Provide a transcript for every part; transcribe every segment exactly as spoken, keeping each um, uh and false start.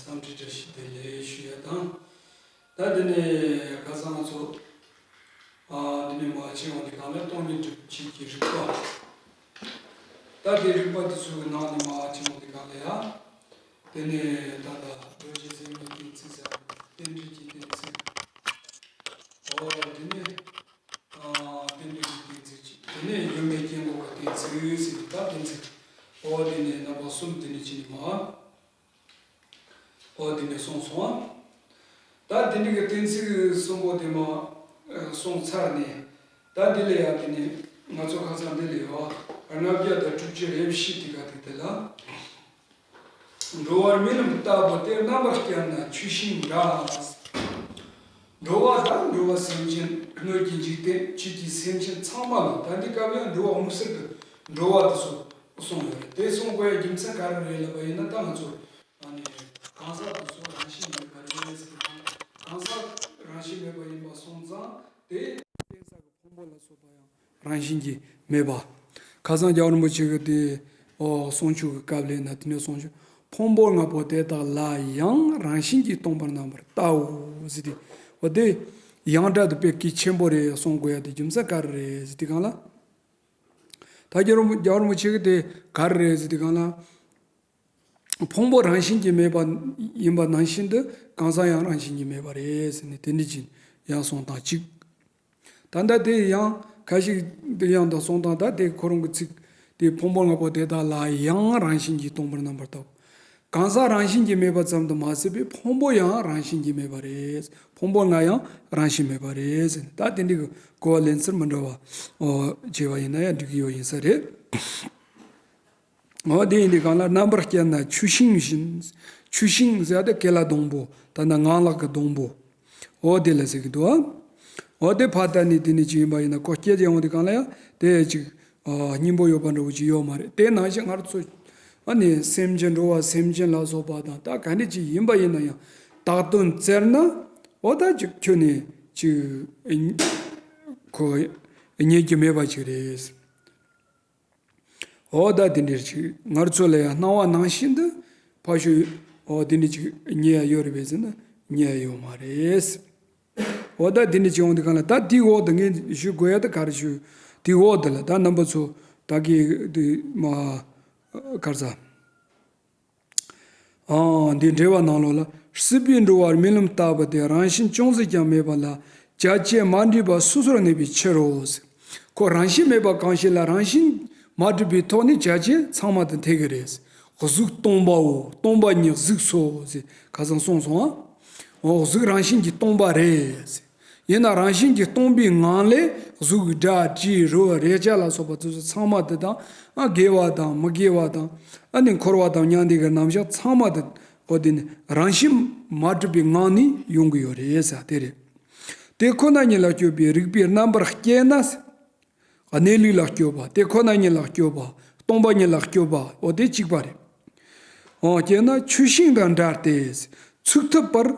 འཚམས་འདྲི་བཀྲ་ཤིས་བདེ་ལེགས་ཞུ་ཡ་དང་། ད་དེ་ནས་ཁ་སང་ང་ཚོ་ཨ་འདི་ནས་མར་ཕྱིན་པ་དེ་གང་ལ་སྟོང་ཉིད་སྒྲུབ་བྱེད་ཀྱི་རིགས་པ། ད་དེ་རིགས་པ་དེ་ཚོའི་ནང་ནས་མར་ཕྱིན་པ་དེ་གང་ལ་ཡ། དེ་ནས་ད་ལྟ་རྡོ་རྗེ་སེམས་དཔའི་གཏན་ཚིགས་ཟེར་བ་རྟེན་འབྲེལ་གྱི་གཏན་ཚིགས། ཨོ་དེ་ནས་ཨ་རྟེན་འབྲེལ་གྱི་གཏན་ཚིགས་གཅིག་དེ་ནས་ཡུལ་མེད་རྐྱེན་འགོག་གི་གཏན་ཚིགས་ཟེར་ནས་ད་གཏན་ཚིགས། ཨོ་དེ་ནས་རྣམ་པ་གསུམ་དེ་ནས་ཕྱིན་ནས་མར། ཨོ་དེ་ནས་གསུངས་སོང་ཨ། ད་དེ་འདྲ་གི་གཏན་ཚིགས་གསུམ་པོ་དེ་མར་ཨ་གསུངས་ཚར་ནས། ད་འདི་ལ་ཡ་དེ་ནས་ང་ཚོ་ཁ་སང་འདི་ལ་ཡོད་ཨ། ལྔ་བརྒྱ་དང་དྲུག་ཅུ་རེ་བཞི་དེ་ག་དེ་དེ་ལ། འགྲོ་བ་རྨི་ལམ་ལྟ་བུ་སྟེ། རྣམ་པར་དཔྱད་ན་ཆུ་ཤིང་འདྲ། འགྲོ་བ་དང་འགྲོ་བ་སེམས་ཅན། སྣོད་ཀྱི་འཇིག་རྟེན་ཆོས་ཀྱི་སེམས་ཅན་ཚང་མ་ལ་ད་འདི་སྐབས་ལ་འགྲོ་བ་དམིགས་བསལ་དུ་འགྲོ་བ་དེ་ཚོ་གསུངས་ཡོད་རེད། དེ་གསུངས་དགོས་ཡ་རྒྱུ་མཚན་ག་རེ་རེད་ལབ་པ་ཡིན་ན། ད་ང་ཚོ་ཨ་ནི་གང་ཟག་དེ་ཚོ་རང་བཞིན་མེད་པ་རེད་ཟེར་གི། གང་ཟག་རང་བཞིན་མེད་པ་ཡིན་པ་སོང་ཙང་དེ་གཏན་ས་གི་ཕུང་པོ་ལ་སོགས་པ་ཡང་རང་བཞིན་གྱིས་མེད་པ། ཁ་སང་རྒྱལ་བ་རིན་པོ་ཆེ་གིས་དེ་ཨོ་གསུང་ཆོས་ཀྱི་སྐབས་ལ་ན་དེ་ནས་གསུང་ཆོས། ཕུང་པོ་ལྔ་པོ་དེ་དག་ལ་ཡང་རང་བཞིན་གྱིས་སྟོང་པར་རྣམ་པར་བལྟའོ་ཟེར་ཏེ། འོ་དེ་ཡང་སྒྲ་དེ་དཔེ་གལ་ཆེན་པོ་རེད་གསུང་དགོས་ཡ་དེ་རྒྱུ་མཚན་ག་རེ་རེད་ཟེར་དུས་སྒང་ལ། ད་རྒྱལ་བ་རིན་པོ་རྒྱལ་བ་རིན་པོ་ཆེ་གིས་དེ་ག་རེ་རེད་ཟེར་དུས་སྒང་ལ། ཕུང་པོ་རང་བཞིན་གྱིས་མེད་པ་ཡིན་པ་ནང་བཞིན་དུ་གང་ཟག་ཡང་རང་བཞིན་གྱིས་མེད་པ་རེད་ཟེར་ནས་དེ་འདྲ་ཅིག་ཡང་གསུངས་སྟངས་གཅིག་ད་ལྟ་དེ་ཡང་ཁ་ཤས་དེ་ཡང་དག་གསུངས་སྟངས། ད་དེ་ཁོ་རང་གི་ཚིག་དེ་ཕུང་པོ་ལྔ་པོ་དེ་དག་ལ་ཡང་རང་བཞིན་གྱིས་སྟོང་པར་རྣམ་པར་བལྟའོ། གང་ཟག་རང་བཞིན་གྱིས་མེད་པ་ཙམ་དུ་མ་ཟད་པའི་ཕུང་པོ་ཡང་རང་བཞིན་གྱིས་མེད་པ་རེད། ཕུང་པོ་ལྔ་ཡང་རང་བཞིན་མེད་པ་རེད་ཟེར་ནས། ད་དེ་འདྲའི་གོ་བ་ལེན་ཚུལ་མི་འདྲ་བ་ཨོ་བྱས་པ་ཡིན་ན་ཡང་འགྲིག་གི་ཡོད་ཡིན་ས་རེད། འོ་དེ་ཡིན་དུས་སྒང་ལ། རྣམ་པར་དཔྱད་ན་ཆུ་ཤིང་བཞིན། ཆུ་ཤིང་ཟེར་ཡ་དེ་ཀེ་ལ་སྡོང་པོ། ད་ནི་ངང་ལག་གི་སྡོང་པོ། འོ་དེ་ལ་ཟེར་གི་འདུག་ཨ། འོ་དེ་ཕར་ལྟ་ནས་དེ་ནས་ཅིག་ཡིན་པ་ཡིན་ན། ཁོ་སྐད་ཅིག་ཡོང་དུས་སྒང་ལ་ཡང་དེ་ཅིག་ཨ་སྙིང་པོ་ཡོད་པ་འདྲ་བོ་ཅིག་ཡོད་མ་རེད། དེ་ནང་བཞིན་ང་རང་ཚོ་ཨ་ནི་སེམས་ཅན་འགྲོ་བ་སེམས་ཅན་ལ་སོགས་པ་དང་ད་ག་འདྲ་ཅིག་ཡིན་པ་ཡིན་ན་ཡང་བདག་དོན་བཙལ་ན། འོ་ད་ཅིག་ཁྱོན་ནས་ཅིག་ཁོ་རྙེད་རྒྱུ་མེད་པ་ཅིག་རེད། འོ་ད་དེ་འདྲ་ཅིག་ང་ཚོ་ལ་ཡང་སྣང་བ་ནང་བཞིན་དུ་ཕར་ཞོག་འོ་དེ་འདྲ་ཅིག་རྙེད་ཡ་ཡོད་རེད་པས་ཟེར་ན་རྙེད་ཡ་ཡོད་མ་རེད། འོ་ད་དེ་འདྲ་ཅིག་འོང་དུས་སྒང་ལ། ད་དེའི་འོག་ཏུ་ངས་ཞུ་དགོས་ཡ་ད་ག་རེ་ཞུ། དེའི་འོག་ཏུ་ལ་ད་རྣམ་པ་ཚོ་ད་གི་དེ་མ་ག་རེ་ཟ། ཨང་། འདི་འགྲེལ་བ་ནང་ལོགས་ལ། སྲིད་པའི་འགྲོ་བ་རྨི་ལམ་ལྟ་བུ་སྟེ། རང་བཞིན་ཅུང་ཟད་ཀྱང་མེད་པ་ལ་བྱ་བྱེད་མ་འདྲེས་པ་སོ་སོར་གནས་པའི་ཕྱིར་རོ། ཁོ་རང་བཞིན་མེད་པ་གང་ཞིག་ལ་རང་བཞིན་མ་གྲུབ་པའི་ཐོག་ནས་བྱ་བྱེད་ཚང་མ་དེ་འཐད་ཀྱི་རེད། གཟུགས་སྟོང་པའོ། སྟོང་པ་ཉིད་གཟུགས་སོ་ཟེར་ཁ་སང་གསུངས་སོང་ཨ། འོ་གཟུགས་རང་བཞིན་གྱིས་སྟོང་པ་རེད། ཡིན་ན་རང་བཞིན་གྱིས་སྟོང་པའི་ངང་ལས་གཟུགས་སྒྲ་དྲི་རོ་རེག་བྱ་ལ་སོགས་པ་དེ་ཚོ་ཚང་མ་དེ་དང་ཨ་དགེ་བ་དང་མི་དགེ་བ་དང་ཨ་ནི་འཁོར་བ་དང་མྱང་འདས་ཀྱི་རྣམ་གཞག་ཚང་མ་དེ་འོ་དེ་ནི་རང་བཞིན་མ་གྲུབ་པའི་ངང་ནས་ཡོང་གི་ཡོད་རེད་ཟེར་དེ་རེད། དེ་ཁོ་ན་ཉིད་ལ་སྤྱོད་པའི་རིགས་པས་རྣམ་པར་དཔྱད་ན། གནས་ལུགས་ལ་སྤྱོད་པ། དེ་ཁོ་ན་ཉིད་ལ་སྤྱོད་པ། སྟོང་པ་ཉིད་ལ་སྤྱོད་པ། འོ་དེ་གཅིག་པ་རེད། འོ་དེས་ན་ཆུ་ཤིང་དང་འདྲ་སྟེ། ཚུགས་ཐུབ་པར།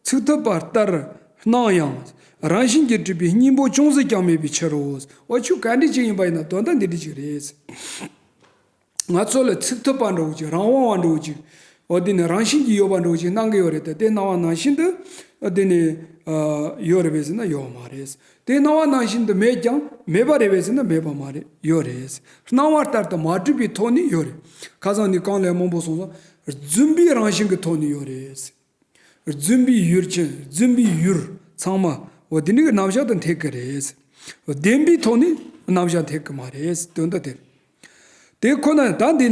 ཚུགས་ཐུབ་པ་ལྟར་སྣང་ཡང་། རང་བཞིན་གྱིས་གྲུབ་པའི་སྙིང་པོ་ཅུང་ཟད་ཀྱང་མེད་པའི་ཕྱིར་རོ། འོ་ཆུ་ག་འདྲ་ཅིག་ཡིན་པ་ཡིན་ན་དོན་དག་འདི་འདྲ་ཅིག་རེད། ང་ཚོ་ལ་ཚུགས་ཐུབ་པ་འདྲ་བོ་ཅིག་རང་དབང་བ་འདྲ་བོ་ཅིག་འོ་དེ་ནི་རང་བཞིན་གྱིས་ཡོད་པ་འདྲ་བོ་ཅིག་སྣང་གི་ཡོད་རེད་དེ། དེ་སྣང་བ་ནང་བཞིན་དུ་དེ་ནི་ཡོད་རེད་པས་ཟེར་ན་ཡོད་མ་རེད། དེ་སྣང་བ་ནང་བཞིན་དུ་མེད་ཀྱང་མེད་པ་རེད་པས་ཟེར་ན་མེད་པ་མ་རེད། ཡོད་རེད། སྣང་བ་ལྟར་དུ་མ་གྲུབ་པའི་ཐོག་ནས་ཡོད་རེད། ཁ་སང་ནས་གང་ལས་མང་པོ་གསུངས་སོང་། རྫུན་པའི་རང་བཞིན་གྱི་ཐོག་ནས་ཡོད་རེད། རྫུན་པའི་ཡུལ་ཅན། རྫུན་པའི་ཡུལ་ཚང་མ་འོ་དེ་འདྲའི་རྣམ་གཞག་ཏུ་འཐད་ཀྱི་རེད། བདེན་པའི་ཐོག་ནས་རྣམ་གཞག་འཐད་ཀྱི་མ་རེད། དོན་དག་དེ་རེད། དེ་ཁོ་ན་ད་འདི་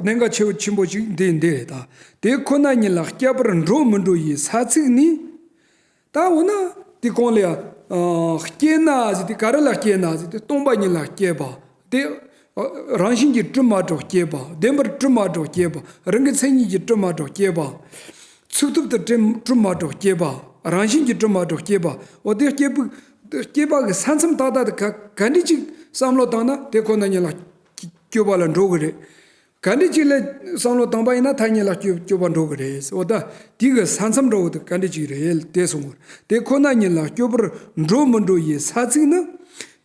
གནད་འགག་ཆེ་ཆེན་པོ་ཅིག་འདི་འདི་རེད་ད། དེ་ཁོ་ན་ཉིད་ལ་སྐྱེ་བར་འགྲོ་མི་འགྲོ་ཡི་ས་ཚིགས་ནི། ད་འོ་ན་དེ་གོང་ལ་ཡ་སྐྱེས་ན་ཟེར་དེ་ག་རེ་ལ་སྐྱེས་ན་ཟེར་དེ་སྟོང་པ་ཉིད་ལ་སྐྱེས་པ། དེ་རང་བཞིན་གྱིས་གྲུབ་མ་གྲུབ་སྐྱེས་པ། བདེན་པར་གྲུབ་མ་གྲུབ་སྐྱེས་པ། རང་གི་མཚན་ཉིད་ཀྱིས་གྲུབ་མ་གྲུབ་སྐྱེས་པ། ཚུགས་ཐུབ་ཏུ་གྲུབ་གྲུབ་མ་གྲུབ་སྐྱེས་པ། རང་བཞིན་གྱིས་གྲུབ་མ་གྲུབ་སྐྱེས་པ། འོ་དེ་སྐྱེས་བུ་སྐྱེས་པ་གི་ས་མཚམས་ཏག་ཏག་དེ་ག་ག་འདྲ་ཅིག་བསམ་བློ་བཏང་ན་དེ་ཁོ་ན་ཉིད་ལ་སྐྱོ་བ་ལ་འགྲོ་གི་རེད། ག་འདྲ་ཅིག་ལ་བསམ་བློ་བཏང་པ་ཡིན་ན་ཐ་སྙད་ལ་སྐྱོ་སྐྱོ་བ་འགྲོ་གི་རེད། འོ་ད་དེ་གི་ས་མཚམས་འདྲ་བོ་དེ་ག་འདྲ་ཅིག་རེད་དེ་གསུང་གི་རེད། དེ་ཁོ་ན་ཉིད་ལ་སྐྱོ་བར་འགྲོ་མི་འགྲོ་ཡི་ས་ཚིགས་ནི།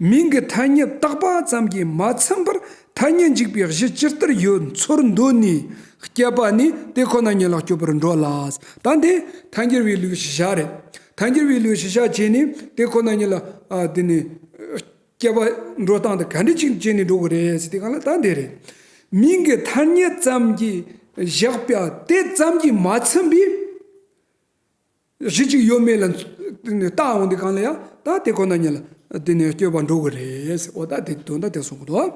མིང་གི་ཐ་སྙད་བཏགས་པ་ཙམ་གྱིས་མ་ཚིམ་པར་ཐ་སྙད་འཇུག་པའི་གཞི་ཇི་ལྟར་ཡོད་ཚོར་འདོད་ནས་སྐྱེས་པ་ནི་དེ་ཁོ་ན་ཉིད་ལ་སྐྱོབ་པར་འགྲོ་ལ། ད་འདི་ཐལ་འགྱུར་བའི་ལུགས་ཤེས་བྱ་རེད། ཐལ་འགྱུར་བའི་ལུགས་ཤེས་བྱ་བྱས་ནས་དེ་ཁོ་ན་ཉིད་ལ་ཨ་དེ་ནི་སྐྱེས་པ་འགྲོ་སྟངས་དེ་ག་འདྲ་ཅིག་བྱས་ནས་འགྲོ་གི་རེད་ཟེར་དེ་གང་ལ་ད་འདི་རེད། མིང་གི་ཐ་སྙད་ཙམ་གྱིས་བཞག་པ་དེ་ཙམ་གྱིས་མ་ཚིམ་པའི་གཞི་གཅིག་ཡོད་མེད་ལ་བལྟ་འོང་དུས་གང་ལ་ཡང་ད་དེ་ཁོ་ན་ཉིད་ལ་དེ་ནས་སྐྱོབ་པ་འགྲོ་གི་རེད། འོ་ད་དེ་དོན་དག་དེ་གསུང་གི་འདུག་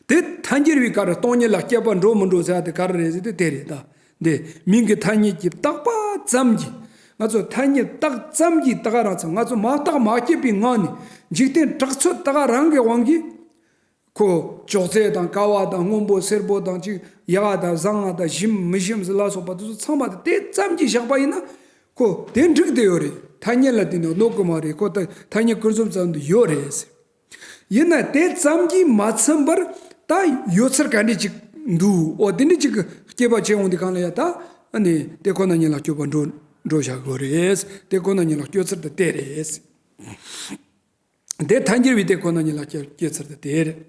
དེ་ཐལ་འགྱུར་བའི་ག་རེ་སྟོང་ཉིད་ལ་སྐྱོབ་པ་འགྲོ་མི་འགྲོ་ཟེར་ཡ་དེ་ག་རེ་རེད་ཟེར་དུས་དེ་རེད་ད། འདི་མིང་གི་ཐ་སྙད་ཀྱིས་བཏགས་པ་ཙམ་གྱིས། ང་ཚོ་ཐ་སྙད་བཏགས་ཙམ་གྱིས་ད་ག་རང་ཚོ་ང་ཚོ་མ་བཏགས་མ་སྐྱེས་པའི་ངང་ནས་འཇིག་རྟེན་གྲགས་ཚོད་ད་ག་རང་གི་དབང་གིས། ཁོ་ཅོག་ཙེ་དང་ཀ་བ་དང་སྔོན་པོ་སེར་པོ་དང་གཅིག་ཡག་དང་བཟང་ང་དང་ཞིམ་མི་ཞིམ་ཟེར་ལ་སོགས་པ་དེ་ཚོ་ཚང་མ་དེ་ཙམ་གྱིས་བཞག་པ་ཡིན་ན་ཁོ་དེ་འགྲིག་བསྡད་ཡོད་རེད། ཐ་སྙད་ལ་དེ་ནི་གནོད་གི་མ་རེད། ཁོ་ད་ཐ་སྙད་ཀུན་རྫོབ་ཙམ་དུ་ཡོད་རེད་ཟེར། ཡིན་ན་དེ་ཙམ་གྱིས་མ་ཚིམ་པར་ད་ཡོད་ཚད་ག་འདྲ་ཅིག་འདུག་འོ་དེ་འདྲ་ཅིག་གི་སྐྱེས་པ་བྱས་འོང་དུས་གང་ལ་ཡ་ད་ཨ་ནི་དེ་ཁོ་ན་ཉིད་ལ་སྐྱོབ་པ་འགྲོ་འགྲོ་བཞག་དགོས་རེད། དེ་ཁོ་ན་ཉིད་ལ་སྐྱོབ་ཚུལ་དེ་དེ་རེད། དེ་ཐལ་འགྱུར་བའི་དེ་ཁོ་ན་ཉིད་ལ་སྐྱེ་སྐྱེ་ཚུལ་དེ་དེ་རེད།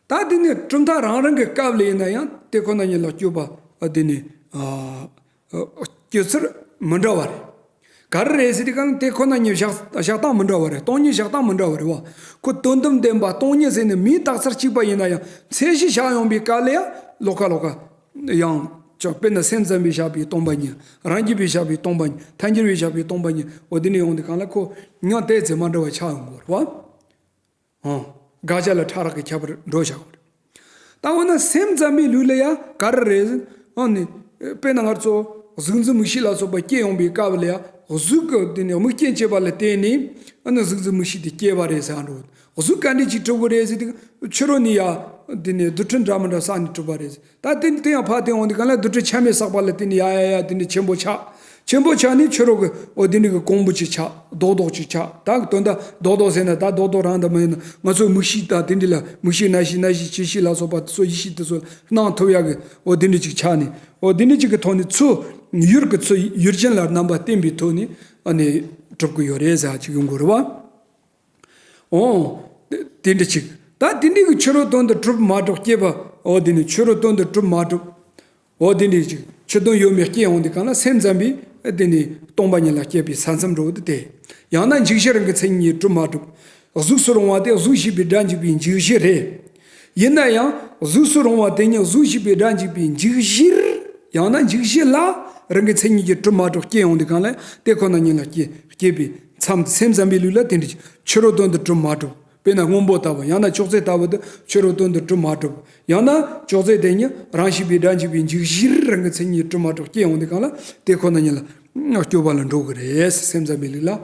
ད་དེ་ནི་གྲུབ་མཐའ་རང་རང་གི་སྐབས་ལ་ཡིན་ན་ཡང་དེ་ཁོ་ན་ཉིད་ལ་སྐྱོབ་པ་དེ་ནི་སྐྱེ་ཚུལ་མི་འདྲ་བ་རེད། ག་རེ་རེད་ཟེར་དུས་གང་དེ་ཁོ་ན་ཉིད་བཞག་བཞག་སྟངས་མི་འདྲ་བ་རེད། སྟོང་ཉིད་བཞག་སྟངས་མི་འདྲ་བ་རེད་བ། ཁོ་དོན་དམ་བདེན་པ་སྟོང་ཉིད་ཟེར་ནས་མིང་བཏགས་ཚར་གཅིག་པ་ཡིན་ན་ཡང་མཚན་གཞི་བཞག་ཡོང་པའི་སྐབས་ལ་ཡང་ལོགས་ཀ་ལོགས་ཀ་ཡང་ཅང་དཔེར་ན་སེམས་ཙམ་པས་བཞག་པའི་སྟོང་པ་ཉིད། རང་རྒྱུད་པས་བཞག་པའི་སྟོང་པ་ཉིད། ཐལ་འགྱུར་བས་བཞག་པའི་སྟོང་པ་ཉིད། འོ་དེ་ནས་ཡོང་དུས་གང་ལ་ཁོ་ཡང་དེ་ཚེ་མ་འདྲ་བ་ཆགས་ཡོང་གི་རེད་བ། ཨང་། དགག་བྱ་ལ་ཕྲ་རགས་ཀྱི་ཁྱད་པར་འགྲོ་བཞག་གི་རེད། ད་འོ་ན་སེམས་ཙམ་པའི་ལུགས་ལ་ཡང་ག་རེ་རེད། ཨ་ནི། དཔེར་ན་ང་ཚོ་གཟུགས་འཛིན་མིག་ཤེས་ལ་སོགས་པ་སྐྱེ་ཡོང་པའི་སྐབས་ལ་ཡང་གཟུགས་ཀྱི་དེ་ནས་དམིགས་རྐྱེན་བྱས་པ་ལ་བརྟེན་ནས་ཨ་ནི་གཟུགས་འཛིན་མིག་ཤེས་དེ་སྐྱེས་པ་རེད་ཟེར་འགྲོ། གཟུགས་ག་འདྲས་ཅིག་གྲུབ་དགོས་རེད་ཟེར་དུས་ཕྱི་རོལ་ནས་ཡ། དེ་ནས་རྡུལ་ཕྲན་འདྲ་མི་འདྲ་བསགས་ནས་གྲུབ་པ་རེད། ད་དེ་དེ་ཡང་ཕར་དེ་འོང་དུས་གང་ལ་རྡུལ་ཕྲན་ཆ་མེད་བསགས་པ་ལ་བརྟེན་ནས་ཡ་ཡ་ཡ་དེ་ནས་ཆེན་པོ་ཆགས། ཆེན་པོ་ཆགས་ནས་ཕྱི་རོལ་གྱི་འོ་དེ་འདྲ་གི་གོང་བུ་ཅིག་ཆགས། རྡོག་རྡོག་ཅིག་ཆགས། ད་དོན་དག་རྡོག་རྡོག་ཟེར་ན་ད་རྡོག་རྡོག་རང་དང་མ་ཡིན་ན་ང་ཚོའི་མིག་ཤེས་དང་དེ་འདྲ་ལ་མིག་ཤེས་རྣ་ཤེས་སྣ་ཤེས་ལྕེ་ཤེས་ལ་སོགས་པ་དེ་ཚོ་ཡིད་ཤེས་དེ་ཚོ་སྣང་ཐུབ་ཡག་གི་འོ་དེ་འདྲ་ཅིག་ཆགས་ནས་འོ་དེ་འདྲ་ཅིག་གི་ཐོག་ནས་ཚུར་ཡུལ་གྱི་ཚུར་ཡུལ་ཅན་ལ་རྣམ་པ་བརྟེན་པའི་ཐོག་ནས་ཨ་ནི་གྲུབ་ཀྱི་ཡོད་རེད་ཟེར་ཅིག་ཡོང་དགོས་རེད་བ། འོ། དེ་དེ་འདྲ་ཅིག་ད་དེ་འདྲ་གི་ཕྱི་རོལ་དོན་དུ་གྲུབ་མ་གྲུབ་སྐྱེས་པ། འོ་དེ་ནི་ཕྱི་རོལ་དོན་དུ་གྲུབ་མ་གྲུབ། འོ་དེ་འདྲ་ཅིག་ཕྱི་དོན་ཡོད་མེད་སྐྱེ་འོང་དུས་གང་ལ་སེམས་ཙམ་པས་དེ་ནི་སྟོང་པ་ཉིད་ལ་སྐྱེས་པའི་ས་མཚམས་འགྲོ་དུས་ཏེ། ཡང་ན་འཇུག་གཞིར་རང་གི་མཚན་ཉིད་གྲུབ་མ་གྲུབ། གཟུགས་སུ་རུང་བ་དེ་གཟུགས་ཞེས་པའི་སྒྲ་འཇུག་པའི་འཇུག་གཞི་རེད། ཡིན་ན་ཡང་གཟུགས་སུ་རུང་བ་དེ་ཉིད་གཟུགས་ཞེས་པའི་སྒྲ་འཇུག་པའི་འཇུག་གཞིར། ཡང་ན་འཇུག་གཞི་ལ་རང་གི་མཚན་ཉིད་ཀྱིས་གྲུབ་མ་གྲུབ་སྐྱེ་འོང་དུས་གང་ལ་དེ་ཁོ་ན་ཉིད་ལ་སྐྱེ་སྐྱེས་པའི་མཚམས་སེམས་ཙམ་པའི་ལུགས་ལ་དེ་འདྲ་ཕྱི་རོལ་དོན་དུ་གྲུབ་མ་གྲུབ། དཔེར་ན་སྔོན་པོ་ལྟ་བུ་ཡང་ན་ཅོག་ཙེ་ལྟ་བུ་དུ་ཕྱི་རོལ་དོན་དུ་གྲུབ་མ་གྲུབ། ཡང་ན་ཅོག་ཙེ་དེ་ཉིད་རང་ཞེས་པའི་སྒྲ་འཇུག་པའི་འཇུག་གཞིར་རང་གི་མཚན་ཉིད་གྲུབ་མ་གྲུབ་སྐྱེ་འོང་དུས་གང་ལ་དེ་ཁོ་ན་ཉིད་ལ་སྐྱོབ་པ་ལ་འགྲོ་གི་རེད་སེམས་ཙམ་པའི་ལུགས་ལ།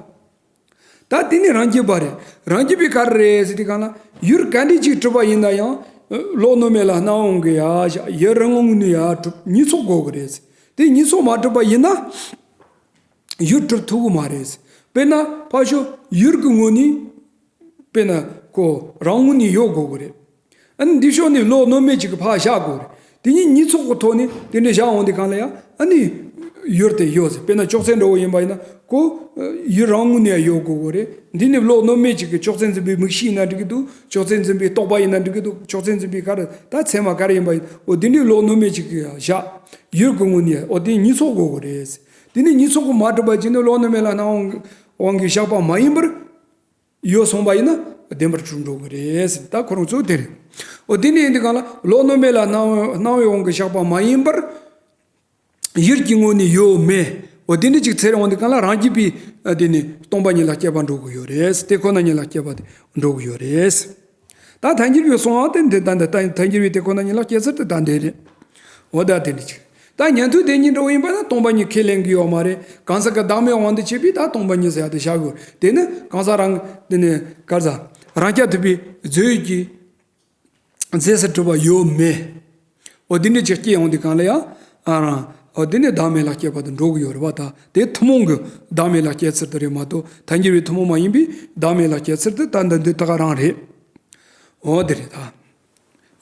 ད་དེ་ནི་རང་རྒྱུད་པ་རེད། རང་རྒྱུད་པའི་ག་རེ་རེད་ཟེར་དུས་གང་ལ་ཡུལ་ག་འདྲ་ཅིག་གྲུབ་པ་ཡིན་ན་ཡང་། བློ་རྣོ་མེད་ལ་སྣང་བ་གི་ཡ་བཞག་ཡུལ་རང་ངོས་ནས་ཡ་གྲུབ་གཉིས་ཚོགས་དགོས་གི་རེད། དེ་གཉིས་ཚོགས་མ་གྲུབ་པ་ཡིན་ན། ཡུལ་གྲུབ་ཐུབ་གི་མ་རེད། དཔེར་ན་ཕར་ཕྱོགས་ཡུལ་གྱི་ངོས་ནས། དཔེར་ན་ཁོ་རང་ངོས་ནས་ཡོད་དགོས་གི་རེད། ཨ་ནི་འདི་ཕྱོགས་ནས་བློ་རྣོ་མེད་ཅིག་གི་ཕར་བཞག་དགོས་རེད། དེ་གཉིས་གཉིས་ཚོགས་ཀྱི་ཐོག་ནས་དེ་འདྲ་བཞག་འོང་དུས་གང་ལ་ཡང་ཨ་ནི་ཡུལ་དེ་ཡོད་ཟེར། དཔེར་ན་ཅོག་ཙེ་འདྲ་བོ་ཡིན་པ་ཡིན་ན་ཁོ་ཡུལ་རང་ངོས་ནས་ཡང་ཡོད་དགོས་གི་རེད། འདི་ནི་བློ་རྣོ་མེད་ཅིག་གིས་ཅོག་ཙེ་འཛིན་པའི་མིག་ཤེས་ཡིན་ན་འགྲིག་གི་འདུག་ཅོག་ཙེ་འཛིན་པའི་རྟོག་པ་ཡིན་ན་འགྲིག་གི་འདུག་ཅོག་ཙེ་འཛིན་པའི་ག་རེ་ད་ཚད་མ་ག་རེ་ཡིན་པ་ཡིན་འོ་འདི་འདྲའི་བློ་རྣོ་མེད་ཅིག་གིས་བཞག་ཡུལ་གྱི་ངོས་ནས་འོ་དེ་གཉིས་ཚོགས་དགོས་གི་རེད། དེ་ནི་གཉིས་ཚོགས་གི་མ་གྲུབ་པ་ཅིག་ནི་བློ་རྣོ་མེད་ལ་སྣང་བ་གིས་བཞག་པ་མ་ཡིན་པར། ཡོད་སོང་བ་ཡིན་ན་བདེན་པར་གྲུབ་འགྲོ་གི་རེད། ད་ཁོ་རང་ཚོ་དེ་རེད། འོ་དེ་ནས་ཡིན་དུས་གང་ལ་བློ་རྣོ་མེད་ལ་སྣང་བའི་སྣང་བའི་དབང་གིས་བཞག་པ་མ་ཡིན་པར། ཡུལ་གྱི་ངོས་ནས་ཡོད་མེད། འོ་དེ་འདྲ་ཅིག་འཚོལ་འོང་དུས་གང་ལ་རང་རྒྱུད་པའི་དེ་ནི་སྟོང་པ་ཉིད་ལ་སྐྱེས་པ་འགྲོ་གི་ཡོད་རེད། དེ་ཁོ་ན་ཉིད་ལ་སྐྱེས་པ་དེ་འགྲོ་གི་ཡོད་རེད། ད་ཐལ་འགྱུར་བའི་གསུང་བ་དེ་འདི་ད་འདི་ད་ཐལ་འགྱུར་བའི་དེ་ཁོ་ན་ཉིད་ལ་སྐྱེས་ཚུལ་དེ་ད་འདི་རེད། འོ་ད་དེ་འདྲ་ཅིག་ད་ཉན་ཐོས་དེ་ཉིད་འདྲ་བོ་ཡིན་པ་ན་སྟོང་པ་ཉིད་ཁས་ལེན་གྱི་ཡོད་མ་རེད། གང་ཟག་གི་བདག་མེད་དབང་དུ་བྱས་པས་ད་སྟོང་པ་ཉིད་ཟེར་ཡ་དེ་བཞག་དགོས། དེ་ནི་གང་ཟག་རང་དེ་ནི་ག་རེ་ཟ་རང་རྐྱ་ཐུབ་པའི་རྫས་ཡོད་ཀྱི་རྫས་སུ་གྲུབ་པ་ཡོད་མེད། འོ་དེ་འདྲ་ཅིག་སྐྱེ་ཡོང་དུས་གང་ལ་ཡང་ཨ་རང་འོ་དེ་ནི་བདག་མེད་ལ་སྐྱེས་པ་དེ་འགྲོ་གི་ཡོད་རེད་བ། ད་དེ་ཐུན་མོང་གི་བདག་མེད་ལ་སྐྱེས་ཚུལ་དེ་རེད་མ་གཏོགས་ཐལ་འགྱུར་བའི་ཐུན་མོང་མ་ཡིན་པའི་བདག་མེད་ལ་སྐྱེས་ཚུལ་དེ་ད་འདི་འདི་ད་ག་རང་རེད། འོ་དེ་རེད་ད།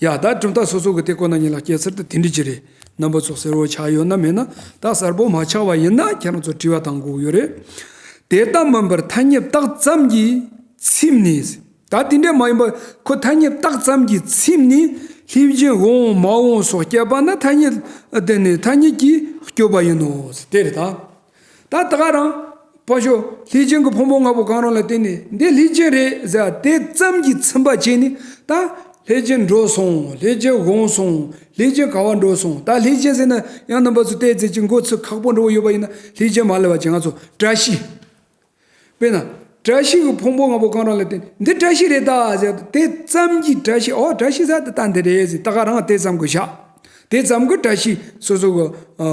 ཡ་ད་གྲུབ་མཐའ་སོ་སོ་གི་དེ་ཁོ་ན་ཉིད་ལ་སྐྱེ་ཚུལ་དེ་དེ་འདྲ་ཅིག་རེད། རྣམ་པ་ཚོ་གསལ་བོ་ཆགས་ཡོད་ན་མེད་ན་ད་གསལ་པོ་མ་ཆགས་པ་ཡིན་ན་ཁྱེད་རང་ཚོ་དྲི་བ་བཏང་དགོས་ཡོད་རེད། དེ་ལྟ་མིན་པར་ཐ་སྙད་བཏགས་ཙམ་གྱིས་ ཚིམ་ནས། ད་དེ་འདྲ་མ་ཡིན་པར་ཁོ་ཐ་སྙད་བཏགས་ཙམ་གྱིས་ཚིམ་ནས་ལྷས་བྱིན་འོང་མ་འོང་སོགས་སྐྱེས་པ་ན་ཐ་སྙད་དེ་ནི་ཐ་སྙད་ཀྱིས་བསྐྱོད་པ་ཡིན་ནོ། དེ་རེད་ད། ད་ད་ག་རང་ཕ་ཤོ་ལྷས་བྱིན་གྱི་ཕུང་པོ་ལྔ་པོ་གང་རུང་ལ་བརྟེན་ནས་འདི་ལྷས་བྱིན་རེད་ཟེར་དེ་ཙམ་གྱིས་ཚིམ་པ་བྱས་ནས། ད་ལྷས་བྱིན་འགྲོ་སོང་ལྷས་བྱིན་འོང་སོང་ལྷས་བྱིན་ག་བ་འགྲོ་སོང་། ད་ལྷས་བྱིན་ཟེར་ན་ཡང་རྣམ་པ་ཚོ་བལྟས་ཚེ་ཅིག་མགོ་ཚོས་ཁག་པོ་འགྲོ་གི་ཡོད་པ་ཡིན་ན། ལྷས་བྱིན་མ་ལབ་པ་ཅིག་ང་ཚོ་བཀྲ་ཤིས། དཔེར་ན། བཀྲ་ཤིས་ཀྱི་ཕུང་པོ་ལྔ་པོ་གང་རུང་ལ་བརྟེན་འདི་བཀྲ་ཤིས་རེད་ད་ཟེར་དེ་ཙམ་གྱིས་བཀྲ་ཤིས། ཨོ་བཀྲ་ཤིས་ཟེར་དེ་ད་འདི་རེད་ཟེར་ད་ག་རང་དེ་ཙམ་གྱིས་བཞག་དེ་ཙམ་གྱིས་བཀྲ་ཤིས་སོ་སོ་གི་ཨ་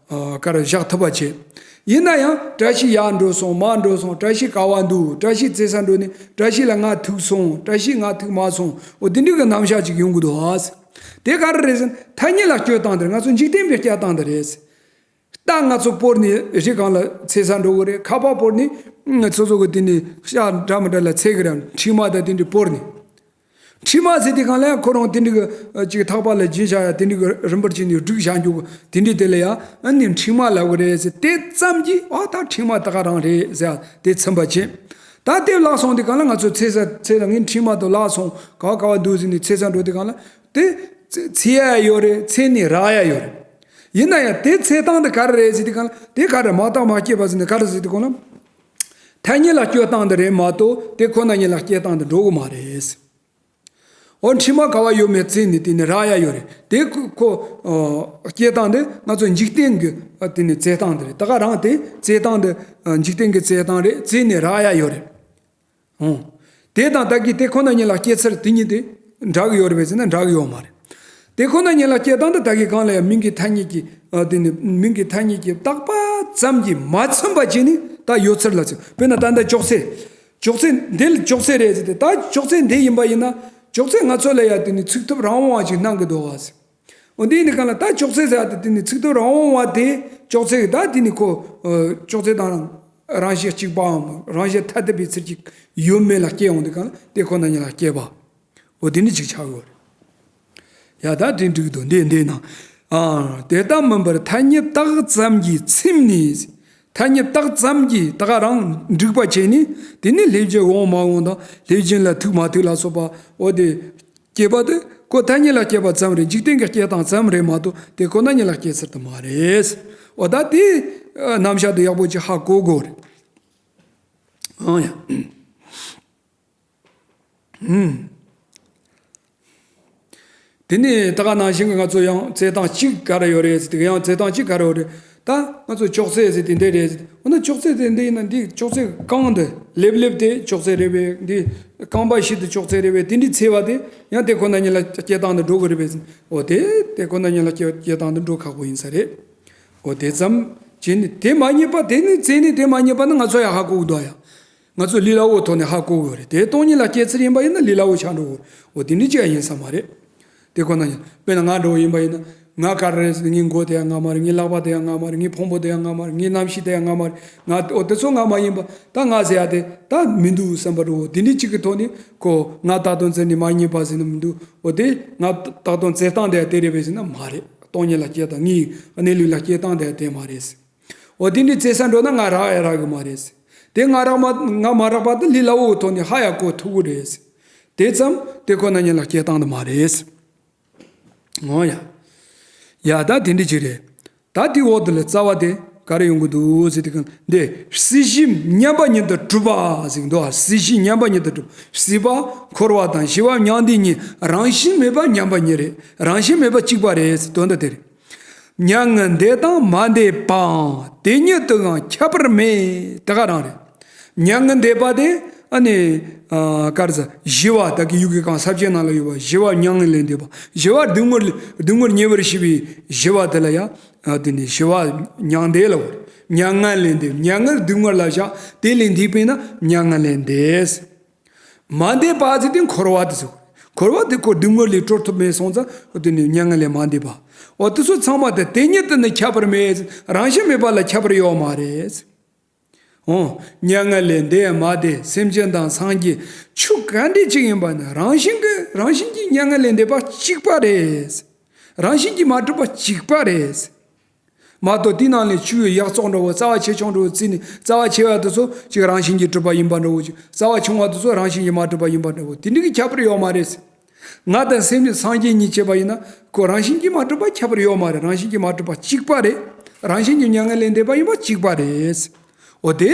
ཨ་ག་རེ་བཞག་ཐུབ་པ་བྱེད། ཡིན་ན་ཡང་བཀྲ་ཤིས་ཡར་འགྲོ་སོང་མར་འགྲོ་སོང་བཀྲ་ཤིས་ག་བ་འདུག་བཀྲ་ཤིས་བཙལ་ས་འགྲོ་ནས་བཀྲ་ཤིས་ལ་ང་ཐུག་སོང་བཀྲ་ཤིས་ང་ཐུག་མ་སོང་། ཨོ་དེ་འདྲ་གི་རྣམ་གཞག་ཅིག་ཡོང་གི་འདུག་ཨ། དེ་ག་རེ་རེད་ཟེར་ན་ཐ་སྙད་ལ་སྤྱོད་སྟངས་དེ་རེད། ང་ཚོ་འཇིག་རྟེན་པའི་སྤྱོད་སྟངས་དེ་རེད། རྟ་ང་ཚོ་སྤོར་ནས་རི་སྒང་ལ་འཚོལ་ས་འགྲོ་གི་རེད། ཁ་པར་སྤོར་ནས་སོ་སོ་གི་དེ་ནས་ཤག་འདྲ་མི་འདྲ་ལ་འཚོལ་གི་རེད། འཕྲེང་མ་དང་དེ་འདྲ་སྤོར་ནས། འཕྲེང་མ་ཟེར་དུས་སྒང་ལ་ཡང་ཁོ་རང་དེ་འདྲ་གི་ཅིག་ཐག་པ་ལ་སྦྱར་བཞག་ཡ་དེ་འདྲ་གི་རིམ་པར་བྱས་ནས་བསྒྲིགས་བཞག་རྒྱུ་གི་དེ་འདྲ་དེ་ལ་ཡ་ཨ་ནི་འཕྲེང་མ་ལབ་གི་རེད་ཟེར། དེ་ཙམ་གྱིས་ཨ་ད་འཕྲེང་མ་ད་ག་རང་རེད་ཟེར་ཡ་དེ་ཚིམ་པ་བྱེད། ད་དེ་བརླག་སོང་དུས་སྒང་ལ་ང་ཚོ་འཚོལ་ས་འཚོལ་ས་ངའི་འཕྲེང་མ་དེ་བརླག་སོང་ག་བ་ག་བ་འདུག་ཟེར་ནས་འཚོལ་ས་འགྲོ་དུས་སྒང་ལ་དེ་འཚོལ་ཡ་ཡོད་རེད། འཚོལ་ནས་རག་ཡ་ཡོད་རེད། ཡིན་ན་ཡང་དེ་འཚོལ་སྟངས་དེ་ག་རེ་རེད་ཟེར་དུས་སྒང་ལ་དེ་ག་རེ་མ་བརྟགས་མ་དཔྱད་པ་ཟེར་ནས་ག་རེ་ཟེར་དུས་སྒང་ལ། ཐ་སྙད་ལ་སྤྱོད་སྟངས་དེ་རེད་མ་གཏོགས་དེ་ཁོ་ན་ཉིད་ལ་སྐྱེ་སྟངས་དེ་འགྲོ་གི་མ་རེད། འོ་འཕྲིན་མ་ག་བ་ཡོད་མེད་བཙལ་ནས་དེ་ནས་རག་ཡ་ཡོད་རེད། དེ་ཁོ་ཁོ་ཨ་སྐྱེ་སྟངས་དེ་ང་ཚོ་འཇིག་རྟེན་གྱི་ཨ་དེ་ནས་བཙལ་སྟངས་དེ་རེད། ད་ག་རང་དེ་བཙལ་སྟངས་དེ་ཨ་འཇིག་རྟེན་གྱི་བཙལ་སྟངས་རེད། བཙལ་ནས་རག་ཡ་ཡོད་རེད། འོང་། དེ་དང་ད་གིན་དེ་ཁོ་ན་ཉིད་ལ་སྐྱེ་ཚུལ་དེ་གཉིས་དེ་འདྲ་གི་ཡོད་རེད་པས་ཟེར་ན་འདྲ་གི་ཡོད་མ་རེད། དེ་ཁོ་ན་ཉིད་ལ་སྐྱེ་སྟངས་དེ་ད་གིན་གང་ལ་ཡང་མིང་གི་ཐ་སྙད་ཀྱིས་ཨ་དེ་ནི་མིང་གི་ཐ་སྙད་ཀྱིས་བཏགས་པ་ཙམ་གྱིས་མ་ཚིམ་པ་བྱས་ནས་ད་ཡོད་ཚུལ་ལ་ཚིམ། དཔེར་ན་ད་ལྟ་ཅོག་ཙེ། ཅོག་ཙེ་འདི་ལ་ཅོག་ཙེ་རེད་ཟེར་ཏེ། ད་ཅོག་ཙེ་འདི་ཡིན་པ་ཡིན་ན་ཅོག་ཙེ་ང་ཚོ་ལ་ཡང་དེ་ནི་ཚུགས་ཐུབ་རང་དབང་བ་ཞིག་སྣང་གི་འདུག་བ་ཟེར། འོ་འདི་ནི་གང་ལ་ད་ཅོག་ཙེ་ཟེར་ཏེ་དེ་ནི་ཚུགས་ཐུབ་རང་དབང་བ་དེ་ཅོག་ཙེ་གི་ད་དེ་ནི་ཁོ་ཨ་ཅོག་ཙེ་དང་རང་བཞིན་གཅིག་པའམ་རང་བཞིན་ཐ་དད་པའི་ཚུལ་གྱིས་ཡོད་མེད་ལ་སྐྱེ་འོང་དུས་གང་ལ་དེ་ཁོ་ན་ཉིད་ལ་སྐྱེ་བ། འོ་དེ་ནི་གཅིག་ཆགས་ཡོད་རེད། ཡ་ད་དེ་འགྲིག་འདུག་འདི་འདི་ན། ཨ་དེ་ལྟ་མིན་པར་ཐ་སྙད་བཏགས་ཙམ་གྱིས་ཚིམ་ནས། ཐ་སྙད་བཏགས་ཙམ་གྱིས་ད་ག་རང་འགྲིག་པ་བྱས་ནས་དེ་ནི་ལྷས་བྱིན་འོང་མ་འོང་དང་ལྷས་བྱིན་ལ་ཐུག་མ་ཐུག་ལ་སོགས་པ་འོ་དེ། སྐྱེས་པ་དེ་ཁོ་ཐ་སྙད་ལ་སྐྱེས་པ་ཙམ་རེད། འཇིག་རྟེན་གྱི་སྐྱེ་སྟངས་ཙམ་རེད་མ་གཏོགས་དེ་ཁོ་ན་ཉིད་ལ་སྐྱེ་ཚུལ་དེ་མ་རེད། འོ་ད་དེ་རྣམ་གཞག་དེ་ཡག་པོ་ཅིག་ཧ་གོ་དགོས་རེད། ཨང་ཡ། ཧུམ། དེ་ནས་ད་ག་ནང་བཞིན་གྱི་ང་ཚོ་ཡང་བཙལ་སྟངས་གཅིག་ག་རེ་ཡོད་རེད་ཟེར་དུས་ཡང་བཙལ་སྟངས་གཅིག་ག་རེ་ཡོད་རེད། ད་ང་ཚོ་ཅོག་ཙེ་ཟེར་དེ་འདི་རེད་ཟེར། འོ་ན་ཅོག་ཙེ་དེ་འདི་ཡིན་ན་འདི་ཅོག་ཙེ་རྐང་དེ་ལེབ་ལེབ་དེ་ཅོག་ཙེ་རེད་པས། འདི་རྐང་པ་བཞི་དེ་ཅོག་ཙེ་རེད་པས། དེ་འདྲའི་འཚོལ་བ་དེ་ཡང་དེ་ཁོ་ན་ཉིད་ལ་སྐྱེ་སྟངས་དེ་འགྲོ་གི་རེད་པས། འོ་དེ་དེ་ཁོ་ན་ཉིད་ལ་སྐྱེ་སྐྱེ་སྟངས་དེ་འགྲོ་ཁག་པོ་ཡིན་ས་རེད། འོ་དེ་ཙམ་བྱས་ནས་དེ་མ་རྙེད་པ་དེ་ནི་བཙལ་ནས་དེ་མ་རྙེད་པ་ནི་ང་ཚོ་ཡང་ཧ་གོ་གི་འདུག་ཡ། ང་ཚོ་ལས་སླ་བོའི་ཐོག་ནས་ཧ་གོ་གི་ཡོད་རེད། དེ་སྟོང་ཉིད་ལ་སྐྱེ་ཚུལ་ཡིན་པ་ཡིན་ན་ལས་སླ་བོ་ཆགས་འགྲོ་གི་རེད། འོ་དེ་འདྲ་ཅིག་ཡང་ཡིན་ས་མ་རེད། དེ་ཁོ་ན་ཡིན། དཔེར་ན་ང་འདྲ་བོ་ཡིན་པ་ཡིན་ན་ང་ག་རེ་རེད་ཟེར་ན་ངའི་མགོ་དེ་ཡང་ང་མ་རེད། ངའི་ལག་པ་དེ་ཡང་ང་མ་རེད། ངའི་ཕུང་པོ་དེ་ཡང་ང་མ་རེད། ངའི་རྣམ་ཤེས་དེ་ཡང་ང་མ་རེད། ང་འོ་དེ་ཚོ་ང་མ་ཡིན་པ་ད་ང་ཟེར་ཡ་དེ་ད་མི་འདུག་བསམ་པ་འདྲ་བོ་དེ་འདྲ་ཅིག་གི་ཐོག་ནས་ཁོ་ང་བཏགས་དོན་བཙལ་ནས་མ་རྙེད་པ་ཟེར་ན་མི་འདུག་འོ་དེ་ང་བཏགས་དོན་བཙལ་སྟངས་དེ་ཡང་དེ་རེད་པས་ཟེར་ན་མ་རེད། སྟོང་ཉིད་ལ་སྐྱེ་སྟངས་ངའི་གནས་ལུགས་ལ་སྐྱེ་སྟངས་དེ་ཡང་དེ་མ་རེད་ཟེར། འོ་དེ་འདྲའི་བཙལ་ས་འགྲོ་ན་ང་རག་ཡ་རག་གི་མ་རེད་ཟེར། དེ་ང་རག་མ་ང་མ་རག་པ་དེ་ལས་སླ་བོའི་ཐོག་ནས་ཧ་ཡ་གོ་ཐུབ་གི་རེད་ཟེར། དེ་ཙམ་དེ་ཁོ་ན་ཉིད་ལ་སྐྱེ་སྟངས་དེ་མ་རེད་ཟེར། འོ་ཡ། ཡ་ད་དེ་འདྲ་ཅིག་རེད། ད་དེའི་འོག་དེ་ལ་རྩ་བ་དེ་ག་རེ་ཡོང་གི་འདུག་ཟེར་དུས་གང་འདི་སྲིད་ཞི་མཉམ་པ་ཉིད་དུ་གྲུབ་པ་ཟེར་གི་འདུག་སྲིད་ཞི་མཉམ་པ་ཉིད་དུ་གྲུབ། སྲིད་པ་འཁོར་བ་དང་ཞི་བ་མྱང་འདས་གཉིས་རང་བཞིན་མེད་པ་མཉམ་པ་ཉིད་རེད། རང་བཞིན་མེད་པ་གཅིག་པ་རེད་ཟེར་དོན་དག་དེ་རེད། མྱ་ངན་འདས་དང་མ་འདས་པའང་དེ་ཉིད་དུའང་ཁྱབ་པར་མེད། དེ་ག་རང་རེད། མྱ་ངན་འདས་པ་དེ་ཨ་ནི་ཨ་ག་རེ་ཟེར་ཞི་བ་ད་གི་ཡུལ་གྱི་གང་ས་བཅད་ནང་ལ་ཡོད་པ་ཞི་བ་མྱ་ངན་ལས་འདས་པ། ཞི་བ་སྡུག་བསྔལ་སྡུག་བསྔལ་ཉེ་བར་ཞི་བའི་ཞི་བ་དེ་ལ་ཡང་ཨ་དེ་ནི་ཞི་བ་མྱང་འདས་ལ་གོ། མྱ་ངན་ལས་འདས་མྱ་ངན་སྡུག་བསྔལ་ལ་བཞག་དེ་ལས་འདས་པས་ན་མྱ་ངན་ལས་འདས། མ་འདས་པ་ཟེར་དེ་འཁོར་བ་དེ་ཚོ། འཁོར་བ་དེ་ཁོ་སྡུག་བསྔལ་ལས་གྲོལ་ཐུབ་མེད་སོང་ཙང་དེ་ནི་མྱ་ངན་ལས་མ་འདས་པ། འོ་དེ་ཚོ་ཚང་མ་དེ་དེ་ཉིད་དུ་ནི་ཁྱབ་པར་མེད། རང་བཞིན་མེད་པ་ལ་ཁྱབ་པར་ཡོད་མ་རེད། འོ། མྱ་ངན་ལས་འདས་མ་འདས་སེམས་ཅན་དང་སངས་རྒྱས་ཆོས་ག་འདྲ་ཅིག་ཡིན་པ་ནི་རང་བཞིན་གྱི་རང་བཞིན་གྱིས་མྱ་ངན་ལས་འདས་པ་གཅིག་པ་རེད། རང་བཞིན་གྱིས་མ་གྲུབ་པ་གཅིག་པ་རེད། མ་གཏོགས་དེའི་ནང་ནས་ཆུ་ཡག་བཙོག་འདྲ་བོ། རྩ་བ་ཆེ་ཆུང་འདྲ་བོ་བརྩིས་ནས། རྩ་བ་ཆེ་བ་དེ་ཚོ་ཅིག་རང་བཞིན་གྱིས་གྲུབ་པ་ཡིན་པ་འདྲ་བོ། ཅིག་རྩ་བ་ཆུང་བ་དེ་ཚོ་རང་བཞིན་གྱིས་མ་གྲུབ་པ་ཡིན་པ་འདྲ་བོ། དེ་འདྲའི་གི་ཁྱད་པར་ཡོད་མ་རེད། ང་དང་སེམས་ཅན་སངས་རྒྱས་གཉིས་བྱས་པ་ཡིན་ན། ཁོ་རང་བཞིན་གྱིས་མ་གྲུབ་པ་ཁྱད་པར་ཡོད་མ་རེད། རང་བཞིན་གྱིས་མ་གྲུབ་པ་གཅིག་པ་རེད། རང་བཞིན་གྱིས་མྱ་ངན་ལས་འདས་པ་ཡིན་པ་གཅིག་པ་རེད། འོ་དེ།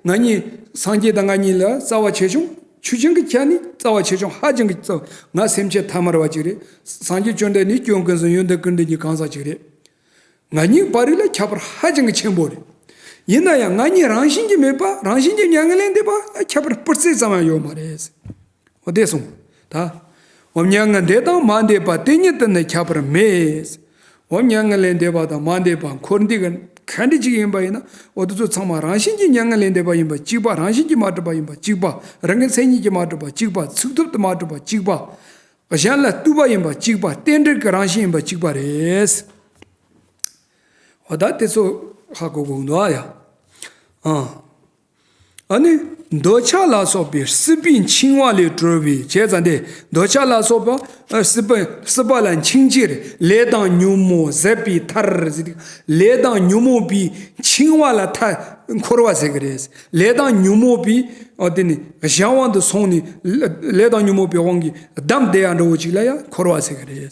ང་གཉིས་སངས་རྒྱས་དང་ང་གཉིས་ལ་རྩ་བ་ཆེ་ཆུང་། ཆུ་ཆེན་གྱི་ཆ་ནས་རྩ་བ་ཆེ་ཆུང་ཧ་ཅང་གི་རྩ། ང་སེམས་ཅན་ཐ་མལ་བ་ཅིག་རེད། སངས་རྒྱས་བཅོམ་ལྡན་འདས་སྐྱོན་ཀུན་ཟད་ཡོན་ཏན་ཀུན་ལྡན་གྱི་གང་ཟག་ཅིག་རེད། ང་གཉིས་བར་ལ་ཁྱད་པར་ཧ་ཅང་གི་ཆེན་པོ་རེད། ཡིན་ན་ཡང་ང་གཉིས་རང་བཞིན་གྱིས་མེད་པ། རང་བཞིན་གྱིས་མྱ་ངན་ལས་འདས་པ་ལ་ཁྱད་པར་སྤུ་རྩེ་ཙམ་ཡང་ཡོད་མ་རེད། འོ་དེ་གསུངས། ད། འོ་མྱ་ངན་འདས་དང་མ་འདས་པ་དེ་ཉིད་དུ་ནི་ཁྱད་པར་མེད། འོ་མྱ་ངན་ལས་འདས་པ་དང་མ་འདས་པ་འཁོར་འདས་ཀྱི་ག་འདྲ་ཅིག་ཡིན་པ་ཡིན་ན། འོ་དེ་ཚོ་ཚང་མ་རང་བཞིན་གྱིས་མྱ་ངན་ལས་འདས་པ་ཡིན་པ་གཅིག་པ། རང་བཞིན་གྱིས་མ་གྲུབ་པ་ཡིན་པ་གཅིག་པ། རང་གི་མཚན་ཉིད་ཀྱིས་མ་གྲུབ་པ་གཅིག་པ། ཚུགས་ཐུབ་ཏུ་མ་གྲུབ་པ་གཅིག་པ། གཞན་ལ་ལྟོས་པ་ཡིན་པ་གཅིག་པ། རྟེན་འབྲེལ་གྱི་རང་བཞིན་ཡིན་པ་གཅིག་པ་རེད། འོ་ད་དེ་ཚོ་ཧ་གོ་དགོས་འདུག་ཨ་ཡ། ཨ། ཨ་ནི། འདོད་ཆགས་ལ་སོགས་པའི་སྲིད་པའི་འཆིང་བ་ལས་གྲོལ་བའི། བྱས་ཙང་དེ་འདོད་ཆགས་ལ་སོགས་པ། ཨ། སྲིད་པ། སྲིད་པ་ལ་འཆིང་བྱེད་རེད། ལས་དང་ཉོན་མོངས་ཟད་པའི་མཐར་ཟེར་དུས། ལས་དང་ཉོན་མོངས་པའི་འཆིང་བ་ལ་མཐར་འཁོར་བ་ཟེར་གི་རེད། ལས་དང་ཉོན་མོངས་པའི། ཨ། དེ་ནི་གཞན་དབང་དུ་སོང་ནས། ལས་དང་ཉོན་མོངས་པའི་དབང་གིས་བསྡམས་བསྡད་ཡ་འདྲ་བོ་ཅིག་ལ་ཡང་འཁོར་བ་ཟེར་གི་རེད།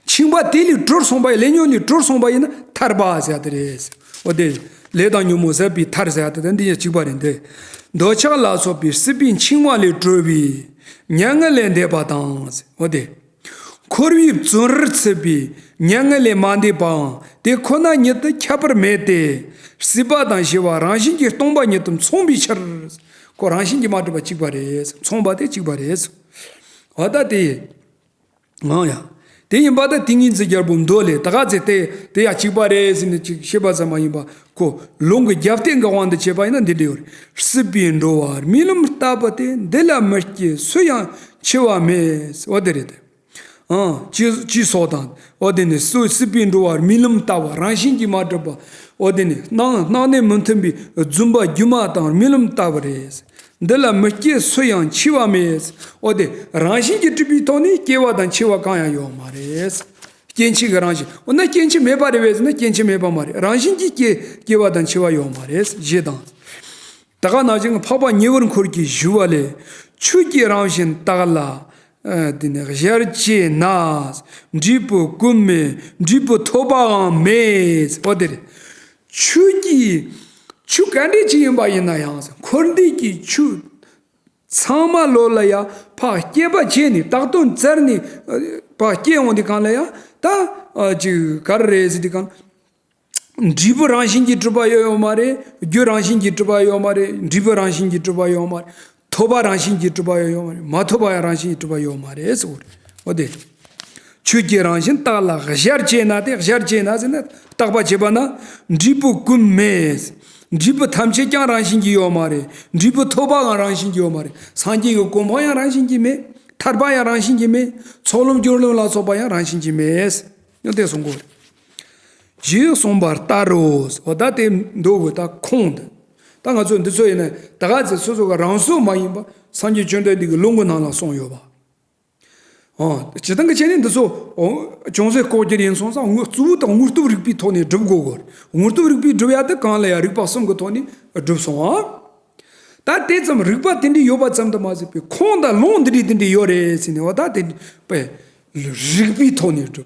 འཆིང་བ་དེ་ལས་གྲོལ་སོང་བ་ཡིན། ལས་ཉོན་ལས་གྲོལ་སོང་བ་ཡིན་ན་ཐར་པ་ཟེར་ཡ་དེ་རེད། འོ་དེ། ལས་དང་ཉོན་མོངས་ཟད་པའི་མཐར་ཟེར་ཡ་དེ་དང་འདི་ཡང་གཅིག་པ་རེད་དེ། འདོད་ཆགས་ལ་སོགས་པའི་སྲིད་པའི་འཆིང་བ་ལས་གྲོལ་བའི་མྱ་ངན་ལས་འདས་པ་དང་། འོ་དེ། འཁོར་བའི་བཙོན་རར་ཚུད་པའི་མྱ་ངན་ལས་མ་འདས་པའང་དེ་ཁོ་ན་ཉིད་དུ་ཁྱད་པར་མེད་དེ། སྲིད་པ་དང་ཞི་བ་རང་བཞིན་གྱིས་སྟོང་པ་ཉིད་དུ་མཚུངས་པའི་ཕྱིར། ཁོ་རང་བཞིན་གྱིས་མ་གྲུབ་པ་གཅིག་པ་རེད། མཚུངས་པ་དེ་གཅིག་པ་རེད། འོ་ད་དེ། ཨང་ཡ། དེ་ཡིན་པ་ད་ཏིང་ངེ་འཛིན་རྒྱལ་པོ་མདོ་ལས། ད་ག་ཚེ་དེ་དེ་ཡང་གཅིག་པ་རེད་ཟེར་ནས་ཅིག་བཤད་པ་ཙམ་མ་ཡིན་པ། ཁོ་ལུང་གི་རྒྱབ་རྟེན་གྱི་དབང་དུ་བྱས་པ་ཡིན་ན་འདི་འདྲ་ཡོད་རེད། སྲིད་པའི་འགྲོ་བ་རྨི་ལམ་ལྟ་བུ་སྟེ། འདི་ལ་མི་སྐྱེ་སུ་ཡང་འཆི་བ་མེད། འོ་དེ་རེད་དེ། ཨང་། ཅི་ཅི་སོགས་དང་། འོ་དེ་ནི་སུ། སྲིད་པའི་འགྲོ་བ་རྨི་ལམ་ལྟ་བུ། རང་བཞིན་གྱིས་མ་གྲུབ་པ། འོ་དེ་ནི་སྣང་སྣང་གནས་མི་མཐུན་པའི་རྫུན་པ་སྒྱུ་མ་དང་རྨི་ལམ་ལྟ་བུ་རེད། འདི་ལ་མི་སྐྱེ་སུ་ཡང་འཆི་བ་མེད། འོ་དེ་རང་བཞིན་གྱིས་གྲུབ་པའི་ཐོག་ནས་སྐྱེ་བ་དང་འཆི་བ་གང་ཡང་ཡོད་མ་རེད། སྐྱེ་འཆི་གི་རང་བཞིན། འོ་ན་སྐྱེ་འཆི་མེད་པ་རེད་པས་ཟེར་ན་སྐྱེ་འཆི་མེད་པ་མ་རེད། རང་བཞིན་གྱིས་སྐྱེ་སྐྱེ་བ་དང་འཆི་བ་ཡོད་མ་རེད། ཞེས་དང་། ད་ག་ནང་བཞིན་འཕགས་པ་ཉེ་བར་འཁོར་གྱིས་ཞུ་བ་ལས། ཆོས་ཀྱི་རང་བཞིན་རྟགས་ལ། ཨ། དེ་ནི་གཞལ་བྱས་ན། འབྲས་བུ་ཀུན་མེད། འབྲས་བུ་ཐོབ་པའང་མེད། འོ་དེ་རེད། ཆོས་ཀྱི། ཆོས་ག་འདྲ་ཅིག་ཡིན་པ་ཡིན་ན་ཡང་། འཁོར་འདས་ཀྱི་ཆོས་ཚང་མ་ལོ་ལ་ཡང་ཕར་དཔྱད་པ་བྱས་ནས། བཏགས་དོན་བཙལ་ནས། ཨ། ཕར་དཔྱད་འོང་དུས་གང་ལ་ཡང་། ད། ཨ། ཅིག་ག་རེ་རེད་ཟེར་དུས་གང་། འབྲས་བུ་རང་བཞིན་གྱིས་གྲུབ་པ་ཡོད་ཡོད་མ་རེད། རྒྱུ་རང་བཞིན་གྱིས་གྲུབ་པ་ཡོད་མ་རེད། འབྲས་བུ་རང་བཞིན་གྱིས་གྲུབ་པ་ཡོད་མ་རེད། ཐོབ་པ་རང་བཞིན་གྱིས་གྲུབ་པ་ཡོད་ཡོད་མ་རེད། མ་ཐོབ་པ་ཡང་རང་བཞིན་གྱིས་གྲུབ་པ་ཡོད་མ་རེད་ཟེར་བ་རེད། འོ་དེ། ཆོས་ཀྱི་རང་བཞིན་རྟགས་ལ་གཞལ་བྱས་ན། དེ་གཞལ་བྱས་ན་ཟེར་ན་བརྟག་པ་བྱས་པ་ན། འབྲས་བུ་ཀུན་མེད། འབྲས་བུ་ཐམས་ཅད་ཀྱང་རང་བཞིན་གྱིས་ཡོད་མ་རེད། འབྲས་བུ་ཐོབ་པའང་རང་བཞིན་གྱིས་ཡོད་མ་རེད། སངས་རྒྱས་ཀྱི་གོ་འཕང་ཡང་རང་བཞིན་གྱིས་མེད། ཐར་པ་ཡང་རང་བཞིན་གྱིས་མེད། ཚོགས་ལམ་སྦྱོར་ལམ་ལ་སོགས་པ་ཡང་རང་བཞིན་གྱིས་མེད། ཡང་དེ་གསུང་གོ། ཞེས་གསུངས་པ་ལྟར་རོ། འོ་ད་དེ་མདོ་གི་ད་ཁུངས་འདི། ད་ང་ཚོ་འདི་ཚོ་ཡིན་ན་ད་ག་ཚོད་སོ་སོ་གི་རང་བཟོ་མ་ཡིན་པ། སངས་རྒྱས་བཅོམ་ལྡན་འདས་ཀྱི་ལུང་གི་ནང་ལ་གསུངས་ཡོད་པ། ཨོ། སྤྱིར་བཏང་གི་ཆ་ནས་འདི་ཚོ། ཨོ། ཅུང་ཟད་ལྐོག་གྱུར་ཡིན་སོང་ཙང་། དངོས་གཙོ་བོ་དང་དངོས་སྟོབས་རིགས་པའི་ཐོག་ནས་སྒྲུབ་དགོས་གོ། དངོས་སྟོབས་རིགས་པས་སྒྲུབ་ཡ་དེ་གང་ལ་ཡང་རིགས་པ་གསུམ་གྱི་ཐོག་ནས་སྒྲུབ་སོང་ཨ། ད་དེ་ཙམ་རིགས་པ་དེ་འདྲ་ཡོད་པ་ཙམ་དུ་མ་ཟད་པའི་ཁུངས་དང་ལུང་འདི་འདྲ་དེ་འདྲ་ཡོད་རེད་ཟེར་ནས། འོ་ད་དེ་པས་རིགས་པའི་ཐོག་ནས་སྒྲུབ།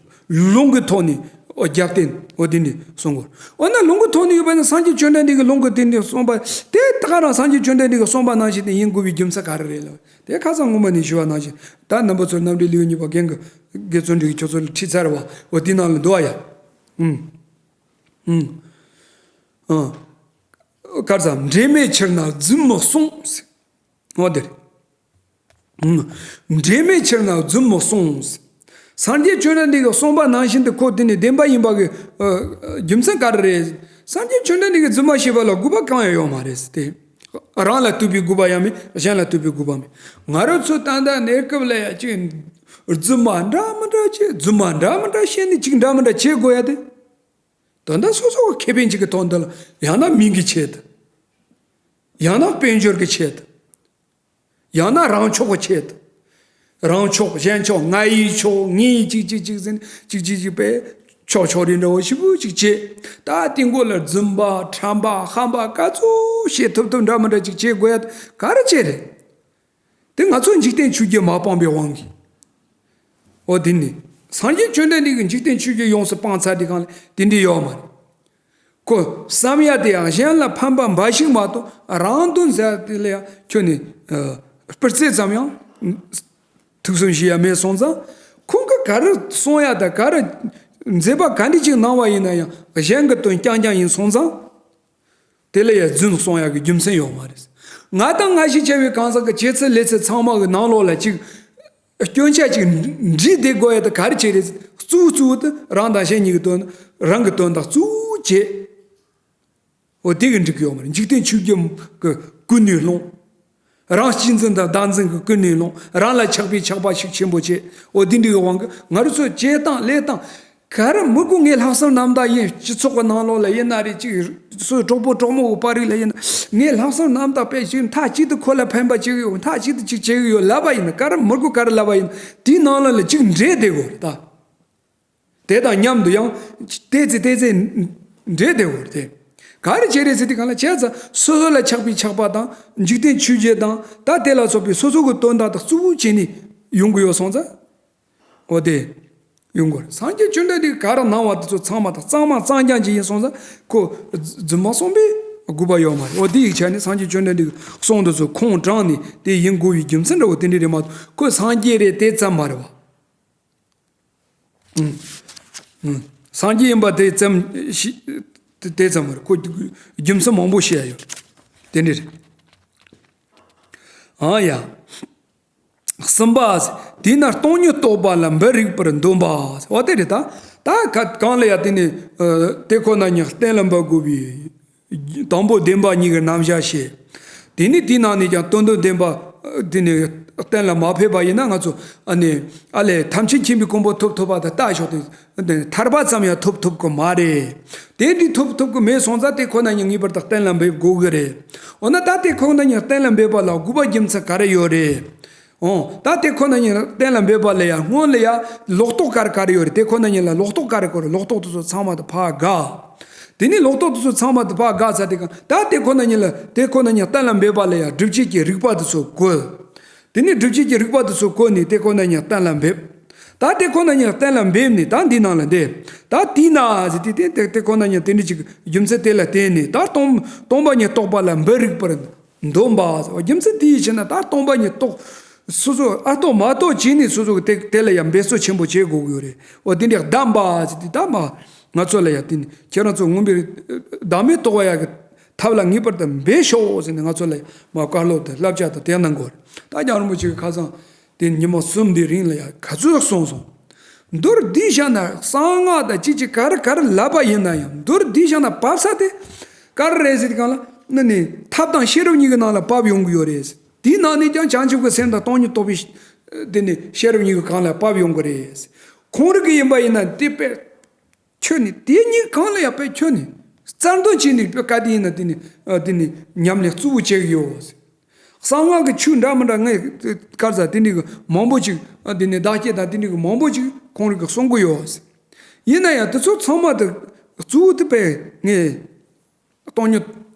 ལུང་གི་ཐོག་ནས། ཨོ། རྒྱབ་རྟེན། འོ་དེ་འདྲ་གསུང་དགོས། འོ་ན་ལུང་གི་ཐོག་ནས་ཡོད་པ་ན། སངས་རྒྱས་བཅོམ་ལྡན་འདས་ཀྱི་ལུང་གི་དེ་འདྲ་གསུངས་པ་དེ་ད་ག་རང་སངས་རྒྱས་བཅོམ་ལྡན་འདས་ཀྱིས་གསུངས་པ་ནང་བཞིན་དེ་ཡིན་དགོས་པའི་རྒྱུ་མཚན་ག་རེ་རེད་ལ། དེ་ཁ་སང་སྔོན་མ་ནས་ཞུ་བ་ནང་བཞིན། ད་རྣམ་པ་ཚོར་རྣམ་འགྲེལ་ལེའུ་གཉིས་པ་རྒན་གྱི། རྒན་བརྩོན་འགྲུས་ཀྱིས་ཁྱོད་ཚོ་ལ་ཁྲིད་ཚར་བ། འོ་དེའི་ནང་ལ་འདུག་ཨ་ཡ། ཨུམ། ཨུམ། ཨ། གར་ས་འབྲེལ་མེད་ཕྱིར་ན་རྫུན་མི་གསུང་། འོ་དེ་རེད། ཨུམ། འབྲེལ་མེད་ཕྱིར་ན་རྫུན་མི་གསུང་། སངས་རྒྱས་བཅོམ་ལྡན་འདས་ཀྱིས་གསུངས་པ་ནང་བཞིན་དུ་ཁོ་དེ་ནི་བདེན་པ་ཡིན་པ་གི། ཨ། རྒྱུ་མཚན་ག་རེ་རེད། སངས་རྒྱས་བཅོམ་ལྡན་འདས་ཀྱིས་རྫུན་མ་བཤད་པ་ལ་དགོས་པ་གང་ཡང་ཡོད་མ་རེད་དེ། རང་ལ་ལྟོས་པའི་དགོས་པ་ཡང་མེད། གཞན་ལ་ལྟོས་པའི་དགོས་པ་མེད། ང་རང་ཚོ་ད་ལྟ་གནས་སྐབས་ལ་ཡ་ཅིག་རྫུན་མ་འདྲ་མི་འདྲ་བྱས། རྫུན་མ་འདྲ་མི་འདྲ་བཤད་ནས་ཅིག་འདྲ་མི་འདྲ་བྱེད་དགོས་ཡ་དེ། ད་ལྟ་སོ་སོ་གི་ཁེ་ཕན་ཅིག་གི་དོན་དུ་ལ། ཡང་ན་མིང་གི་ཆེད་དུ། ཡང་ན་དཔལ་འབྱོར་གི་ཆེད་དུ། ཡང་ན་རང་ཕྱོགས་ཀྱི་ཆེད་དུ། རང་ཕྱོགས། གཞན་ཕྱོགས། ང་ཡི་ཕྱོགས། ངའི་ཅིག་ཅིག་ཅིག་ཟེར་ནས་ཅིག་ཅིག་ཅིག་པས། ཕྱོགས་ཕྱོགས་རིས་འདྲ་བོ་ཞིབ་པོ་ཅིག་བྱས། ད་དེ་མགོ་ལ་རྫུན་པ་ཁྲམ་པ་ཧམ་པ་ག་ཚོད་བཤད་ཐུབ་ཐུབ་འདྲ་མི་འདྲ་ཅིག་བྱེད་དགོས་ཡ་ག་རེ་བྱས་རེད། དེ་ང་ཚོ་འཇིག་རྟེན་ཆོས་བརྒྱད་མ་སྤངས་པའི་དབང་གིས། འོ་དེ་ནི་སངས་རྒྱས་བཅོམ་ལྡན་འདས་ཀྱིས་འཇིག་རྟེན་ཆོས་བརྒྱད་ཡོངས་སུ་སྤངས་ཚར་དེ་གང་ལ་དེ་འདྲ་ཡོད་མ་རེད། ཁོ་བསམ་ཡ་དེ་ཡང་གཞན་ལ་ཕན་པ་འབའ་ཞིག་མ་གཏོགས་རང་དོན་ཟེར་དེ་ལ་ཡང་ཁྱོད་ནི་སྤུར་རྩེ་ཙམ་ཡང་ཐུགས་བསམ་བཞེས་ཡ་མེད་སོང་ཙང་། ཁོང་གིས་ག་རེ་གསུང་ཡ་དང་ག་རེ་མཛད་པ་ག་འདྲ་ཅིག་གནང་བ་ཡིན་ན་ཡང་གཞན་གྱི་དོན་རྐྱང་རྐྱང་ཡིན་སོང་ཙང་། དེ་ལ་ཡང་རྫུན་གསུང་ཡག་གི་རྒྱུ་མཚན་ཡོད་མ་རེད། ང་དང་ང་ཞིག་བྱ་བའི་གང་ཟག་གི་བྱེད་ཚུལ་ལས་ཚུལ་ཚང་མ་གི་ནང་ལོགས་ལ་ཅིག་སྐྱོན་ཆ་ཅིག་འདྲིས་བསྡད་དགོས་ཡ་དེ་ག་རེ་བྱས་རེད། གཙོ་བོ་གཙོ་བོ་དེ་རང་དང་གཞན་གཉིས་ཀྱི་དོན། རང་གི་དོན་དང་གཙོ་བོ་བྱས། འོ་དེ་གི་འགྲིག་གི་ཡོད་མ་རེད། འཇིག་རྟེན་ཆོས་བརྒྱད་གི་ཀུན་ནས་བསླངས། རང་གཅེས་འཛིན་དང་བདག་འཛིན་གྱི་ཀུན་ནས་བསླངས། རང་ལ་ཆགས་པའི་ཆགས་པ་ཤུགས་ཆེན་པོ་བྱས། འོ་འདི་འདྲའི་དབང་གིས་ང་རང་ཚོ་བྱེད་སྟངས་ལས་སྟངས་ག་རེ་མི་དགོས། ངས་ལྷག་བསམ་རྣམ་དག་ཡིན། སྤྱི་ཚོགས་ཀྱི་ནང་ལོགས་ལ་ཡིན་ན་རེད། ཅིག་སོའི་གྲོགས་པོ་གྲོགས་མོ་གི་པར་རིགས་ལ་ཡིན་ན་ངས་ལྷག་བསམ་རྣམ་དག་དཔེ་ཅིག་མཐའ་གཅིག་ཏུ་ཁོ་ལ་ཕན་པ་བྱེད་ཀྱི་ཡོད། མཐའ་གཅིག་ཏུ་ཅིག་བྱེད་ཀྱི་ཡོད་ལབ་པ་ཡིན་ན། ག་རེ་མི་དགོས། ག་རེ་ལབ་པ་ཡིན་ན་དེའི་ནང་ལོགས་ལ་ཅིག་འདྲེས་བསྡད་དགོས་རེད་ད། དེ་དང་མཉམ་དུ་ཡང་ཏོག་ཙམ་ཏོག་ཙམ་འདྲེས་བསྡད་དགོས་རེད་དེ། ག་རེ་བྱས་རེད་ཟེར་དུས་གང་ལ་བྱས་ཙང་སོ་སོ་ལ་ཆགས་པའི་ཆགས་པ་དང་འཇིག་རྟེན་ཆོས་བརྒྱད་དང་ད་དེ་ལ་སོགས་པའི་སོ་སོ་གི་དོན་དག་དང་གཙོ་བོ་བྱས་ནས་ཡོང་གི་ཡོད་སོང་ཙང་། འོ་དེ་ཡོང་དགོས་རེད། སངས་རྒྱས་བཅོམ་ལྡན་འདས་ག་རེ་གནང་བ་དེ་ཚོ་ཚང་མ་དང་གཙང་མ་གཙང་རྐྱང་ཅིག་ཡིན་སོང་ཙང་ཁོ་རྫུན་མ་གསུངས་པའི་དགོས་པ་ཡོད་མ་རེད། འོ་དེ་ཡི་ཆ་ནས་སངས་རྒྱས་བཅོམ་ལྡན་འདས་ཀྱི་གསུང་དེ་ཚོ་ཁུངས་དྲངས་ནས་དེ་ཡིན་དགོས་པའི་རྒྱུ་མཚན་འདྲ་བོ་དེ་འདྲ་རེད་མ་གཏོགས་ཁོ་སངས་རྒྱས་རེད་དེ་ཙམ་མ་རེད་བ། ཨུམ། ཨུམ། སངས་རྒྱས་ཡིན་པ་དེ་ཙམ་ཞིག་དེ་དེ་ཙམ་མ་རེད། ཁོ་རྒྱུ་མཚན་མང་པོ་བཤད་ཡ་ཡོད། དེ་འདྲ་རེད། ཨ་ཡ། གསུམ་པ། དེས་ན་སྟོང་ཉིད་རྟོགས་པ་ལ་འབུ་རིགས་པར་འདོམས་པ། འོ་དེ་རེད་ད། ད་ག་གང་ལ་ཡ་དེ་ནི་ཨ་དེ་ཁོ་ན་ཉིད་གཏན་ལ་འབེབས་དགོས་པའི། དང་པོ་བདེན་པ་གཉིས་ཀྱི་རྣམ་གཞག་བཤད། དེ་ནས་དེའི་ནང་ནས་ཀྱང་དོན་དམ་བདེན་པ་དེ་ནི་གཏན་ལ་མ་ཕེབས་པ་ཡིན་ན་ང་ཚོ་ཨ་ནི་ཨ་ལས་ཐམས་ཅད་མཁྱེན་པའི་གོ་འཕང་ཐོབ་ཐུབ་པ་དང་ལྟ་ཞོག་དེ་ཐར་པ་ཙམ་ཡང་ཐོབ་ཐུབ་ཀྱི་མ་རེད། དེ་འདྲའི་ཐོབ་ཐུབ་ཀྱི་མེད་སོང་ཙང་དེ་ཁོ་ན་ཉིད་ངེས་པར་དུ་གཏན་ལ་འབེབས་དགོས་ཀྱི་རེད། འོ་ན་ད་དེ་ཁོ་ན་ཉིད་གཏན་ལ་འབེབས་པ་ལ་དགོས་པ་རྒྱུ་མཚན་ག་རེ་ཡོད་རེད། འོ། ད་དེ་ཁོ་ན་ཉིད་གཏན་ལ་འབེབས་པ་ལ་ཡང་སྔོན་ལ་ཡང་ལོག་རྟོག་ག་རེ་ག་རེ་ཡོད་རེད། དེ་ཁོ་ན་ཉིད་ལ་ལོག་རྟོག་ག་རེ་གོ་རེད། ལོག་རྟོག་དེ་ཚོ་ཚང་མ་དེ་ཕར་དགག་དེ་ནས་ལོག་རྟོག་དེ་ཚོ་ཚང་མ་དེ་ཕར་དགག་ཚར་དེ་གང་ད་དེ་ཁོ་ན་ཉིད་ལ་དེ་ཁོ་ན་ཉིད་གཏན་ལ་འབེབས་པ་ལ་ཡང་སྒྲིབ་བྱེད་ཀྱི་རིགས་པ་དེ་ཚོ་བཀོད། དེ་ནས་སྒྲིབ་བྱེད་ཀྱི་རིགས་པ་དེ་ཚོ་བཀོད་ནས་དེ་ཁོ་ན་ཉིད་གཏན་ལ་འབེབས། ད་དེ་ཁོ་ན་ཉིད་གཏན་ལ་འབེབས་ནས་ད་འདི་ནང་ལ་འདི། ད་དེས་ན་ཟེར་དེ་དེ་དེ་དེ་ཁོ་ན་ཉིད་དེ་འདྲ་ཅིག་རྒྱུ་མཚན་དེ་ལ་བརྟེན་ནས་ད་སྟོང་སྟོང་པ་ཉིད་རྟོགས་པ་ལ་འབུ་རིགས་པར། འདོམས་པ། རྒྱུ་མཚན་དེ་ཡི་ཕྱིར་ན་ད་སྟོང་པ་ཉིད་རྟོགས། སོ་སོ་ཨ་རྟོགས་མ་རྟོགས་བྱས་ནས་སོ་སོ་གི་དེ་དེ་ལ་ཡང་འབད་རྩོལ་ཆེན་པོ་བྱེད་དགོས་ཀྱི་ཡོད་རེད། འོ་དེ་འདྲ་བདམས་པ་ཟེར་དེ་ད་མ་ང་ཚོ་ལ་ཡང་དེ་ནི་ཁྱེད་རང་ཚོ་མངོན་པའི་བདག་མེད་རྟོགས་པ་ཡག་གི་ཐབས་ལ་ངེས་པར་དུ་འབད་ཤོག་ཟེར་ནས་ང་ཚོ་ལ་མ་བཀའ་སློབ་དང་བསླབ་བྱ་དང་དེ་གནང་དགོས་རེད། ད་རྒྱལ་བ་རིན་པོ་ཆེ་གི་ཁ་སང་དེ་ཉི་མ་གསུམ་དེའི་རིང་ལ་ཡང་ག་ཚོད་གསུངས་སོང་། མདོར་བསྡུས་བཞག་ན་གསང་སྔགས་དང་ཅི་ཅི་ག་རེ་ག་རེ་ལབ་པ་ཡིན་ན་ཡང་མདོར་བསྡུས་བཞག་ན་བབས་ས་དེ་ག་རེ་རེད་ཟེར་གང་ལ་ནི་ནི་ཐབས་དང་ཤེས་རབ་གཉིས་ཀྱི་ནང་ལ་བབས་ཡོང་གི་ཡོད་རེད། དེའི་ནང་ནས་ཀྱང་བྱང་ཆུབ་ཀྱི་སེམས་དང་སྟོང་ཉིད་རྟོགས་པའི་དེ་ནི་ཤེས་རབ་གཉིས་ཀྱི་སྒང་ལ་བབས་ཡོང་གི་རེད། ཁོང་རིག་གི་ཡིན་པ་ཡིན་ན་དེ་དཔེ་ཁྱོད་ནི་དེ་གཉིས་སྒང་ལ་ཡང་དཔེ་ཁྱོད་ནི་རྩལ་འདོན་བྱས་ནས་དཔེ་ག་དེ་ཡིན་ན་དེ་ནི་དེ་ནི་ཉམས་ལེན་གཙོ་བོ་བྱེད་ཀྱི་ཡོད། གསང་སྔགས་ཀྱི་ཆོས་འདྲ་མི་འདྲ་ངས་དཀར་ཟ་དེ་འདྲའི་གི་མང་པོ་ཅིག་དེ་ནས་བདག་བསྐྱེད་དང་དེ་འདྲའི་གི་མང་པོ་ཅིག་ཁོང་རིག་གི་གསུང་གི་ཡོད། ཡིན་ན་ཡང་དེ་ཚོ་ཚང་མ་དེ་གཙོ་བོ་དེ་དཔེ་ངས་སྟོང་ཉིད་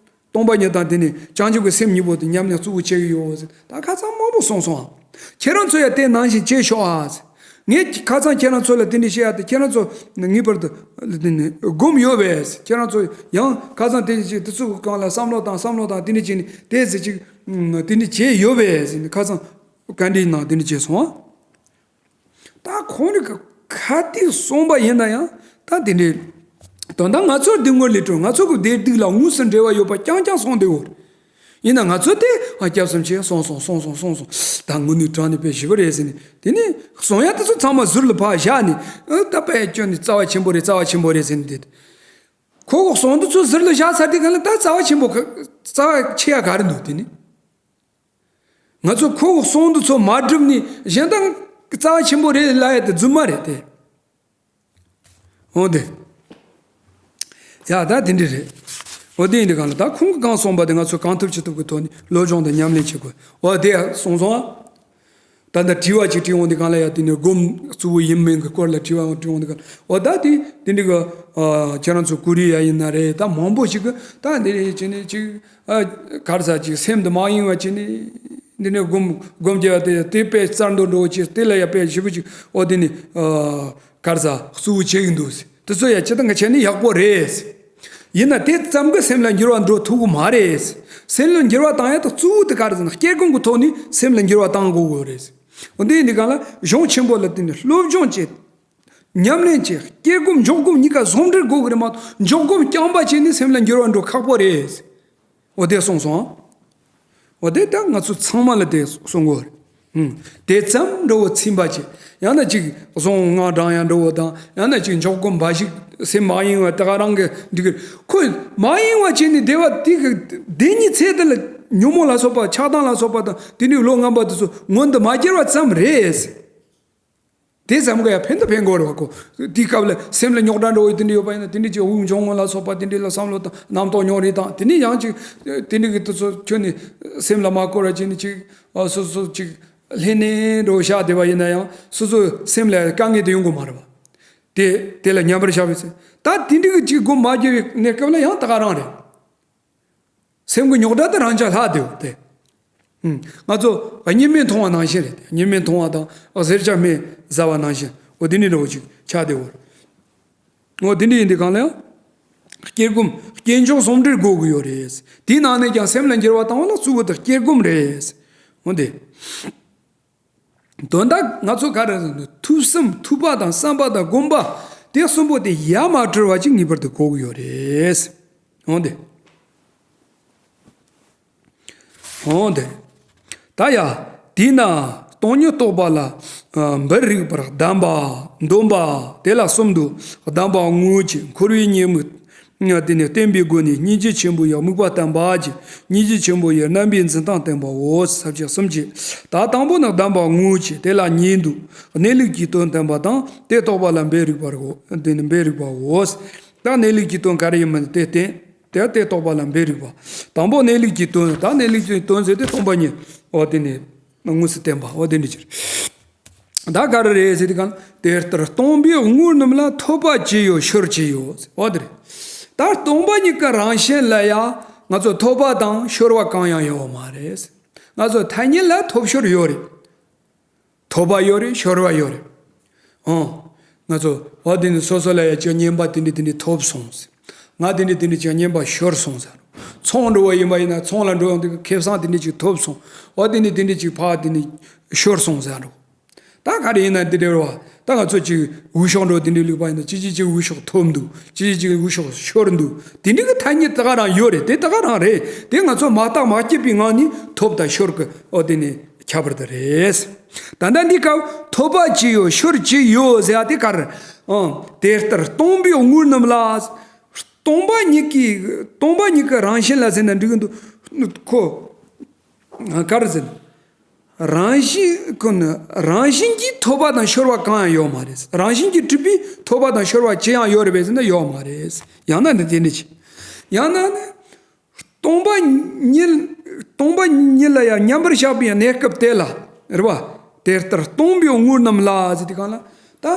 སྟོང་པ་ཉིད་དང་དེ་ནས་བྱང་ཆུབ་ཀྱི་སེམས་གཉིས་པོ་དེ་ཉམས་ལེན་གཙོ་བོ་བྱེད་ཀྱི་ཡོད་ཟེར་ད་ཁ་སང་མང་པོ་གསུངས་སོང་ཨ། ཁྱེད་རང་ཚོ་ཡང་དེ་ནང་བཞིན་བྱེད་ཤོག་ཨ་ཟེར། ངས་ཁ་སང་ཁྱེད་རང་ཚོ་ལ་དེ་འདྲ་བཤད་ཡ་དེ་ཁྱེད་རང་ཚོ་ངེས་པར་དུ་དེ་ནས་སྒོམ་ཡོད་པས་ཟེར། ཁྱེད་རང་ཚོ་ཡང་ཁ་སང་དེ་འདྲ་བྱེད་དེ་ཚོ་གང་ལ་བསམ་བློ་དང་བསམ་བློ་དང་དེ་འདྲ་བྱས་ནས་དེ་ཟེར་ཅིག་དེ་འདྲ་བྱས་ཡོད་པས་ཟེར་ནས་ཁ་སང་བཀའ་འདྲིའི་ནང་དེ་འདྲ་བྱས་སོང་ཨ། ད་ཁོང་རིག་གི་ཁ་ཏིག་སོང་པ་ཡིན་ན་ཡང་ད་དེ་འདྲའི་དོན་དག་ང་ཚོར་སྡུག་བསྔལ་ལས་གྲོལ། ང་ཚོ་གི་བདེ་སྡུག་ལ་དངོས་སུ་འབྲེལ་བ་ཡོད་པ་རྐྱང་རྐྱང་གསུངས་བསྡད་ཡོད། ཡིན་ན་ང་ཚོ་དེ་ཨ་སྐྱབས་སུ་མཆི་སོང་སོང་སོང་སོང་སོང་སོང་ད་དངོས་གནས་དྲང་གནས་དཔེ་ཞེ་པོ་རེད་ཟེར་ནས་དེ་ནས་གསུང་ཡ་དེ་ཚོ་ཚང་མ་ཟུར་ལ་ཕར་བཞག་ནས་ཨ་ད་དཔེ་ཁྱོད་ནི་རྩ་བ་ཆེན་པོ་རེད་རྩ་བ་ཆེན་པོ་རེད་ཟེར་ནས་དེ་ཁོ་གི་གསུང་དེ་ཚོ་ཟུར་ལ་བཞག་ཚར་དུས་ག་ལ་ད་རྩ་བ་ཆེན་པོ་ག་རྩ་བ་ཆེ་ཡ་ག་རེ་འདུག་དེ་ནི། ང་ཚོ་ཁོ་གི་གསུང་དེ་ཚོ་མ་བསྒྲུབས་ནས་གཞན་དག་རྩ་བ་ཆེན་པོ་རེད་ལབ་ཡ་དེ་རྫུན་མ་རེད་དེ། འོ་དེ། ཡ་ད་དེ་འདྲ་རེད། འོ་དེ་ཡིན་དུས་གང་ལ་ད་ཁོང་གིས་གང་གསུངས་པ་དེ་ང་ཚོ་གང་ཐུབ་ཅི་ཐུབ་ཀྱི་ཐོག་ནས་བློ་སྦྱོང་དང་ཉམས་ལེན་བྱེད་དགོས། འོ་དེ་ཡང་གསུངས་སོང་ཨ། ད་ལྟ་དྲི་བ་ཅིག་དྲི་འོང་དུས་སྒང་ལ་ཡ། དེ་ནས་སྒོམ་གཙོ་བོ་ཡིན་མིན་གྱི་སྐོར་ལ་དྲི་བ་དྲི་འོང་དུས་སྒང་ལ། འོ་ད་དེ་དེ་འདྲ་གི་ཨ་ཁྱེད་རང་ཚོ་ཀོ་རི་ཡ་ཡིན་ན་རེད། ད་མང་པོ་ཞིག་གི་ད་འདི་རེད་བྱས་ནས་ཅིག་ཨ་ག་རེ་ཟ་ཅིག་སེམས་འདི་མ་ཡེངས་པ་བྱས་ནས་འདི་ནས་སྒོམ་སྒོམ་རྒྱག་དེ་དེ་དཔེ་རྩལ་འདོན་འགྲོ་བྱས། དེ་ལ་ཡ་དཔེ་ཞེ་པོ་ཅིག་འོ་དེ་ནས་ཨ་ག་རེ་ཟ་གཙོ་བོ་བྱེད་ཀྱི་འདུག་ཟེར། དེ་ཚོ་ཡ་ཅི་ལྟར་ང་བྱས་ནས་ཡག་པོ་རེད། ཡིན་ན་དེ་ཙམ་གྱིས་སེམས་ལ་འགྱུར་བ་འགྲོ་ཐུབ་ཀྱི་མ་རེད། སེམས་ལ་འགྱུར་བ་བཏང་ཡ་དང་གཙོ་བོ་དེ་ག་རེ་ཟེར་ན། སྐྱེ་སྒོམ་གྱི་ཐོག་ནས་སེམས་ལ་འགྱུར་བ་བཏང་དགོས་དགོས་རེད། འོ་དེ་ཡིན་དུས་སྒང་ལ་གཞུང་ཆེན་པོ་ལ་བརྟེན་ནས་སློབ་སྦྱོང་བྱེད། ཉམས་ལེན་བྱེད། སྐྱེ་སྒོམ་འཇོག་སྒོམ་གཉིས་ཀ་ཟུང་འབྲེལ་དགོས་ཀྱི་རེད་མ་གཏོགས། འཇོག་སྒོམ་རྐྱང་པ་བྱས་ནས་སེམས་ལ་འགྱུར་བ་འགྲོ་ཁག་པོ་རེད། འོ་དེ་གསུངས་སོང་། འོ་དེ་ད་ང་ཚོ་ཚང་མ་ལ་དེ་གསུང་དགོས་རེད། ཨུམ། དེ་ཙམ་འགྲོ་བོ་ཚིམ་པ་བྱེད། ཡང་ན་ཅིག་གཟུངས་སྔགས་བགྲང་ཡ་འགྲོ་བོ་དང་། ཡང་ན་ཅིག་འཇོག་སྒོམ་འབའ་ཞིག་སེམས་མ་ཡེངས་པ་དེ་ག་རང་གི་འགྲིག་གི། ཁོ་མ་ཡེངས་པ་བྱས་ནས་བསྡད་པ་དེ་གི་བསྡད་ཉིན་ཚེ་དེ་ལ་ཉོན་མོངས་ལ་སོགས་པ་ཆགས་སྡང་ལ་སོགས་པ་དང་དེ་འདྲའི་བློ་ངན་པ་དེ་ཚོ་མངོན་དུ་མ་གྱུར་བ་ཙམ་རེད། དེ་ཙམ་ག་ཡང་ཕན་དང་ཕན་དགོས་རེད་བ་ཁོ། དེའི་སྐབས་ལ་སེམས་ལ་རྙོག་དྲ་འགྲོ་བའི་དེ་འདྲ་ཡོད་པ་ཡིན་ན། དེ་འདྲ་ཅིག་དབུགས་འབྱུང་རྔུབ་ལ་སོགས་པ་དེ་འདྲ་ལ་བསམ་བློ་དང་རྣམ་རྟོག་མྱོང་རེས་དང་། དེ་ནས་ཡང་ཅིག་དེ་འདྲ་གི་དུས་ཚོད་ཁྱོན་ནས་སེམས་ལ་མ་འཁོར་བ་ཅིག་ནས་ཅིག་ཨ་སོ་སོ་ཅིག་ལྷན་ནེ་འགྲོ་བཞག་བསྡད་པ་ཡིན་ན་ཡང་སོ་སོའི་སེམས་ལ་དཀའ་ངལ་དེ་ཡོང་གི་མ་རེད་བ། དེ་དེ་ལ་མཉམ་པར་བཞག་པའི་ཚེ། ད་དེ་འདྲ་གི་ཅིག་སྒོམ་མ་བརྒྱབ་པའི་གནས་སྐབས་ལ་ཡང་ད་ག་རང་རེད། སེམས་ཀྱི་རྙོག་དྲ་དེ་རང་འཇགས་ལྷག་བསྡད་ཡོད་དེ། ཨུམ། ང་ཚོ་གཉིད་མེད་མཐོང་བ་ནང་བཞིན་རེད་དེ། གཉིད་མེད་མཐོང་བ་དང་གཟེར་ཆ་མེད་ཟ་བ་ནང་བཞིན། འོ་དེ་འདྲ་འདྲ་བོ་ཅིག་ཆགས་བསྡད་ཡོད་རེད། འོ་དེ་འདྲ་ཡིན་དུས་སྒང་ལ་ཡང་སྐྱེ་སྒོམ་སྐྱེ་འཇོག་ཟུང་འབྲེལ་དགོས་ཀྱི་ཡོད་རེད། དེའི་ནང་ནས་ཀྱང་སེམས་ལ་འགྱུར་བ་བཏང་བ་ལ་གཙོ་བོ་དེ་སྐྱེ་སྒོམ་རེད། འོ་དེ། དོན་དག་ང་ཚོ་ག་རེ་ཟེར་ན། ཐོས་བསམ། ཐོས་པ་དང་བསམ་པ་དང་སྒོམ་པ་དེ་གསུམ་པོ་དེ་ཡ་མ་བྲལ་བ་ཅིག་ངེས་པར་དུ་དགོས་ཀྱི་ཡོད་རེད། འོང་དེ། འོང་དེ། ད་ཡ། དེས་ན་སྟོང་ཉིད་རྟོགས་པ་ལ། ཨ། འབུར་རིག་པར་གདམས་པ། འདོམས་པ་དེ་ལ་གསུམ་དུ་གདམས་པ་དངོས་ཀྱི་འཁོར་བའི་ཉེས་དམིགས། དེ་ནས་བསྟན་པའི་སྒོ་ནས་སྙིང་རྗེ་ཆེན་པོ་ཡི་དམིགས་པ་བསྟན་པ་གྱིས་སྙིང་རྗེ་ཆེན་པོ་ཡི་རྣམ་པའི་འཛིན་སྟངས་བསྟན་པའོ། ས་བཅད་གསུམ་གྱིས། ད་དང་པོ་ནི་གདམས་པ་དངོས་ཀྱི། དེ་ལ་ཉིད་དུ་གནས་ལུགས་ཀྱི་དོན་བསྟན་པ་དང་། དེ་རྟོགས་པ་ལ་འབད་རིགས་པའོ། དེ་ནི་འབད་རིགས་པའོ། ད་གནས་ལུགས་ཀྱི་དོན་ག་རེ་ཡིན་མིན་དེ་བསྟན། དེ་དེ་རྟོགས་པ་ལ་འབད་རིགས་པ། དང་པོ་གནས་ལུགས་ཀྱི་དོན། ད་གནས་ལུགས་ཀྱི་དོན་ཟེར་དེ་སྟོང་པ་ཉིད། འོ་དེ་ནི། དངོས་སུ་བསྟན་པ། འོ་དེ་འདྲ་ཅིག་ད་ག་རེ་རེད་ཟེར་དུས་སྒང་། དེ་ལྟར་སྟོང་པའི་དངོས་རྣམས་ལ། ཐོབ་པ་ཅི་ཡོད་ཤོར་ཅི་ཡོད། འོ་དེ་རེད། ད་སྟོང་པ་ཉིད་ཀྱི་རང་བཞིན་ལ་ཡང་ང་ཚོ་ཐོབ་པ་དང་ཤོར་བ་གང་ཡང་ཡོད་མ་རེད། ང་ཚོ་ཐ་སྙད་ལ་ཐོབ་ཤོར་ཡོད་རེད། ཐོབ་པ་ཡོད་རེད། ཤོར་བ་ཡོད་རེད། ཨོ། ང་ཚོ་འོ་དེ་ནི་སོ་སོ་ལ་ཡ་ཅིག་རྔན་པ་དེ་འདྲ་དེ་འདྲ་ཐོབ་སོང་ཟེར། ང་དེ་འདྲ་དེ་འདྲ་ཅིག་རྔན་པ་ཤོར་སོང་ཟེར། ཚོང་འགྲོ་བ་ཡིན་པ་ཡིན་ན་ཚོང་ལ་འགྲོ་ཡོང་དུས་ཁེ་བཟང་དེ་འདྲ་ཅིག་ཐོབ་སོང་། འོ་དེ་འདྲ་དེ་འདྲ་ཅིག་ཕར་དེ་འདྲ་ཤོར་སོང་ཟེར་འགྲོ། ད་ག་རེ་ཡིན་ན་དེ་འདྲ་རེད་བ། ད་ང་ཚོ་ཅིག་འོས་ཤོག་འགྲོ་དེ་འདྲ་བླུགས་པ་ཡིན་ན། ཅི་ཅི་ཅིག་འོས་ཤོག་ཐོབ་འདུག་ཅི་ཅི་ཅིག་འོས་ཤོག་ཤོར་འདུག་དེ་འདྲ་གི་ཐ་སྙད་ད་ག་རང་ཡོད་རེད། དེ་ད་ག་རང་རེད། དེ་ང་ཚོ་མ་བརྟགས་མ་དཔྱད་པའི་ངང་ནས་ཐོབ་དང་ཤོར་གི། འོ་དེ་ནི་ཁྱད་པར་དེ་རེད། ད་ལྟ་འདི་སྐབས་ཐོབ་པ་ཅི་ཡོད་ཤོར་ཅི་ཡོད་ཟེར་ཡ་དེ་ག་རེ། ཨང་། དེ་ལྟར་སྟོང་པའི་དངོས་རྣམས་ལ། སྟོང་པ་ཉིད་ཀྱི། སྟོང་པ་ཉིད་ཀྱི་རང་བཞིན་ལ་ཟེར་ན་འགྲིག་གི་འདུག་ཁོ། ག་རེ་ཟེར། རང་བཞིན་ཀུན་ནི་རང་བཞིན་གྱིས་ཐོབ་པ་དང་ཤོར་བ་གང་ཡང་ཡོད་མ་རེད། རང་བཞིན་གྱིས་གྲུབ་པའི་ཐོབ་པ་དང་ཤོར་བ་ཅི་ཡང་ཡོད་རེད་པས་ཟེར་ན་ཡོད་མ་རེད། ཡང་ན་ནི་དེ་འདྲ་ཅིག་ཡང་ན་ནི། སྟོང་པ་ཉིད། སྟོང་པ་ཉིད་ལ་ཡང་མཉམ་པར་བཞག་པའི་གནས་སྐབས་དེ་ལ། རེད་བ། དེ་ལྟར་སྟོང་པའི་དངོས་རྣམས་ལ་ཟེར་དུས་སྒང་ལ། ད།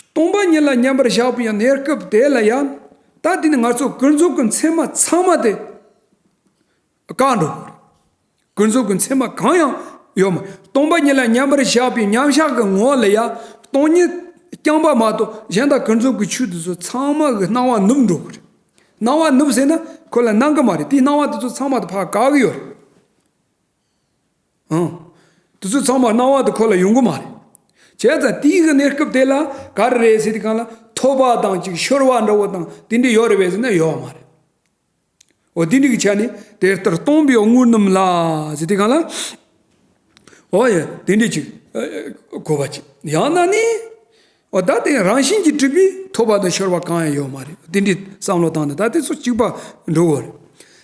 སྟོང་པ་ཉིད་ལ་མཉམ་པར་བཞག་པའི་གནས་སྐབས་དེ་ལ་ཡང་། ད་དེ་ནི་ང་ཚོ་ཀུན་རྫོབ་ཀྱི་མཚན་མ་ཚང་མ་དེ་བཀག་འགྲོ། ཀུན་རྫོབ་ཀྱི་མཚན་མ་གང་ཡང་ཡོད་མ། སྟོང་པ་ཉིད་ལ་མཉམ་པར་བཞག་པའི་མཉམ་བཞག་གི་ངོ་ལ་ཡང་སྟོང་ཉིད་རྐྱང་པ་མ་གཏོགས་གཞན་དག་ཀུན་རྫོབ་ཀྱི་ཆོས་དེ་ཚོ་ཚང་མ་གི་སྣང་བ་ནུབ་འགྲོ་གི་རེད། སྣང་བ་ནུབ་ཟེར་ན་ཁོ་ལ་སྣང་གི་མ་རེད། དེའི་སྣང་བ་དེ་ཚོ་ཚང་མ་དེ་ཕར་བཀག་གི་ཡོད་རེད། ཨང་། དེ་ཚོ་ཚང་མ་སྣང་བ་དེ་ཁོ་ལ་ཡོང་གི་མ་རེད། བྱས་ཙང་དེའི་གི་གནས་སྐབས་དེ་ལ་ག་རེ་རེད་ཟེར་དུས་སྒང་ལ། ཐོབ་པ་དང་ཅིག་ཤོར་བ་འདྲ་བོ་དང་དེ་འདྲ་ཡོད་རེད་པས་ཟེར་ན་ཡོད་མ་རེད། འོ་དེ་འདྲ་གི་ཆ་ནས་དེ་ལྟར་སྟོང་པའི་དངོས་རྣམས་ལ་ཟེར་དུས་སྒང་ལ། འོ་ཡ་དེ་འདྲ་ཅིག་གོ་བ་ཅིག་ཡང་ན་ནི། འོ་ད་དེ་རང་བཞིན་གྱིས་གྲུབ་པའི་ཐོབ་པ་དང་ཤོར་བ་གང་ཡང་ཡོད་མ་རེད། དེ་འདྲའི་བསམ་བློ་བཏང་ནས་ད་དེ་ཚོ་གཅིག་པ་འགྲོ་གི་རེད།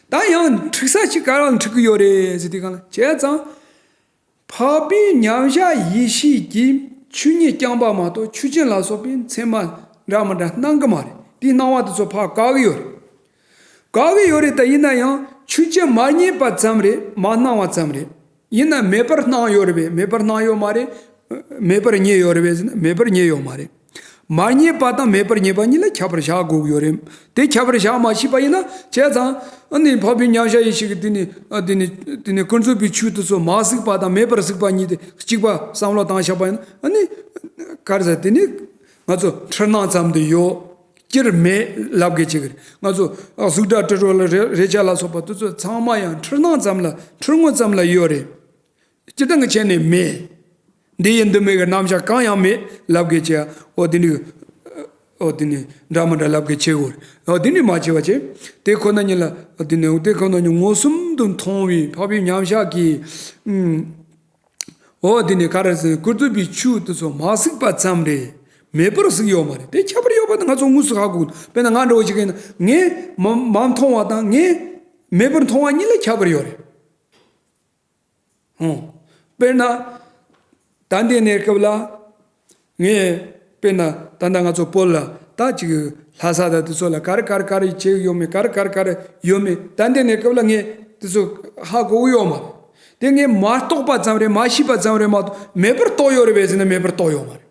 ད་ཡང་འཁྲུག་ས་ཅིག་ག་རེ་ལ་འཁྲུག་གི་ཡོད་རེད་ཟེར་དུས་སྒང་ལ། བྱས་ཙང་། འཕགས་པའི་མཉམ་གཞག་ཡེ་ཤེས་ཀྱིས་ཆོས་ཉིད་རྐྱང་པ་མ་གཏོགས་ཆོས་ཅན་ལ་སོགས་པའི་མཚན་མ་འདྲ་མི་འདྲ་སྣང་གི་མ་རེད། དེའི་སྣང་བ་དེ་ཚོ་ཕར་བཀག་གི་ཡོད་རེད། བཀག་གི་ཡོད་རེད། ད་ཡིན་ན་ཡང་ཆོས་ཅན་མ་རྙེད་པ་ཙམ་རེད། མ་སྣང་བ་ཙམ་རེད། ཡིན་ན་མེད་པར་སྣང་ཡོད་རེད་པས། མེད་པར་སྣང་ཡོད་མ་རེད། མེད་པར་རྙེད་ཡོད་རེད་པས་ཟེར་ན་མེད་པར་རྙེད་ཡོད་མ་རེད། མ་རྙེད་པ་དང་མེད་པར་རྙེད་པ་གཉིས་ལ་ཁྱད་པར་བྱ་དགོས་ཀྱི་ཡོད་རེད། དེ་ཁྱད་པར་བྱ་མ་ཤེས་པ་ཡིན་ན་བྱས་ཙང་། ཨ་ནི་འཕགས་པའི་མཉམ་གཞག་ཡེ་ཤེས་ཀྱི་དེ་ནི་ཨ་དེ་ནི་དེ་ནི་ཀུན་རྫོབ་པའི་ཆོས་དེ་ཚོ་མ་གཟིགས་པ་དང་མེད་པར་གཟིགས་པ་གཉིས་དེ་གཅིག་པ་བསམ་བློ་བཏང་བཞག་པ་ཡིན་ན། ཨ་ནི་ག་རེ་ཟེར། དེ་ནི་ང་ཚོ་འཁྲུལ་སྣང་ཙམ་དུ་ཡོད། སྤྱིར་མེད་ལབ་དགོས་ཀྱི་རེད། ང་ཚོ་གཟུགས་སྒྲ་དྲི་རོ་ལ་རེག་བྱ་ལ་སོགས་པ་དེ་ཚོ་ཚང་མ་ཡང་འཁྲུལ་སྣང་ཙམ་ལ་འཁྲུལ་ངོ་ཙམ་ལ་ཡོད་རེད། སྤྱིར་བཏང་གི་ཆ་ནས་མེད། འདི་ཡིན་འདི་མིན་གྱི་རྣམ་གཞག་གང་ཡང་མེད་ལབ་དགོས་ཀྱི། འོ་དེ་འདྲ། འོ་དེ་ནི་འདྲ་མི་འདྲ་ལབ་དགོས་ཀྱི་ཡོད་རེད། འོ་དེ་འདྲ་མ་བྱས་པ་བྱས། དེ་ཁོ་ན་ཉིད་ལ། འོ་དེ་ནི་དེ་ཁོ་ན་ཉིད་མངོན་སུམ་དུ་མཐོང་བའི་འཕགས་པའི་མཉམ་གཞག་གི། ཨུམ། འོ་དེ་ནི་ག་རེ་ཟེར། ཀུན་རྫོབ་པའི་ཆོས་དེ་ཚོ་མ་གཟིགས་པ་ཙམ་རེད། མེད་པར་གཟིགས་ཡོད་མ་རེད། དེ་ཁྱད་པར་ཡོད་པ་དེ་ང་ཚོ་དངོས་སུ་ཧ་གོ་དགོས། དཔེར་ན་ང་འདྲ་བོ་ཞིག་ཡིན་ན་ངས་མ་མ་མཐོང་བ་དང་ངས་མེད་པར་མཐོང་བ་གཉིས་ལ་ཁྱད་པར་ཡོད་རེད། ཧུང་། དཔེར་ན། ད་འདི་གནས་སྐབས་ལ། ངས། དཔེར་ན་ད་ལྟ་ང་ཚོ་བོད་ལ་ད་ཅིག་ལྷ་ས་དང་དེ་ཚོ་ལ་ག་རེ་ག་རེ་ག་རེ་བྱེད་ཡོད་མེད། ག་རེ་ག་རེ་ག་རེ་ཡོད་མེད། ད་འདི་གནས་སྐབས་ལ་ངས་དེ་ཚོ་ཧ་གོ་གི་ཡོད་མ་རེད། དེ་ངས་མ་རྟོགས་པ་ཙམ་རེད། མ་ཤེས་པ་ཙམ་རེད་མ་གཏོགས་མེད་པར་རྟོགས་ཡོད་རེད་པས་ཟེར་ན་མེད་པར་རྟོགས་ཡོད་མ་རེད།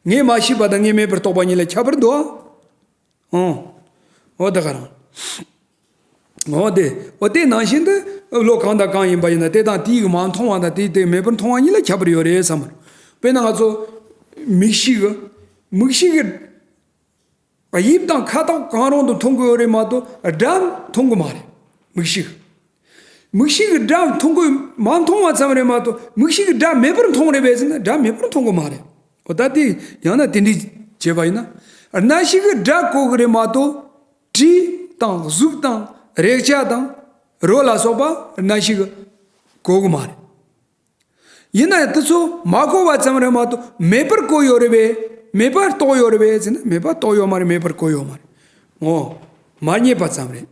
ངས་མ་ཤེས་པ་དང་ངས་མེད་པར་རྟོགས་པ་གཉིས་ལ་ཁྱད་པར་འདུག་ཨ། ཨོ། ཨོ་ད་ག་རང་། ཨོ་དེ། ཨོ་དེ་ནང་བཞིན་དུ་བློ་གང་དང་གང་ཡིན་པ་ཡིན་ན་དེ་དང་དེའི་མ་མཐོང་བ་དང་དེ་དེ་མེད་པར་མཐོང་བ་གཉིས་ལ་ཁྱད་པར་ཡོད་རེད་བསམ་མོ། དཔེར་ན་ང་ཚོ་མིག་ཤེས་ཀྱི། མིག་ཤེས་ཀྱི། དབྱིབས་དང་ཁ་དོག་གང་རུང་དུ་མཐོང་གི་ཡོད་རེད་མ་གཏོགས་སྒྲ་མཐོང་གི་མ་རེད། མིག་ཤེས་ཀྱི། མིག་ཤེས་ཀྱི་སྒྲ་མཐོང་གི་མ་མཐོང་བ་ཙམ་རེད་མ་གཏོགས་མིག་ཤེས་ཀྱི་སྒྲ་མེད་པར་མཐོང་རེད་པས་ཟེར་ན་སྒྲ་མེད་པར་མཐོང་གི་མ་རེད། འོ་ད་དེ་ཡང་ན་དེ་འདྲ་བྱས་པ་ཡིན་ན། རྣ་ཤེས་ཀྱི་སྒྲ་གོ་གི་རེད་མ་གཏོགས་དྲི་དང་གཟུགས་དང་རེག་བྱ་དང་རོ་ལ་སོགས་པ་རྣ་ཤེས་ཀྱི་གོ་གི་མ་རེད། ཡིན་ན་ཡང་དེ་ཚོ་མ་གོ་བ་ཙམ་རེད་མ་གཏོགས་མེད་པར་གོ་ཡོད་རེད་པས། མེད་པར་རྟོགས་ཡོད་རེད་པས་ཟེར་ན་མེད་པར་རྟོགས་ཡོད་མ་རེད། མེད་པར་གོ་ཡོད་མ་རེད། ངོ་། མ་རྙེད་པ་ཙམ་རེད།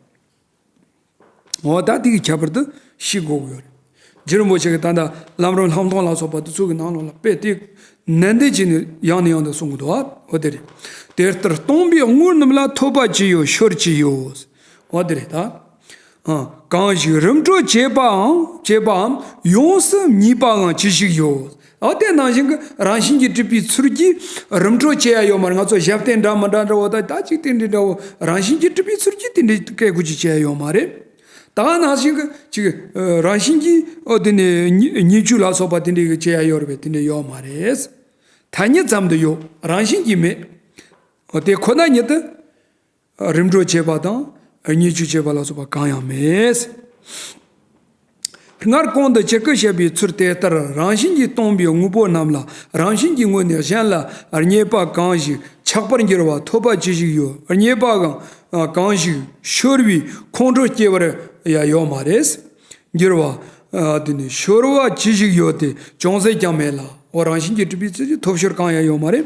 འོ་ད་དེ་གི་ཁྱད་པར་དུ་ཤེས་དགོས་ཀྱི་ཡོད་རེད། རྗེ་རིན་པོ་ཆེ་གི་ད་ལྟ་ལམ་རིམ་ལྷག་མཐོང་ལ་སོགས་པ་དེ་ཚོ་གི་ནང་ལོགས་ལ་དཔེ་དེ་ནན་ཏན་བྱས་ནས་ཡང་ནས་ཡང་དུ་གསུང་གི་འདུག་ཨ། འོ་དེ་རེད། དེ་ལྟར་སྟོང་པའི་དངོས་རྣམས་ལ་ཐོབ་པ་ཅི་ཡོད་ཤོར་ཅི་ཡོད། འོ་དེ་རེད་ད། ཨ། གང་ཞིག་རིམ་གྲོ་བྱེད་པའམ་བྱེད་པའམ་ཡོངས་སུ་བསྙིས་པའང་ཅི་ཞིག་ཡོད། ཨ་དེ་ནང་བཞིན་གྱི་རང་བཞིན་གྱིས་གྲུབ་པའི་ཚུལ་གྱིས་རིམ་གྲོ་བྱེད་ཡ་ཡོད་མ་རེད། ང་ཚོ་ཞབས་བརྟན་འདྲ་མི་འདྲ་འདྲ་བོ་ད་ད་ཅིག་དེ་འདྲ་འདྲ་བོ་རང་བཞིན་གྱིས་གྲུབ་པའི་ཚུལ་གྱིས་དེ་འདྲའི་སྐད་ཁུ་ཅིག་བྱེད་ཡ་ཡོད་མ་རེད། ད་ནང་བཞིན་གྱི་ཅིག་རང་བཞིན་གྱིས་ཨོ་དེ་ནས་བསྙེན་བསྙེན་བཅུག་ལ་སོགས་པ་དེ་འདྲའི་གི་བྱེད་ཡ་ཡོད་རེད་པས། དེ་འདྲ་ཡོད་མ་རེད། ཐ་སྙད་ཙམ་དུ་ཡོད། རང་བཞིན་གྱིས་མེད། ཨོ་དེ་ཁོ་ན་ཉིད་དུ། རིམ་གྲོ་བྱེད་པ་དང་བསྙེན་བཅུག་བྱེད་པ་ལ་སོགས་པ་གང་ཡང་མེད། སྔར་གོང་དུ་ཇི་སྐད་བཤད་པའི་ཚུལ་དེ་ལྟར་རང་བཞིན་གྱིས་སྟོང་པའི་དངོས་པོ་རྣམས་ལ་རང་བཞིན་གྱི་ངོས་ནས་གཞན་ལ་རྙེད་པ་གང་ཞིག་ཆགས་པར་འགྱུར་བ་ཐོབ་པ་ཅི་ཞིག་ཡོད། རྙེད་པ་གང་ཞིག་ཤོར་བའི་ཁོང་ཁྲོ་སྐྱེ་བར་ཡང་ཡོད་མ་རེད། འགྱུར་བ། ཨ་དེ་ནི་ཤོར་བ་ཅི་ཞིག་ཡོད་དེ་ཅུང་ཟད་ཀྱང་མེད་ལ། འོ་རང་བཞིན་གྱིས་གྲུབ་པའི་ཚུལ་གྱིས་ཐོབ་ཤོར་གང་ཡང་ཡོད་མ་རེད།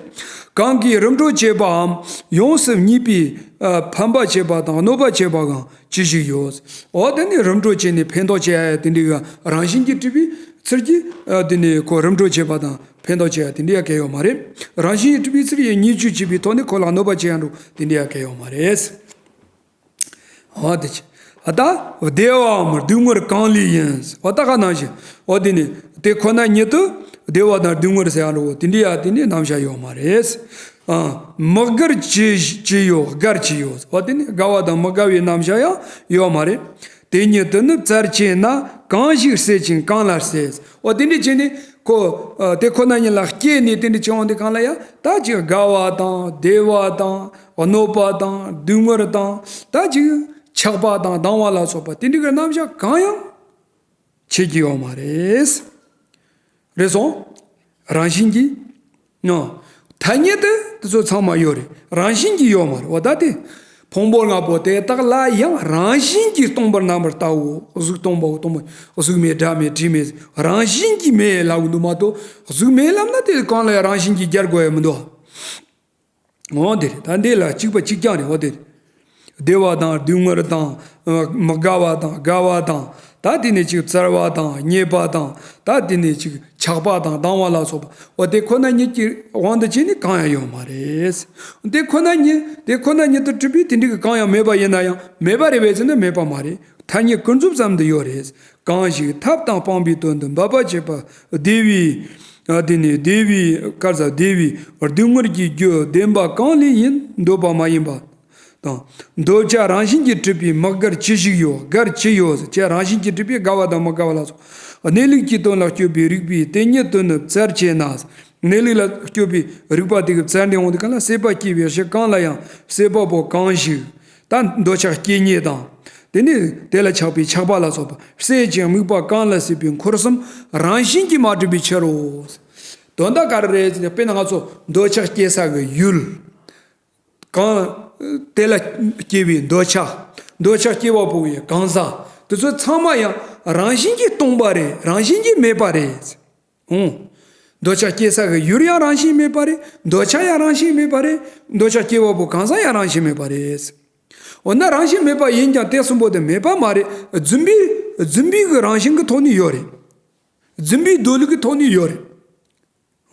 གང་གིས་རིམ་གྲོ་བྱེད་པའམ་ཡོངས་སུ་བསྙེན་པའི་ཨ་ཕན་པ་བྱེད་པ་དང་གནོད་པ་བྱེད་པ་གང་ཅི་ཞིག་ཡོད། འོ་དེ་ནི་རིམ་གྲོ་བྱས་ནས་ཕན་ཐོགས་བྱེད་ཡ་དེ་འདྲའི་རང་བཞིན་གྱིས་གྲུབ་པའི་ཚུལ་གྱིས་ཨ་དེ་ནི་ཁོ་རིམ་གྲོ་བྱེད་པ་དང་ཕན་ཐོགས་བྱེད་ཡ་དེ་འདྲའི་ཡ་གལ་ཡོད་མ་རེད། རང་བཞིན་གྱིས་གྲུབ་པའི་ཚུལ་ཡིས་བསྙེན་བཅུག་བྱས་པའི་ཐོག་ནས་ཁོ་ལ་གནོད་པ་བྱེད་ཡ་འགྲོ་དེ་འདྲའི་ཡ་གལ་ཡོད་མ་རེད། འོ་དེ་ཅི། ཨ་ད་བདེ་བའམ་སྡུག་བསྔལ་གང་ལས་ཡིན། འོ་ད་ག་ནང་བཞིན། འོ་དེ་ནི་དེ་ཁོ་ན་ཉིད་དུ་བདེ་བ་དང་སྡུག་བསྔལ་ཟེར་ཡ་འགྲོ་དེ་འདྲའི་ཡ་དེ་ནི་རྣམ་གཞག་ཡོད་མ་རེད། ཨ་མི་དགར་ཅི་ཅི་ཡོད་དགར་ཅི་ཡོད། འོ་དེ་ནི་དགའ་བ་དང་མི་དགའ་བའི་རྣམ་གཞག་ཡང་ཡོད་མ་རེད། དེ་ཉིད་དུ་ནི་བཙལ་བྱས་ན་གང་ཞིག་སྲེད་ཅིང་གང་ལ་སྲེད། འོ་དེ་འདྲ་བྱས་ནས་ཁོ་ཨ་དེ་ཁོ་ན་ཉིད་ལ་སྐྱེས་ནས་དེ་འདྲ་བྱུང་བ་འདི་གང་ལ་ཡང་ད་ཅིག་དགའ་བ་དང་བདེ་བ་དང་གནོད་པ་དང་སྡུག་བསྔལ་དང་ད་ཅིག་ཆགས་པ་དང་སྡང་བ་ལ་སོགས་པ་དེ་འདྲ་གི་རྣམ་གཞག་གང་ཡང་བྱེད་ཀྱི་ཡོད་མ་རེད། རེད་སོང་། རང་བཞིན་གྱིས། ནོ། ཐ་སྙད་དུ་དེ་ཚོ་ཚང་མ་ཡོད་རེད། རང་བཞིན་གྱིས་ཡོད་མ་རེད། འོ་ད་དེ། ཕུང་པོ་ལྔ་པོ་དེ་དག་ལ་ཡང་རང་བཞིན་གྱིས་སྟོང་པར་རྣམ་པར་བལྟའོ། གཟུགས་སྟོང་པའོ། སྟོང་པ། གཟུགས་མེད་སྒྲ་མེད་དྲི་མེད་རང་བཞིན་གྱིས་མེད་ལབ་གི་འདུག་མ་གཏོགས་གཟུགས་མེད་ལབ་ན་དེ་གང་ལ་ཡང་རང་བཞིན་གྱིས་སྦྱར་དགོས་ཡ་མི་འདུག་འོ་དེ་རེད། ད་འདི་ལ་གཅིག་པ་གཅིག་རྐྱང་རེད། འོ་དེ་རེད། བདེ་བ་དང་སྡུག་བསྔལ་དང་། མི་དགའ་བ་དང་དགའ་བ་དང་། ད་དེ་ནས་ཅིག་བཙལ་བ་དང་རྙེད་པ་དང་། ད་དེ་ནས་ཅིག་ཆགས་པ་དང་སྡང་བ་ལ་སོགས་པ། འོ་དེ་ཁོ་ན་ཉིད་ཀྱི་དབང་དུ་བྱས་ནས་གང་ཡང་ཡོད་མ་རེད། དེ་ཁོ་ན་ཉིད་དེ་ཁོ་ན་ཉིད་དུ་གྲུབ་པས་དེ་འདྲ་གི་གང་ཡང་མེད་པ་ཡིན་ན་ཡང་མེད་པ་རེད་པས་ཟེར་ན་མེད་པ་མ་རེད། ཐ་སྙད་ཀུན་རྫོབ་ཙམ་དུ་ཡོད་རེད། གང་ཞིག་ཐབས་དང་སྤངས་པའི་དོན་དུ་འབད་པ་བྱེད་པ་བདེ་བའི། ཨ་དེ་ནི་བདེ་བའི་ག་རེ་ཟ། བདེ་བའི་སྡུག་བསྔལ་གྱི་རྒྱུ་བདེན་པ་གང་ལས་ཡིན་འདོད་པ་མ་ཡིན་པ་དང་། འདོད་ཆགས་རང་བཞིན་གྱིས་གྲུབ་པའི་མི་དགར་ཅི་ཞིག་ཡོད། དགར་ཅི་ཡོད་ཟེར། ཆགས་རང་བཞིན་གྱིས་གྲུབ་པའི་དགའ་བ་དང་མི་དགའ་བ་ལ་སོགས་གནས་ལུགས་ཀྱི་དོན་ལ་དཔྱོད་པའི་རིགས་པས་དེ་ཉིད་དོན་ནི་བཙལ་བྱས་ན། གནས་ལུགས་ལ་དཔྱོད་པའི་རིགས་པ་དེ་གིས་བཙལ་ནས་འོང་དུས་གང་ལ། སྲེད་པ་སྐྱེ་བའི་གཞི་གང་ལ་ཡང་སྲེད་པ་པོ་གང་ཞིག་ད་འདོད་ཆགས་སྐྱེ་ཉེན་དང་། དེ་ནས་དེ་ལ་ཆགས་པའི་ཆགས་པ་ལ་སོགས་པ་སྲེད་ཅིང་དམིགས་པ་གང་ལ་སྲིད་པའི་འཁོར་གསུམ་རང་བཞིན་གྱིས་མ་གྲུབ་པའི་ཕྱིར་རོ། དོན་དག་ག་རེ་རེད་ཟེར་ན། དཔེར་ན་ང་ཚོ་འདོད་ཆགས་སྐྱེ་ས་གི་ཡུལ། གང་། དེ་ལ་སྐྱེ་བའི་འདོད་ཆགས། འདོད་ཆགས་སྐྱེ་བ་པོ་ཡི་གང་ཟག་དེ་ཚོ་ཚང་མ་ཡང་རང་བཞིན་གྱིས་སྟོང་པ་རེད། རང་བཞིན་གྱིས་མེད་པ་རེད། ཨོ། འདོད་ཆགས་སྐྱེ་ས་གི་ཡུལ་ཡང་རང་བཞིན་མེད་པ་རེད། འདོད་ཆགས་ཡང་རང་བཞིན་མེད་པ་རེད། འདོད་ཆགས་སྐྱེ་བ་པོ་གང་ཟག་ཡང་རང་བཞིན་མེད་པ་རེད། འོ་ན་རང་བཞིན་མེད་པ་ཡིན་ཀྱང་དེ་གསུམ་པོ་དེ་མེད་པ་མ་རེད། རྫུན་པའི་རྫུན་པའི་གི་རང་བཞིན་གི་ཐོག་ནས་ཡོད་རེད། རྫུན་པའི་འདོད་ལུགས་ཀྱི་ཐོག་ནས་ཡོད་རེད།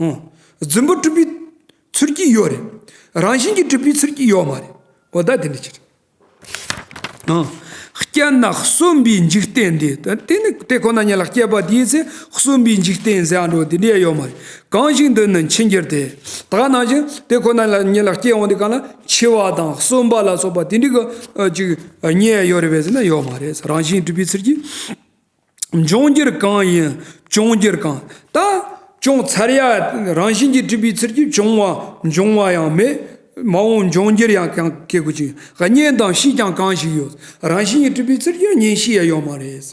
ཨོ། རྫུན་པོ་གྲུབ་པའི་ཚུལ་གྱིས་ཡོད་རེད། རང་བཞིན་གྱིས་གྲུབ་པའི་ཚུལ་གྱིས་ཡོད་མ་རེད། འོ་ད་དེ་འདྲ་ཅིག་རེད། ཨང་། སྐྱེས་ན་གསོན་པའི་འཇིག་རྟེན་འདི། ད་དེ་ནི་དེ་ཁོ་ན་ཉིད་ལ་སྐྱེས་པ་དེའི་ཚེ་གསོན་པའི་འཇིག་རྟེན་ཟེར་ཡ་འགྲོ་དེ་འདྲ་ཡོད་མ་རེད། གང་ཞིག་འདི་ནི་འཆི་འགྱུར་ཏེ། ད་ག་ནང་བཞིན་དེ་ཁོ་ན་ཉིད་ལ་སྐྱེ་འོང་དུས་གང་ལ་འཆི་བ་དང་གསོན་པ་ལ་སོགས་པ་དེ་འདྲ་གི་ཨ་ཅིག་ཨ་ཉེན་ཡོད་རེད་པས་ཟེར་ན་ཡོད་མ་རེད། རང་བཞིན་གྲུབ་པའི་ཚུལ་གྱིས། འབྱུང་འགྱུར་གང་ཡིན་བྱུང་འགྱུར་གང་། ད་བྱུང་ཚར་ཡ་རང་བཞིན་གྱིས་གྲུབ་པའི་ཚུལ་གྱིས་བྱུང་བ་འབྱུང་བ་ཡང་མེད། མ་འོངས་འབྱུང་འགྱུར་ཡང་གང་སྐྱེ་དགོས་ཀྱི། གཉེན་དང་བཤེས་ཀྱང་གང་ཞིག་ཡོད། རང་བཞིན་གྱིས་གྲུབ་པའི་ཚུལ་གྱིས་གཉེན་བཤེས་ཡང་ཡོད་མ་རེད།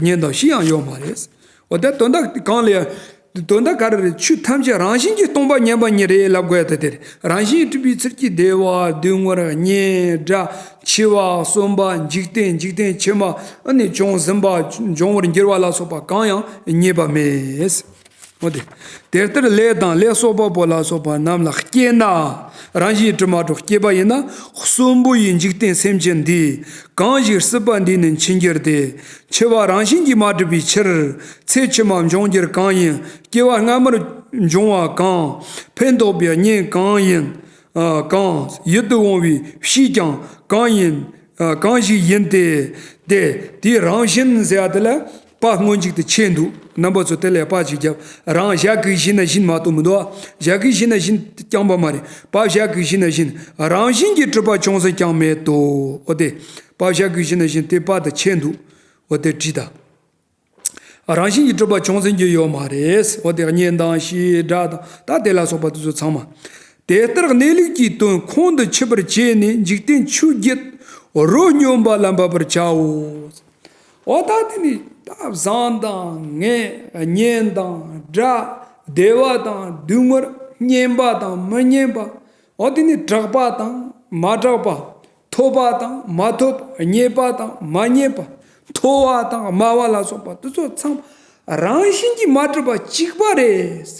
གཉེན་དང་བཤེས་ཡང་ཡོད་མ་རེད། འོ་ད་དོན་དག་གང་ལས། དོན་དག་ག་རེ་རེད། ཆོས་ཐམས་ཅད་རང་བཞིན་གྱིས་སྟོང་པ་ཉམས་པ་ཉིད་རེད་ལབ་དགོས་ཡ་ད་དེ་རེད། རང་བཞིན་གྱིས་གྲུབ་པའི་ཚུལ་གྱིས་བདེ་བ་སྡུག་བསྔལ་གཉེན་དགྲ་འཆི་བ་གསོན་པ་འཇིག་རྟེན་འཇིག་རྟེན་ཕྱི་མ་ཨ་ནི་བྱུང་ཟིན་པ་འབྱུང་བར་འགྱུར་བ་ལ་སོགས་པ་གང་ཡང་རྙེད་པ་མེད། འོ་དེ། དེ་ལྟར་ལས་དང་ལས་གསོག་པ་པོ་ལ་སོགས་པ་རྣམས་ལ་སྐྱེས་ན་རང་བཞིན་གྲུབ་མ་གྲུབ་སྐྱེས་པ་ཡིན་ན་གསོན་པོ་ཡི་འཇིག་རྟེན་སེམས་ཅན་འདི་གང་ཞིག་སྲིད་པ་འདི་ནི་འཆི་འགྱུར་ཏེ། འཆི་བ་རང་བཞིན་གྱིས་མ་གྲུབ་པའི་ཕྱིར། ཚེ་ཕྱི་མ་འབྱུང་འགྱུར་གང་ཡིན། སྐྱེ་བ་སྔ་མར་འབྱུང་བ་གང་། ཕན་འདོགས་པའི་གཉེན་གང་ཡིན། ཨ་གང་། ཡིད་དུ་འོང་བའི་བཤེས་ཀྱང་གང་ཡིན། ཨ་གང་ཞིག་ཡིན་ཏེ། དེ་དེའི་རང་བཞིན་ཟེར་བ་དེ་ལ་པ་སྔོན་འཇུག་ཏུ་ཆད་འདུག་རྣམ་པ་ཚོ་དེ་ལ་པ་ཅིག་བརྒྱབ། རང་བཞག་གི་བཞིན་ན་བཞིན་མ་གཏོགས་མི་འདུག་བཞག་གི་བཞིན་ན་བཞིན་རྐྱང་པ་མ་རེད། པ་བཞག་གི་བཞིན་ན་བཞིན། རང་བཞིན་གྱིས་གྲུབ་པ་ཅུང་ཟད་ཀྱང་མེད་དོ། འོ་དེ། པ་བཞག་གི་བཞིན་ན་བཞིན་དེ་པ་དང་ཆད་འདུག་འོ་དེ་བྲིས་དང་། རང་བཞིན་གྱིས་གྲུབ་པ་ཅུང་ཟད་ཀྱང་ཡོད་མ་རེད། འོ་དེ་གཉེན་དང་བཤེས་དགྲ་དང་ད་དེ་ལ་སོགས་པ་དེ་ཚོ་ཚང་མ། དེ་ལྟར་གནས་ལུགས་ཀྱི་དོན་ཁོང་དུ་ཆུད་པར་བྱས་ནས་འཇིག་རྟེན་ཆོས་བརྒྱད་རོ་སྙོམས་པ་ལ་འབབ་པར་བྱའོ། འོ་ད་དེ་ནི་ད་བཟང་དང་ངན། གཉེན་དང་དགྲ། བདེ་བ་དང་སྡུག་བསྔལ། སྙན་པ་དང་མི་སྙན་པ། འོ་དེ་ནི་གྲགས་པ་དང་མ་གྲགས་པ། ཐོབ་པ་དང་མ་ཐོབ། རྙེད་པ་དང་མ་རྙེད་པ། མཐོ་བ་དང་དམའ་བ་ལ་སོགས་པ་དེ་ཚོ་ཚང་མ་རང་བཞིན་གྱིས་མ་གྲུབ་པ་གཅིག་པ་རེད།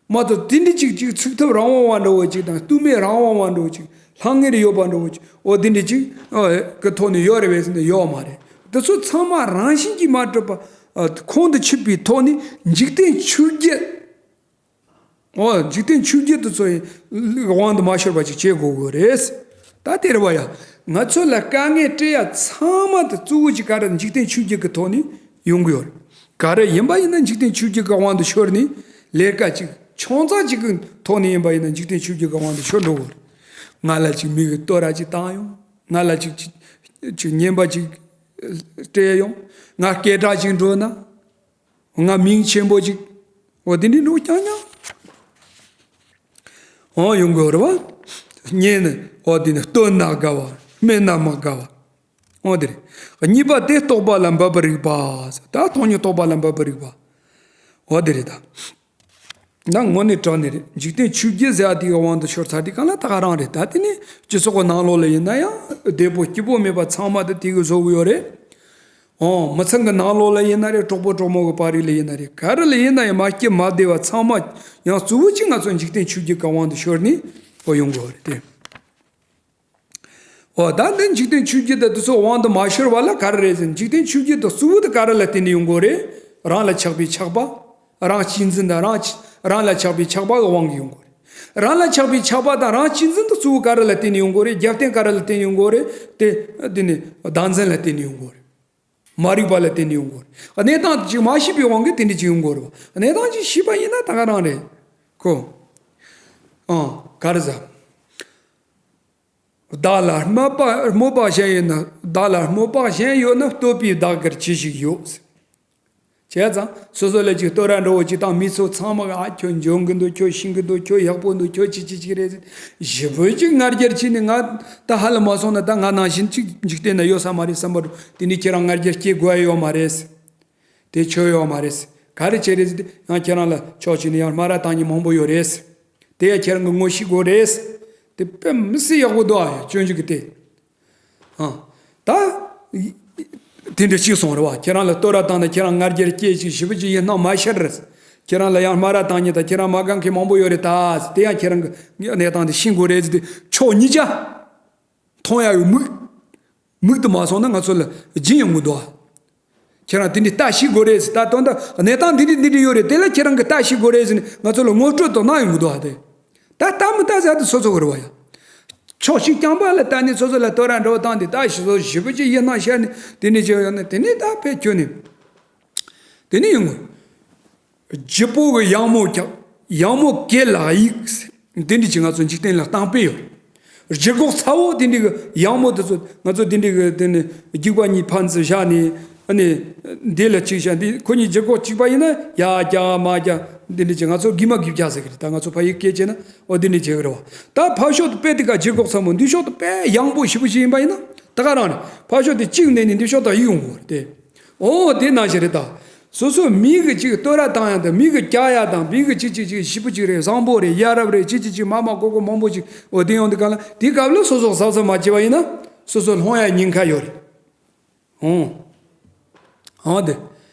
མ་གཏོགས་དེ་འདྲ་ཅིག་ཅིག་ཚུགས་ཐུབ་རང་དབང་བ་འདྲ་བོ་ཅིག་དང་སྟོད་སྨད་རང་དབང་བ་འདྲ་བོ་ཅིག་ལྷང་ངེར་ཡོད་པ་འདྲ་བོ་ཅིག་འོ་དེ་འདྲ་ཅིག་ཨ་གི་ཐོག་ནས་ཡོད་རེད་པས་ཟེར་ན་ཡོད་མ་རེད། དེ་ཚོ་ཚང་མ་རང་བཞིན་གྱིས་མ་གྲུབ་པ་ཨ་ཁོང་དུ་ཆུད་པའི་ཐོག་ནས་འཇིག་རྟེན་ཆོས་བརྒྱད། འོ་འཇིག་རྟེན་ཆོས་བརྒྱད་དེ་ཚོ་ཡི་དབང་དུ་མ་ཤོར་བ་ཅིག་བྱེད་དགོས་དགོས་རེད། ད་དེ་རེད་བ་ཡ། ང་ཚོ་ལ་དཀའ་ངལ་སྤྲད་ཡ་ཚང་མ་དེ་གཙོ་བོ་ཅིག་ག་རེ་འཇིག་རྟེན་ཆོས་བརྒྱད་ཀྱི་ཐོག་ནས་ཡོང་གི་ཡོད་རེད། ག་རེ་ཡིན་པ་ཡིན་ན་འཇིག་རྟེན་ཆོས་བརྒྱད་ཀྱི་དབང་དུ་ཤོར་ནས་ལས་ཀ་ཅིག་ཆུང་ཙག་ཅིག་གི་ཐོག་ནས་ཡིན་པ་ཡིན་ན་འཇིག་རྟེན་ཆོས་བརྒྱད་ཀྱི་དབང་དུ་ཤོར་འགྲོ་གི་ཡོད་རེད། ང་ལ་ཅིག་མི་གིས་བསྟོད་ར་ཅིག་བཏང་ཡོང་། ང་ལ་ཅིག་ཅིག་ཅིག་ཉན་པ་ཅིག་སྤྲད་ཡོང་། ང་སྐད་གྲགས་ཅིག་འགྲོ་ན། ང་མིང་ཆེན་པོ་ཅིག་འོ་དེ་འདྲའི་འགྲོ་རྐྱང་རྐྱང་། འོ་ཡོང་དགོས་རེད་བ། ཉན་ནས་འོ་དེ་ནི་བསྟོད་ན་དགའ་བ། སྨད་ན་མི་དགའ་བ། འོ་དེ་རེད། གཉིས་པ་དེ་རྟོགས་པ་ལ་འབབ་པར་རིགས་པ། ད་སྟོང་ཉིད་རྟོགས་པ་ལ་འབབ་པར་རིགས་པ། འོ་དེ་རེད་ད། ད་དངོས་གནས་དྲང་གནས་རེད། འཇིག་རྟེན་ཆོས་བརྒྱད་ཟེར་ཡ་དེ་གི་དབང་དུ་ཤོར་ཚར་དུས་གང་ལ་ད་ག་རང་རེད། ད་དེ་ནི་སྤྱི་ཚོགས་ཀྱི་ནང་ལོགས་ལ་ཡིན་ན་ཡང་བདེ་པོ་སྐྱིད་པོ་མེད་པ་ཚང་མ་དེ་དེ་གིས་བཟོ་གི་ཡོད་རེད། འོ། མི་ཚང་གི་ནང་ལོགས་ལ་ཡིན་ན་རེད། གྲོགས་པོ་གྲོགས་མོ་གི་བར་རིགས་ལ་ཡིན་ན་རེད། ག་རེ་ལ་ཡིན་ན་ཡང་མ་སྐྱིད་མ་བདེ་བ་ཚང་མ་ཡང་གཙོ་བོ་གཅིག་ང་ཚོ་འཇིག་རྟེན་ཆོས་བརྒྱད་ཀྱི་དབང་དུ་ཤོར་ནས་འོ་ཡོང་གི་ཡོད་རེད་དེ། འོ་ད་འདི་འཇིག་རྟེན་ཆོས་བརྒྱད་དེ་དེ་ཚོ་དབང་དུ་མ་ཤོར་བ་ལ་ག་རེ་རེད་ཟེར་ན། འཇིག་རྟེན་ཆོས་བརྒྱད་དེ་གཙོ་བོ་དེ་ག་རེ་ལ་བརྟེན་ནས་ཡོང་གི་ཡོད་རེད། རང་ལ་ཆགས་པའི་ཆགས་པ། རང་གཅེས་འཛིན་དང་རང་རང་ལ་ཆགས་པའི་ཆགས་པ་གི་དབང་གིས་ཡོང་གི་ཡོད་རེད། རང་ལ་ཆགས་པའི་ཆགས་པ་དང་རང་གཅེས་འཛིན་དེ་གཙོ་བོ་ག་རེ་ལ་བརྟེན་ནས་ཡོང་གི་རེད། རྒྱབ་རྟེན་ག་རེ་ལ་བརྟེན་ནས་ཡོང་གི་རེད། དེ་དེ་ནི་བདག་འཛིན་ལ་བརྟེན་ནས་ཡོང་གི་རེད། མ་རིག་པ་ལ་བརྟེན་ནས་ཡོང་གི་རེད། གནས་སྟངས་ཅིག་མ་ཤེས་པའི་དབང་གིས་དེ་འདྲ་ཅིག་ཡོང་གི་རེད་པ། གནས་སྟངས་ཅིག་ཤེས་པ་ཡིན་ན་ད་ག་རང་རེད། ཁོ། ཨང་། ག་རེ་ཟ། བདག་ལ་སྨོད་པ་སྨོད་པ་གཞན་ཡོད་ན། བདག་ལ་སྨོད་པ་གཞན་ཡོད་ན། བསྟོད་པའི་བདག་གིར་ཅི་ཞིག་ཡོད། བྱས་ཙང་སོ་སོ་ལ་ཅིག་བསྟོད་ར་འདྲ་བོ་ཅིག་བཏང་། མི་ཚོ་ཚང་མ་གིས་ཨ་ཁྱོད་འཇོན་གི་འདུག་ཁྱོད་ཤེས་གི་འདུག་ཁྱོད་ཡག་པོ་འདུག་ཁྱོད་ཅི་ཅི་ཅིག་རེད་ཟེར། ཞེ་པོ་ཅིག་ང་རྒྱལ་ཆེ་ནས་ང་ད་ཧ་ལས་མ་སོང་ན་ད་ང་ནང་བཞིན་ཅིག་འཇིག་རྟེན་ན་ཡོད་ས་མ་རེད་བསམ་པ་འདྲ། དེ་ནི་ཁྱེད་རང་ང་རྒྱལ་སྐྱེ་དགོས་ཡ་ཡོད་མ་རེད། དེ་ཆོ་ཡོད་མ་རེད། ག་རེ་བྱས་རེད་ཟེར་དུས། ཡང་ཁྱེད་རང་ལ་ཕྱོགས་གཅིག་ནས་ཡང་སྨད་ར་བཏང་མཁན་མང་པོ་ཡོད་རེད། དེ་ཡང་ཁྱེད་རང་གིས་ངོ་ཤེས་དགོས་རེད། དེ་དཔེ་མི་སྲིད་ཡག་པོ་འདུག་ཨ། ཡ་སྤྱོད་འཇུག་གི་དེ། ཨ། ད། དེ་འདྲ་ཅིག་སོང་རེད་པ། ཁྱེད་རང་ལ་བསྟོད་ར་བཏང་ན་ཁྱེད་རང་ང་རྒྱལ་སྐྱེ་ཅིག་ཞེ་པོ་ཅིག་ཡིད་སྣང་མ་ཤར་རེད། ཁྱེད་རང་ལ་ཡང་སྨད་ར་བཏང་མཁན་དང་ཁྱེད་རང་མ་དགའ་མཁན་མང་པོ་ཡོད་རེད་ད། དེ་ཡང་ཁྱེད་རང་གིས་གནས་སྟངས་དེ་ཤེས་དགོས་རེད་ཟེར་དུས། ཕྱོགས་གཉིས་ཆ། མཐོང་ཡ་ཡོད་མིག་མིག་ཏུ་མ་སོང་ན་ང་ཚོ་ལ་སྦྱིན་ཡོང་གི་འདུག་ཨ། ཁྱེད་རང་དེ་འདྲའི་ལྟ་ཤེས་དགོས་རེད་ཟེར། ད་དོན་དག་གནས་སྟངས་འདི་འདྲ་འདི་འདྲ་ཡོད་རེད། དེ་ལ་ཁྱེད་རང་གིས་ལྟ་ཤེས་དགོས་རེད་ཟེར་ནས་ང་ཚོ་ལ་ངོ་སྤྲོད་དང་གནང་ཡོང་གི་འདུག་ཨ། དེ་ད་ལྟ་མི་ལྟ་ཟེར་དེ་སོ་སོ་གི་རེད་པ་ཡ། ཕྱོགས་གཅིག་རྐྱང་པ་ལ་ལྟ་ནས་སོ་སོ་ལ་བསྟོད་ར་འདྲ་བོ་བཏང་དེ་ད་ཞེ་པོ་ཞེ་པོ་ཅིག་ཡིད་སྣང་ཤར་ནས་དེ་འདྲ་བྱས་ཡོང་ན། དེ་ནས་ད་དཔེ་ཁྱོད་ནི་དེ་ནས་ཡོང་གི། ལྗིད་པོ་གི་ཡང་མོ་ཁྱག་ཡང་མོ་གད་ལ་གཡུག་འདི་འདྲ་ཅིག་ང་ཚོ་འཇིག་རྟེན་ལ་གཏམ་དཔེ་ཡོད། ལྗིད་ཁོག་ཚ་བོ་དེ་འདྲ་གི་ཡང་མོ་དེ་ཚོ། ང་ཚོ་དེ་འདྲ་གི་དེ་ནི་རྒྱུག་པ་གཉིས་ཕར་ཚུར་བཞག་ནས། ཨ་ནི་འདི་ལ་གཅིག་བཞག་འདི། ཁོ་གཉིས་ལྗིད་ཁོག་གཅིག་པ་ཡིན་ན་ཡར་རྒྱག་མར་རྒྱག་འདི་འདྲ་ཅིག་ང་ཚོ་གིབ་མ་གིབ་རྒྱག་ཟེར་གི་རེད། ད་ང་ཚོ་ཕ་ཡུལ་སྐད་བྱས་ན་འོ་འདི་འདྲ་བྱེད་གི་རེད་པ། ད་ཕར་ཕྱོགས་དེ་དཔེ་དེ་ག་ལྗིད་ཁོག་ཚ་མོ། འདི་ཕྱོགས་དེ་དཔེ་ཡང་པོ་ཞེ་པོ་ཞིག་ཡིན་པ་ཡིན་ན་ད་ག་རང་རེད། ཕར་ཕྱོགས་དེ་གཅིག་ནས་ནི་འདི་ཕྱོགས་དེ་གཡུག་ཡོང་གི་རེད་དེ། འོ་དེ་ནང་བཞིན་རེད་ད། སོ་སོ་མི་གི་ཅིག་བསྟོད་ར་བཏང་ཡ་དང་། མི་གི་བཀྱག་ཡ་དང་། མི་གི་ཅིག་ཅིག་ཅིག་ཞེ་པོ་ཅིག་རེད། བཟང་པོ་རེད། ཡ་རབས་རེད། ཅིག་ཅིག་ཅིག་མ་མ་ཀོ་ཀོ་མང་པོ་ཅིག་འོ་དེ་ཡོང་དུས་ག་ལ། དེ་སྐབས་ལ་སོ་སོ་གཟབ་གཟབ་མ་བྱས་པ་ཡིན་ན་སོ་སོ་ལྷུང་ཡ་ཉེན་ཁ་ཡོད་རེད། འོ། འོ་དེ།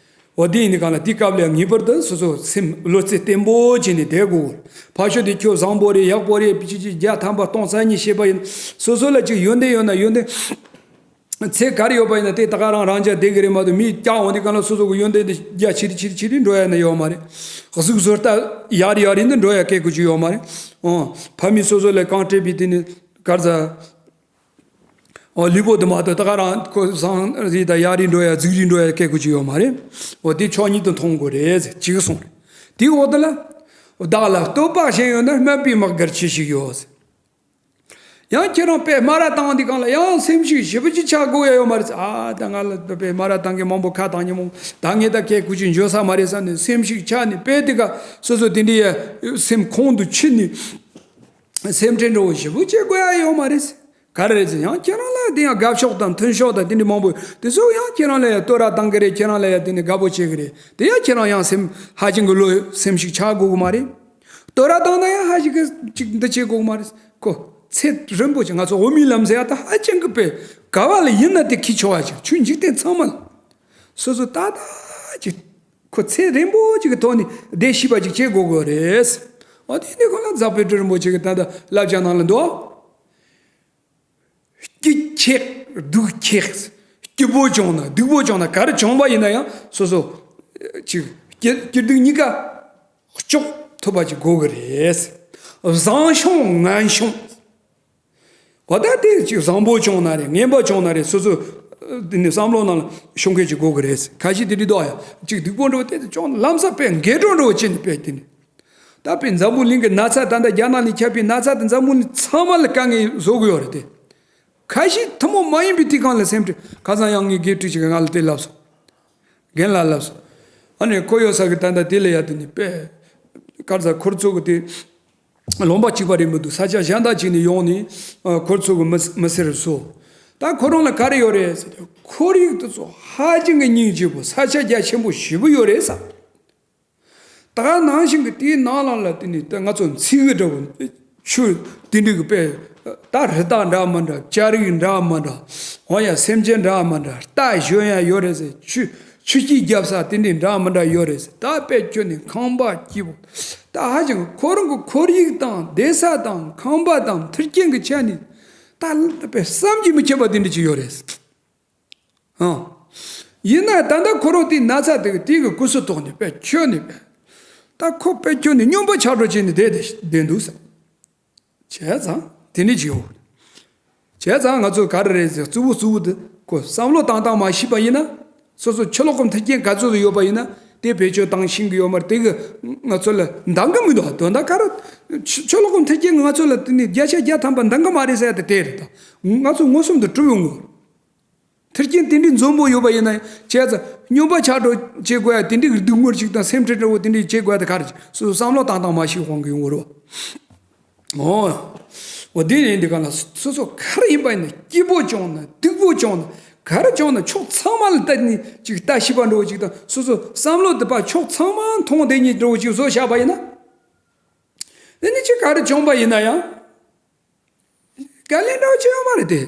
འོ་དེ་ཡིན་དུས་ག་ལ་དེ་སྐབས་ལ་ངེས་པར་དུ་སོ་སོ་སེམས་བློ་རྩེ་བརྟན་པོ་བྱས་ནས་བསྡད་དགོས། ཕར་ཕྱོགས་དེ་ཁྱོད་བཟང་པོ་རེད། ཡག་པོ་རེད། ཅིག་ཅིག་བརྒྱ་ཐམ་པ་སྟོང་རྩ་གཉིས་བཤད་པ་ཡིན། སོ་སོ་ལ་ཅིག་ཡོན་ཏན་ཡོད་ན་ཡོན་ཏན། ཚད་ག་རེ་ཡོད་པ་ཡིན་ན་དེ་ད་ག་རང་རང་འཇགས་བསྡད་ཀྱི་རེད་མ་གཏོགས། མི་བཀྱག་འོང་དུས་ག་ལ་སོ་སོ་གི་ཡོན་ཏན་དེ་རྒྱ་ཆེ་རུ་ཆེ་རུ་ཆེ་རུ་འགྲོ་ཡ་ནི་ཡོད་མ་རེད། གཟུགས་བཟོ་ལྟ་ཡར་ཡར་ཡིན་ན་འགྲོ་ཡ་སྐད་ཀོ་ཅིག་ཡོད་མ་རེད། ཨོ། ཕ་མས་སོ་སོ་ལ་གང་སྤྲད་པའི་དེ་ནི་ག་རེ་ཟ། ཨོ། ལུས་པོ་དེ་མ་གཏོགས་ད་ག་རང་ཁོ་བཟང་རེད་ད། ཡར་རུ་འགྲོ་ཡ་རྫིག་རུ་འགྲོ་ཡ་སྐད་ཀོ་ཅིག་ཡོད་མ་རེད། འོ་དེ་ཕྱོགས་གཉིས་དུ་མཐོང་དགོས་རེད་ཟེར། གཅིག་གསུངས་རེད། དེའི་འོག་ཏུ་ལ། བདག་ལ་བསྟོད་པ་གཞན་ཡོད་ན། སྨད་པའི་དམག་གིར་ཅི་ཞིག་ཡོད་ཟེར། ཡང་ཁྱེད་རང་དཔེ་སྨད་ར་བཏང་དུས་གང་ལ་ཡང་སེམས་ཤུགས་ཞེ་པོ་ཅིག་ཆག་དགོས་ཡ་ཡོད་མ་རེད། ཨ་ད་ང་ལ་དཔེ་སྨད་ར་བཏང་མཁན་མང་པོ་ཁ་བཏང་མཁན་མང་པོ། ད་ངས་ད་སྐད་ཀོ་ཅིག་འཇོན་ས་མ་རེད་བསམ་ནས་སེམས་ཤུགས་ཆག་ནས་དཔེ་དེ་ག་སོ་སོ་དེ་འདྲའི་ཡ་སེམས་ཁོང་དུ་ཆུད་ནས་སེམས་ཁྲལ་འདྲ་བོ་ཞེ་པོ་བྱེད་དགོས་ཡ་ཡོད་མ་རེད། ག་རེ་རེད་ཟེར། ཡང་ཁྱེད་རང་ལ་དེ་ཡང་དགའ་ཕྱོགས་དང་མཐུན་ཕྱོགས་དང་དེ་འདྲ་མང་པོ་དེ་ཚོ་ཡང་ཁྱེད་རང་ལ་ཡ་བསྟོད་ར་བཏང་གི་རེད། ཁྱེད་རང་ལ་ཡ་དེ་ནས་དགའ་པོ་བྱེད་གི་རེད། དེ་ཡང་ཁྱེད་རང་ཡང་སེམས་ཧ་ཅང་གི་བློ་སེམས་ཤུགས་ཆག་དགོས་གི་མ་རེད། བསྟོད་ར་བཏང་ན་ཡང་ཧ་ཅང་གི་ཅིག་འདི་བྱེད་དགོས་གི་མ་རེད། ཁོ་ཚད་རན་པོ་ཅིག་ང་ཚོ་འོ་མའི་ལམ་ཟེར་ཡ་ད་ཧ་ཅང་གི་དཔེ་ག་བ་ལ་ཡིན་ན་དེ་འཁྱེར་ཆོག་པ་ཅིག་ཆོས་འཇིག་རྟེན་ཚང་མ་ལ་སོ་སོ་ཏག་ཏག་ཅིག་ཁོ་ཚད་རན་པོ་ཅིག་གི་ཐོག་ནས་བསྡད་ཤེས་པ་ཅིག་བྱེད་དགོས་གི་རེད། འོ་དེ་ནས་ཁོ་ལ་ཛ་པེ་ཏྲི་རིན་པོ་ཆེ་གི་ད་ལྟ་བསླབ་བྱ་ནང་ལ་འདུག་སྐྱིད་ཁེགས་སྡུག་ཁེགས། སྐྱིད་པོ་བྱུང་ན་སྡུག་པོ་བྱུང་ན་ག་རེ་བྱུང་བ་ཡིན་ན་ཡང་སོ་སོ་ཅིག་སྐྱིད་སྐྱིད་སྡུག་གཉིས་ཀ་ལྕོགས་ཐུབ་པ་ཅིག་དགོས་གི་རེད། བཟང་བྱུང་ངན་བྱུང་། འོ་ད་དེ་ཅིག་བཟང་པོ་བྱུང་ན་རེད། ངན་པ་བྱུང་ན་རེད། སོ་སོ་དེ་ནི་བསམ་བློ་ནང་ལ་ཤོང་མཁན་ཅིག་དགོས་གི་རེད། ཁ་ཤས་དེ་འདྲ་འདུག་ཨ། ཡ་ཅིག་སྡུག་པོ་འདྲ་བོ་དེ་བྱུང་ན་ལམ་སང་དཔེ་འགལ་འགྲོ་འདྲ་བོ་བྱས་ནས་དཔེ་དེ་ནི། ད་དཔེ་འཛམ་བུ་གླིང་གི་ན་ཚ་ད་ལྟ་རྒྱ་ནག་ནས་ཁྱབ་པའི་ན་ཚ་དེ་འཛམ་བུ་གླིང་ཚང་མ་ལ་དཀའ་ངལ་བཟོ་གི་ཡོད་རེད་དེ། ཁ་ཤས་ཐུན་མོང་མ་ཡིན་པའི་དེ་གང་ལ་སེམས་ཁྲལ། ཁ་སང་ཡང་ངའི་དགེ་ཕྲུག་ཅིག་གིས་ང་ལ་དེ་ལབ་སོང་། རྒན་ལགས་ལབ་སོང་། ཨ་ནི་ཁོ་ཡོད་ས་གི་ད་ལྟ་དེ་ལ་ཡ་དེ་ནི་དཔེ་ག་རེ་ཟ། ཁོ་ཚོ་གི་དེ་ལུང་པ་གཅིག་པ་རེད་མི་འདུག་ས་ཆ་གཞན་དག་ཅིག་ནས་ཡོང་ནས་ཁོ་ཚོ་གི་མི་མི་སེར་བཟོ། ད་ཁོ་རང་ལ་ག་རེ་ཡོད་རེད་ཟེར་དུས་ཁོར་ཡུག་དེ་ཚོ་ཧ་ཅང་གི་སྙིང་རྗེ་པོ། ས་ཆ་རྒྱ་ཆེན་པོ་ཞེ་པོ་ཡོད་རེད་ཟེར། ད་ག་ནང་བཞིན་གྱི་དེའི་ནང་ལ་ལ་དེ་ནི་ད་ང་ཚོ་མཚེའུ་གི་འདྲ་བོ། ཆུ་དེ་འདྲ་གི་དཔེ་ད་རི་དྭགས་འདྲ་མི་འདྲ། སྐྱ་རིགས་འདྲ་མི་འདྲ། འོ་ཡ་སེམས་ཅན་འདྲ་མི་འདྲ། རྟ་ཞོན་ཡ་ཡོད་རེད་ཟེར། ཆུ་ཆུ་སྐྱིད་རྒྱབ་ས་དེ་འདྲ་འདྲ་མི་འདྲ་ཡོད་རེད་ཟེར། ད་དཔེ་ཁྱོད་ནི་ཁང་པ་སྐྱིད་པོ། ད་ཧ་ཅང་ཁོ་རང་གི་ཁོར་ཡུག་དང་བསྡད་ས་དང་ཁང་པ་དང་མཐུན་རྐྱེན་གྱི་ཆ་ནས་ད་དཔེ་བསམ་གྱིས་མི་ཁྱབ་པ་དེ་འདྲ་ཅིག་ཡོད་རེད། ཨང་། ཡིན་ན་ད་ལྟ་ཁོ་རང་དེའི་ན་ཚ་དེ་གི་དེ་གི་སྐུ་གཟུགས་ཐོག་ནས་དཔེ་ཁྱོད་ནི་དཔེ། ད་ཁོ་དཔེ་ཁྱོད་ནི་སྨྱོན་པ་ཆགས་འགྲོ་བྱས་ནས་བསྡད་དེ་བསྡད་འདུག་ཟེར། བྱས་ཙང་དེ་འདྲ་ཅིག་ཡོད། བྱས་ཙང་ང་ཚོ་ག་རེ་རེད་ཟེར། གཙོ་བོ་གཙོ་བོ་དེ་ཁོ་བསམ་བློ་བཏང་སྟངས་མ་ཤེས་པ་ཡིན་ན། སོ་སོ་ཆུ་ལོག་གི་མཐུན་རྐྱེན་ག་ཚོད་ཡོད་པ་ཡིན་ན་དེ་བེད་སྤྱོད་བཏང་ཤེས་ཀྱི་ཡོད་མ་རེད། དེ་གི་ང་ཚོ་ལ་འདང་གི་མི་འདུག་དོན་དག་ག་རེ། ཆུ་ཆུ་ལོག་གི་མཐུན་རྐྱེན་ང་ཚོ་ལ་དེ་ནི་བརྒྱ་ཆ་བརྒྱ་ཐམ་པ་འདང་གི་མ་རེད་ཟེར་ཡ་དེ་དེ་རེད། ད་ང་ཚོ་མངོན་སུམ་དུ་གྲུབ་ཡོང་གི་རེད། མཐུན་རྐྱེན་དེ་འདྲའི་འཛོམས་པོ་ཡོད་པ་ཡིན་ན་བྱས་ཙང་སྨྱོན་པ་ཆགས་འགྲོ་བྱེད་དགོས་ཡ་དེ་འདྲའི་སྡུག་བསྔལ་ཞིག་དང་སེམས་ཁྲལ་འདྲ་བོ་དེ་འདྲའི་བྱེད་དགོས་ཡ་དེ་ག་རེ། སོ་སོ་བསམ་བློ་བཏང་སྟངས་མ་ཤེས་དབང་གིས་ཡོང་གི་རེད་བ། འོ། འོ་དེ་ཡིན་དུས་གང་ལ་སོ་སོ་ག་རེ་ཡིན་པ་ཡིན་ན་སྐྱིད་པོ་བྱུང་ན་སྡུག་པོ་བྱུང་ན་ག་རེ་བྱུང་ན་ཕྱོགས་ཚང་མ་ལ་ལྟ་ནས་ཅིག་ལྟ་ཤེས་པ་འདྲ་བོ་ཅིག་དང་སོ་སོ་བསམ་བློ་དེ་ཕར་ཕྱོགས་ཚང་མ་མཐོང་བསྡད་མཁན་འདྲ་བོ་ཅིག་བཟོ་བཞག་པ་ཡིན་ན། དེ་ནི་ཅིག་ག་རེ་བྱུང་པ་ཡིན་ན་ཡང་དཀའ་ལས་འདྲ་བོ་ཅིག་ཡོད་མ་རེད་དེ།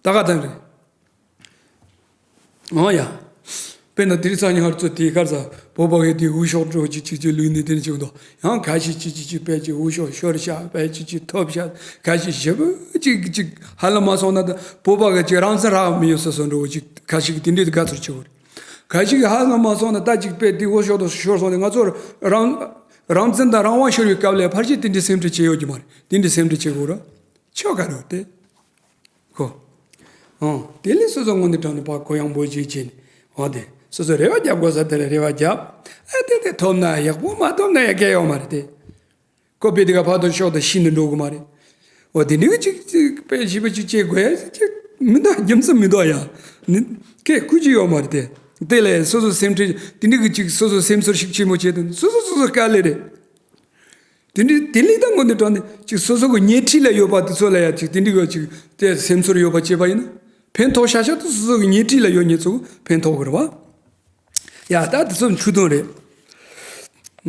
ད་ག་ཙམ་རེད། འོ་ཡ། དཔེར་ན་དེ་རིང་སང་ཉིན་ཧར་ཚོ་དེའི་ཁར་ས་བོད་པ་གི་དེའི་འུ་ཤོག་འགྲོ་ཅིག་ཅིག་ཅིག་ལུས་ནས་དེ་ནས་ཅིག་འདུག་ཡང་ཁ་ཤས་ཅིག་ཅིག་ཅིག་དཔེ་ཅིག་འུ་ཤོག་ཤོར་ཤག་དཔེ་ཅིག་ཅིག་ཐོབ་ཤག་ཁ་ཤས་ཞེ་པོ་ཅིག་ཅིག་ཧ་ལམ་མ་སོང་ན་ད་བོད་པ་གི་ཅིག་རང་བཙན་རག་མི་ཡོད་ས་སོ་འགྲོ་ཅིག་ཁ་ཤས་ཀྱི་དེ་འདྲའི་དགའ་ཚོར་ཆེ་བོ་རེད། ཁ་ཤས་ཀྱི་ཧ་ལམ་མ་སོང་ན་ད་ཅིག་དཔེ་དེ་འུ་ཤོག་ཏུ་ཤོར་སོང་ནས་ང་ཚོར་རང་རང་བཙན་དང་རང་དབང་ཤོར་བའི་སྐབས་ལ་ཕལ་ཆེར་དེ་འདྲའི་སེམས་ཁྲལ་བྱེད་ཡོད་ཀྱི་མ་རེད། དེ་འདྲའི་སེམས་ཁྲལ་བྱེད་དགོས་ར། ཆོག་ག་རེད་དེ། ཁོ། ཨང་། དེ་ལས་སོ་སོ་ངོ་ནས་དྲང་ནས་ཕར་གུ་ཡངས་པོ་ཅིག་བྱས་ནས། འོ་དེ། སོ་སོ་རེ་བ་རྒྱབ་དགོས་ས་དེ་ལ་རེ་བ་རྒྱབ། ཨ་དེ་དེ་ཐོབ་ན་ཡག་པོ་མ་ཐོབ་ན་ཡང་སྐལ་ཡོད་མ་རེད་དེ། ཁོ་པའི་དེ་ག་ཕར་དོར་ཤོག་དང་ཤི་ནས་འགྲོ་གི་མ་རེད། འོ་དེ་འདྲའི་གི་ཅིག་ཅིག་དཔེ་ཞིབ་པ་ཅིག་བྱེད་དགོས་ཡ་ཅིག་མི་འདུག་རྒྱུ་མཚན་མི་འདུག་ཡ། ནི་སྐད་ཁུལ་ཅིག་ཡོད་མ་རེད་དེ། དེ་ལས་སོ་སོ་སེམས་ཁྲལ་དེ་འདྲའི་གི་ཅིག་སོ་སོ་སེམས་ཚོར་ཤུགས་ཆེན་པོ་བྱེད་དུ་སོ་སོ་སོ་སོ་དཀའ་ལས་རེད། དེ་འདྲའི་དེ་ལས་ད་ངོ་འདི་དྲངས་ནས་ཅིག་སོ་སོ་གི་ཉེ་འཁྲིས་ལ་ཡོད་པ་དེ་ཚོ་ལ་ཡ་ཅིག་དེ་འདྲའི་གི་ཅིག་དེ་སེམས་ཚོར་ཡོད་པ་བྱེད་པ་ཡིན་ན་ཕན་ཐོགས་ཤ་ཤ་དུ་སོ་སོ་གི་ཉེ་འཁྲིས་ལ་ཡོད་མཁན་ཚོ་ཕན་ཐོགས་གི་རེད་བ། ཡ་ད་དེ་ཚོ་ཆོས་དོན་རེད།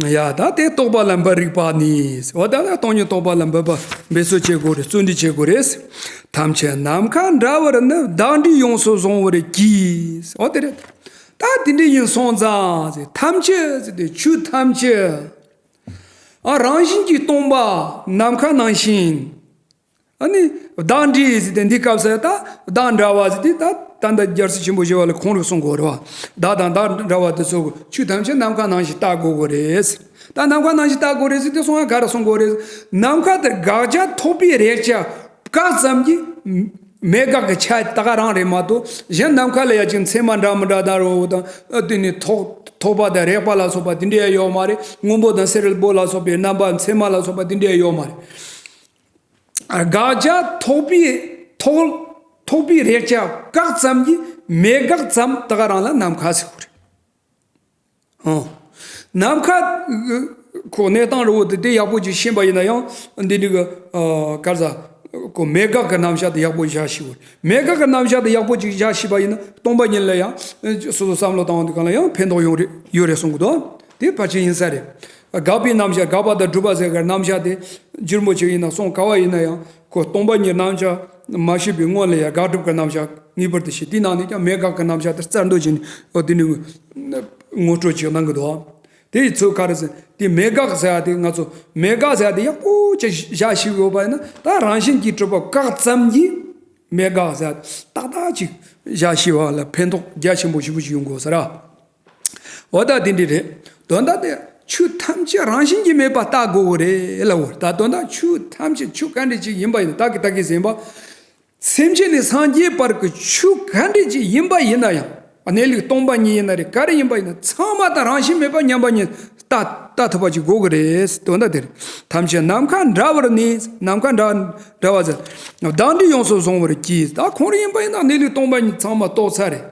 ཡ་ད་དེ་རྟོགས་པ་ལ་འབད་རིགས་པ་ནི། འོ་ད་ད་སྟོང་ཉིད་རྟོགས་པ་ལ་འབད་པ་འབད་རྩོལ་བྱེད་དགོས་རེད། བརྩོན་འགྲུས་བྱེད་དགོས་རེད། ཐམས་ཅད་ནམ་མཁའ་འདྲ་བར་ནི། བདག་འདྲའི་ཡོངས་སུ་བཟུང་བར་གྱིས། འོ་དེ་རེད། ད་དེ་འདྲ་ཡིན་སོང་ཙང་ཟེར། ཐམས་ཅད་ཟེར་ཏེ་ཆོས་ཐམས་ཅད། ཨ་རང་བཞིན་གྱིས་སྟོང་པ་ནམ་མཁའ་ནང་བཞིན། ཨ་ནི་བདག་འདྲའི་ཟེར་ཏེ་འདི་སྐབས་སུ་ད་བདག་འདྲ་བ་ཟེར་ཏེ་ད་ད་ལྟ་རྒྱལ་སྲས་ཆེན་པོ་ཞི་བ་ལྷས་ཁོང་རང་གསུང་གི་ཡོད་རེད་བ། བདག་དང་བདག་འདྲ་བ་དེ་ཚོ་ཆོས་ཐམས་ཅད་ནམ་མཁའ་ནང་བཞིན་བལྟ་དགོས་ཀྱི་རེད། ད་ནམ་མཁའ་ནང་བཞིན་བལྟ་དགོས་རེད་ཟེར་ཏེ་སོང་ཡང་ག་རེ་གསུང་དགོས་རེད། ནམ་མཁའ་དེར་དགག་བྱ་ཐོགས་པའི་རེག་བྱ་བཀག་ཙམ་གྱིས་མེད་དགག་གི་ཆ་ད་ག་རང་རེད་མ་གཏོགས། གཞན་ནམ་མཁའ་ལ་ཡ་ཅིག་མཚན་མ་འདྲ་མི་འདྲ་དང་རོ་དང་དེ་ནི་ཐོགས་ཐོགས་པ་དང་རེག་པ་ལ་སོགས་པ་དེ་འདྲ་ཡོད་མ་རེད། སྔོན་པོ་དང་སེར་པོ་ལ་སོགས་པའི་རྣམ་པ་མཚན་མ་ལ་སོགས་པ་དེ་འདྲ་ཡོད་མ་རེད། དགག་བྱ་ཐོགས་པའི་ཐོགས་ཐོགས་པའི་རེག་བྱ་བཀག་ཙམ་གྱིས་མེད་དགག་ཙམ་ད་ག་རང་ལ་ནམ་མཁའ་ཟེར་གྱི་རེད། ཨོ། ནམ་མཁའ་ཁོ་གནས་སྟངས་རི་བོ་དེ་དེ་ཡག་པོ་ཅིག་ཤེས་པ་ཡིན་ན་ཡང་འདི་འདྲི་གི་གར་ཟ་ཁོ་མེད་དགག་གི་རྣམ་གཞག་དེ་ཡག་པོ་བཞག་ཤེས་དགོས། མེད་དགག་གི་རྣམ་གཞག་དེ་ཡག་པོ་ཅིག་བཞག་ཤེས་པ་ཡིན་ན་སྟོང་པ་ཉིད་ལ་ཡང་སོ་སོ་བསམ་བློ་བཏང་བ་དེ་གང་ལ་ཡང་ཕན་ཐོགས་ཡོང་རེད་ཡོད་རེད་གསུང་གི་འདུག་དེ་ཕལ་ཆེར་ཡིན་ས་རེད། དགག་པའི་རྣམ་གཞག་དགག་པ་དང་སྒྲུབ་པ་ཟེར་གི་རྣམ་གཞག་དེ་འགྱུར་མོ་ཆེ་ཡིན་ན་སོང་ག་བ་ཡིན་ན་ཡང་ཁོ་སྟོང་པ་ཉིད་རྣམ་གཞག་མ་ཤེས་པའི་སྔོན་ལ་ཡང་དགག་སྒྲུབ་ཀྱི་རྣམ་གཞག་ངེས་པར་དུ་ཤེས། དེའི་ནང་ནས་ཀྱང་མེད་དགག་གི་རྣམ་གཞག་དེ་རྩལ་འདོན་བྱས་ནས་འོ་དེ་ནི་ངོ་སྤྲོད་ཅིག་གནང་གི་འདུག་དེ་ཡི་ཚོད་ག་རེ་ཟེར་དེ་མེད་དགག་ཟེར་ཡ་དེ་ང་ཚོ་མེད་དགག་ཟེར་ཡ་དེ་ཡག་པོ་ཅིག་བཞག་ཤེས་ཡོད་པ་ཡིན་ན་ད་རང་བཞིན་གྱིས་གྲུབ་པ་བཀག་ཙམ་གྱིས་མེད་དགག་ཟེར་ཡ་ཏག་ཏག་ཅིག་བཞག་ཤེས་པ་ལ་ཕན་ཐོགས་རྒྱ་ཆེན་པོ་ཞེ་པོ་ཅིག་ཡོང་དགོས་ས་ར། འོ་ད་དེ་འདྲ་རེད། དོན་དག་དེ་ཆོས་ཐམས་ཅད་རང་བཞིན་གྱིས་མེད་པ་བལྟ་དགོས་གི་རེད་ལབ་འོ། ད་དོན་དག་ཆོས་ཐམས་ཅད་ཆོས་ག་འདྲ་ཅིག་ཡིན་པ་ཡིན་ན་ད་གི་ད་གི་ཟིན་པ། སེམས་ཅན་ནས་སངས་རྒྱས་བར་གྱི་ཆོས་ག་འདྲ་ཅིག་ཡིན་པ་ཡིན་ན་ཡང་གནས་ལུགས་སྟོང་པ་ཉིད་ཡིན་ན་རེད་ག་རེ་ཡིན་པ་ཡིན་ན་ཚང་མ་ད་རང་བཞིན་མེད་པ་མཉམ་པ་ཉིད་བལྟ་བལྟ་ཐུབ་པ་ཅིག་དགོས་གི་རེད། དོན་དག་དེ་རེད། ཐམས་ཅད་ནམ་མཁའ་འདྲ་བར་ནི་ནམ་མཁའ་འདྲ་འདྲ་བ་ཟེར། བདག་འདྲའི་ཡོངས་སུ་བཟུང་བར་གྱིས། ད་ཁོང་རང་ཡིན་པ་ཡིན་ན་གནས་ལུགས་སྟོང་པ་ཉིད་ཚང་མ་རྟོགས་ཚར་རེད།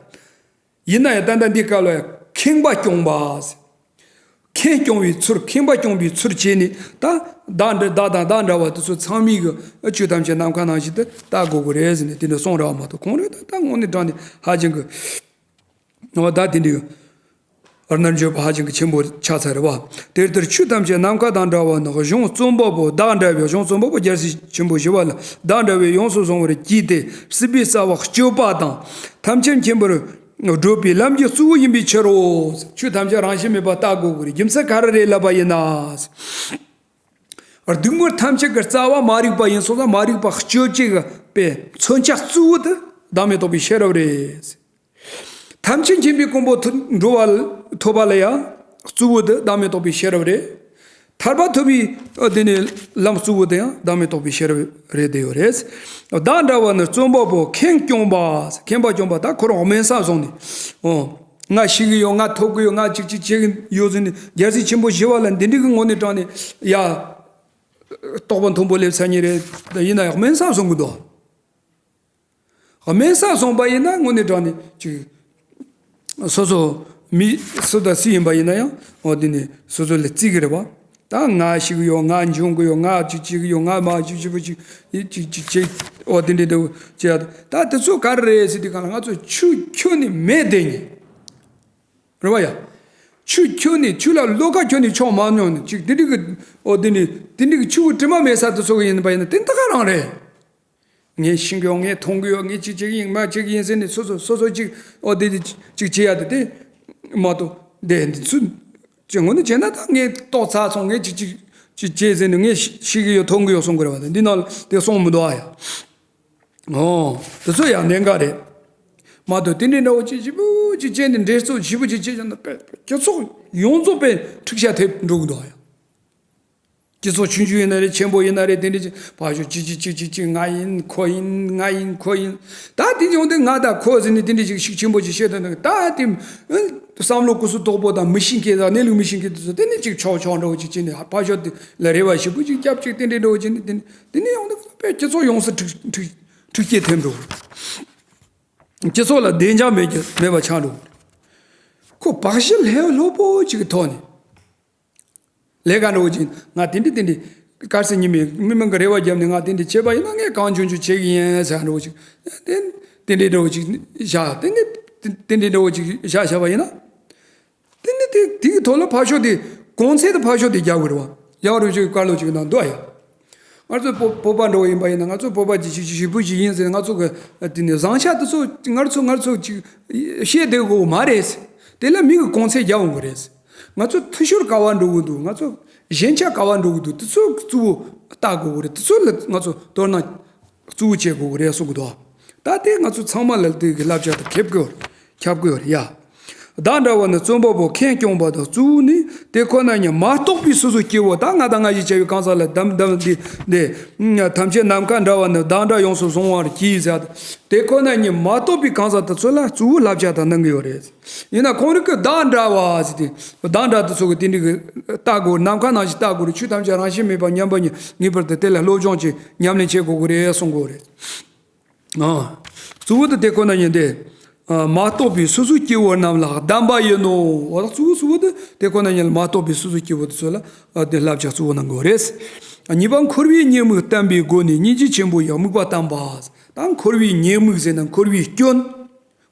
ཡིན་ན་ཡང་ད་ལྟ་འདི་སྐབས་ལ་ཁེངས་པ་སྐྱོང་བ། ཁེངས་སྐྱོང་བའི་ཚུལ་ཁེངས་པ་སྐྱོང་བའི་ཚུལ་བྱས་ནས་ད་བདག་འདྲ་བདག་དང་བདག་འདྲ་བ་དེ་ཚོ་ཚང་མའི་གི་ཆོས་ཐམས་ཅད་ནམ་མཁའ་ནང་བཞིན་དུ་བལྟ་དགོས་ཀྱི་རེད་ཟེར་ནས་དེ་འདྲ་གསུངས་ར་བ་མ་གཏོགས་ཁོང་རང་ད་ད་དངོས་གནས་དྲང་གནས་ཧ་ཅང་གི་འོ་ད་དེ་འདྲའི་རྣལ་འབྱོར་པ་ཧ་ཅང་གི་ཆེན་པོ་ཆགས་ཚར་རེད་བ། དེ་ལྟར་ཆོས་ཐམས་ཅད་ནམ་མཁའ་དང་འདྲ་བ་ནི་གཞུང་རྩོམ་པ་པོ་བདག་འདྲ་བའི་གཞུང་རྩོམ་པ་པོ་རྒྱལ་སྲས་ཆེན་པོ་ཞི་བ་ལྷ་བདག་འདྲ་བའི་ཡོངས་སུ་བཟུང་བར་གྱིས་ཏེ་སྲིད་པའི་རྩ་བ་གཅོད་པ་དང་ཐམས་ཅད་མཁྱེན་པར་བགྲོད་པའི་ལམ་གྱི་གཙོ་བོ་ཡིན་པའི་ཕྱིར་རོ། ཆོས་ཐམས་ཅད་རང་བཞིན་མེད་པ་བལྟ་དགོས་ཀྱི་རེད། རྒྱུ་མཚན་ག་རེ་རེད་ལབ་པ་ཡིན་ན། སྡུག་བསྔལ་ཐམས་ཅད་ཀྱི་རྩ་བ་མ་རིག་པ་ཡིན་སོང་ཙང་མ་རིག་པ་གཅོད་བྱེད་ཀྱི་པའི་མཚོན་ཆ་གཙོ་བོ་དེ་བདག་མེད་རྟོགས་པའི་ཤེས་རབ་རེད། ཐམས་ཅད་མཁྱེན་པའི་གོ་འཕང་ཐོབ་འགྲོ་བ་ཐོབ་པ་ལ་ཡང་གཙོ་བོ་དེ་བདག་མེད་རྟོགས་པའི་ཤེས་རབ་རེད། ཐར་པ་ཐོབ་པའི་ཨ་དེ་ནས་ལམ་གཙོ་བོ་དེ་ཡང་བདག་མེད་རྟོགས་པའི་ཤེས་རབ་རེད་བསྡད་ཡོད་རེད། བདག་འདྲ་བ་ནི་བརྩོན་པ་པོ་ཁེངས་སྐྱུང་བ། ཁེངས་པ་སྐྱུང་བ་ད་ཁོ་རང་དམན་ས་བཟུང་ནས། ཨོ། ང་ཤི་གི་ཡོད། ང་ཐོབ་གི་ཡོད། ང་ཅིག་ཅིག་བྱེད་གི་ཡོད་ཟེར་ནས་རྒྱལ་སྲས་ཆེན་པོ་ཞི་བ་ལྷ་འདི་འདྲ་གི་ངོ་ནས་དྲངས་ནས། ཡ། རྟོགས་པ་མཐོན་པོ་སླེབས་ཚར་ནི་རེད། ཡིན་ན་ཡང་དམན་ས་བཟུང་གི་འདུག་དམན་ས་སོང་པ་ཡིན་ན་དངོས་གནས་དྲང་ནས་ཅིག་སོ་སོ་མི་སུ་དང་སུ་ཡིན་པ་ཡིན་ན་ཡང་འོ་དེ་ནི་སོ་སོ་ལ་བརྩི་གི་རེད་བ། ད་ང་ཤི་གི་ཡོད། ང་འབྱུང་གི་ཡོད། ང་ཅིག་བྱེད་གི་ཡོད། ང་མ་ཅིག་ཅིག་པོ་ཅིག་ཅིག་ཅིག་ཅིག་བྱེད། འོ་དེ་འདྲ་དེ་བྱེད་ཡ། ད་དེ་ཚོ་ག་རེ་རེད་ཟེར་དུས་གང་ལ་ང་ཚོ་ཆུ་ཁྱོན་ནས་མེད་བསྡད་ནས་རེད་བ་ཡ། ཆུ་ཁྱོན་ནས་ཆུ་ལ་བློ་ཁ་ཁྱོན་ནས་ཆོག་མ་མྱོང་ནས་ཅིག་དེ་འདྲ་གི་འོ་དེ་ནི་དེ་འདྲ་གི་ཆུ་བོ་དྲི་མ་མེད་ས་དེ་ཚོ་གི་ཡིན་པ་ཡིན་ན་དེ་ད་ག་རང་རེད། ངས་ཤི་གི་ཡོད། ངས་ཐོང་གི་ཡོད། ངས་ཅིག་བྱེད་ཀྱི་ཡིན། མ་བྱེད་ཀྱི་ཡིན་ཟེར་ནས་སོ་སོ་སོ་སོ་ཅིག་འོ་དེ་དེ་ཅིག་བྱེད་ཡ་དེ་དེ་མ་གཏོགས་དེ་འདི་ཚོ་ཅིག་ངོ་ནས་བྱས་ན་ད་ངས་ལྟོགས་ཚར་སོང་། ངས་ཅིག་ཅིག་ཅིག་བྱེད་ཟེར་ནས་ངས་ཤི་ཤི་གི་ཡོད། ཐོང་གི་ཡོད་གསུང་གི་རེད་བ། དེ་འདི་ནང་ལ་དེ་གསུང་མི་འདུག་ཨ་ཡ། ཨོ། དེ་ཚོ་ཡང་གནད་འགག་རེད། མ་གཏོགས་དེ་འདྲའི་འདྲ་བོ་ཅིག་ཞིབ་པོ་ཅིག་བྱས་ནས་འགྲེལ་ཚོགས་ཞིབ་པོ་ཅིག་བྱས་ཀྱང་ན་དཔེ་སྤྱི་ཚོགས་ཡོངས་རྫོགས་དཔེ་འཁྲུག་ཆ་ཐེབས་འགྲོ་གི་འདུག་ཨ་ཡ། སྤྱི་ཚོགས་ཆུང་ཆུང་ཡིན་ན་རེད། ཆེན་པོ་ཡིན་ན་རེད། དེ་འདྲ་ཅིག་ཕར་ཞོག་ཅིག་ཅིག་ཅིག་ཅིག་ཅིག་ང་ཡིན། ཁོ་ཡིན། ང་ཡིན། ཁོ་ཡིན། ད་དེ་འདྲ་ཡོང་དུས་ང་དང་ཁོ་ཟེར་ནས་དེ་འདྲ་ཅིག་ཤུགས་ཆེན་པོ་ཅིག་བཤད་དོན་དུ་ད་དེ་བསམ་བློ་ཀུ་སུ་དོག་པོ་དང་མི་ཤེས་མཁན་དང་གནས་ལུགས་མི་ཤེས་མཁན་དེ་ཚོ་དེ་ནས་ཅིག་ཆོག་ཆོག་འདྲ་བོ་ཅིག་བྱས་ནས་ཕར་ཞོག་དེ་ལ་རེ་བ་ཞིབ་པོ་ཅིག་རྒྱབ་ཅིག་དེ་འདྲ་འདྲ་བོ་བྱས་ནས་དེ་ནས་དེ་ནས་ཡོང་དུས་དཔེ་སྤྱི་ཚོགས་ཡོངས་སུ་འཁྲུག་འཁྲུག་འཁྲུག་རྐྱེན་ཐེབས་འགྲོ། སྤྱི་ཚོགས་ལ་བདེ་འཇགས་མེད་ཀྱི་མེད་པ་ཆགས་འགྲོ། ཁོ་བག་ཞིལ་ལྷོད་ལྷོད་པོ་ཅིག་གི་ཐོག་ནས། ལས་ཀ་འགྲོ་ཅིག་ང་དེ་འདྲ་དེ་འདྲ་དཀར་ཟས་ཉི་མའི་མི་མང་གི་རེ་བ་བརྒྱབ་ནས་ང་དེ་འདྲ་བྱས་པ་ཡིན་ན་ངས་གང་བྱུང་བྱུང་བྱེད་ཀྱི་ཡིན་ཟེར་འགྲོ་ཅིག་དེ་དེ་འདྲ་འགྲོ་ཅིག་བཞག་དེ་འདྲ་དེ་འདྲ་འགྲོ་ཅིག་བཞག་བཞག་པ་ཡིན་ན། དེ་ནི་དེ་དེ་གི་ཐོག་ལ་ཕར་ཕྱོགས་དེ་གོང་ཚད་དུ་ཕར་ཕྱོགས་དེ་རྒྱག་དགོས་རེད་བ། རྒྱག་རོགས་བྱེད་བཀའ་སློབ་ཅིག་གནང་འདུག་ཨ་ཡ། ང་ཚོ་བོད་བོད་པ་འགྲོ་བ་ཡིན་པ་ཡིན་ན་ང་ཚོ་བོད་པ་ཅིག་ཅིག་ཅིག་ཞིབ་པོ་ཅིག་ཡིན་ཟེར་ང་ཚོ་གི་དེ་ནས་བཟང་ཆ་དེ་ཚོ་ང་ཚོ་ང་ཚོ་ཅིག་བཤད་བསྡད་དགོས་མ་རེད། དེ་ལ་མི་གི་གོང་ཚད་རྒྱག་འོང་གི་རེད། ང་ཚོ་འཐུས་ཤོར་ག་བ་འགྲོ་གི་འདུག་ང་ཚོ་ཞན་ཆ་ག་བ་འགྲོ་གི་འདུག་དེ་ཚོ་གཙོ་བོ་ལྟ་དགོས་གི་རེད། དེ་ཚོ་ལ་ང་ཚོ་དོ་སྣང་གཙོ་བོ་བྱེད་དགོས་ཀྱི་རེད་གསུང་གི་འདུག་ད་དེ་ང་ཚོ་ཚང་མ་ལ་དེ་གི་བསླབ་བྱ་དང་ཁེབས་དགོས་ཁྱབ་དགོས་རེད་ཡ། བདག་འདྲ་བ་ནི་བརྩོན་པ་པོ་ཁེངས་སྐྱུང་བ་དང་གཙོ་བོ་ནི་དེ་ཁོ་ན་ཉིད་མ་རྟོགས་པའི་སོ་སོ་སྐྱེ་བོ་ད་ང་དང་ང་ཞེས་བྱ་བའི་གང་ཟག་ལ་དམ་དམ་འདི་འདི་ཐམས་ཅད་ནམ་མཁའ་འདྲ་བ་ནི་བདག་འདྲ་ཡོངས་སུ་བཟུང་བར་གྱིས་ཟེར། དེ་ཁོ་ན་ཉིད་མ་རྟོགས་པའི་གང་ཟག་དེ་ཚོ་ལ་གཙོ་བོ་བསླབ་བྱ་དང་གནང་གི་ཡོད་རེད། ཡིན་ན་ཁོང་རིགས་ཀྱི་བདག་འདྲ་བ་ཟེར་ཏེ། བདག་འདྲ་དེ་ཚོ་གི་དེ་འདྲ་གི་ལྟ་དགོས། ནམ་མཁའ་ནང་བཞིན་ལྟ་དགོས་རེད། ཆོས་ཐམས་ཅད་རང་བཞིན་མེད་པ་མཉམ་པ་ཉིད་ངེས་པར་དུ་དེ་ལ་སློབ་སྦྱོང་ཅིག་ཉམས་ལེན་བྱེད་དགོས་ཀྱི་རེད་གསུང་གི་རེད། ཨ། གཙོ་བོ་དེ་དེ་ཁོ་ན་ཉིད་དེ། ཨ། མ་རྟོགས་པའི་སོ་སོའི་སྐྱེ་བོ་རྣམས་ལ་གདམས་པ་ཡིན་ནོ། འོ་ད་གཙོ་བོ་གཙོ་བོ་དེ་དེ་ཁོ་ན་ཉིད་ལ་མ་རྟོགས་པའི་སོ་སོའི་སྐྱེ་བོ་དེ་ཚོ་ལ་ཨ་དེ་བསླབ་བྱ་གཙོ་བོ་གནང་དགོས་རེད། གཉིས་པ་འཁོར་བའི་ཉེས་དམིགས་བསྟན་པའི་སྒོ་ནས་སྙིང་རྗེ་ཆེན་པོ་ཡི་དམིགས་པ་བསྟན་པ། ད་འཁོར་བའི་ཉེས་དམིགས་ཟེར་ན་འཁོར་བའི་སྐྱོན།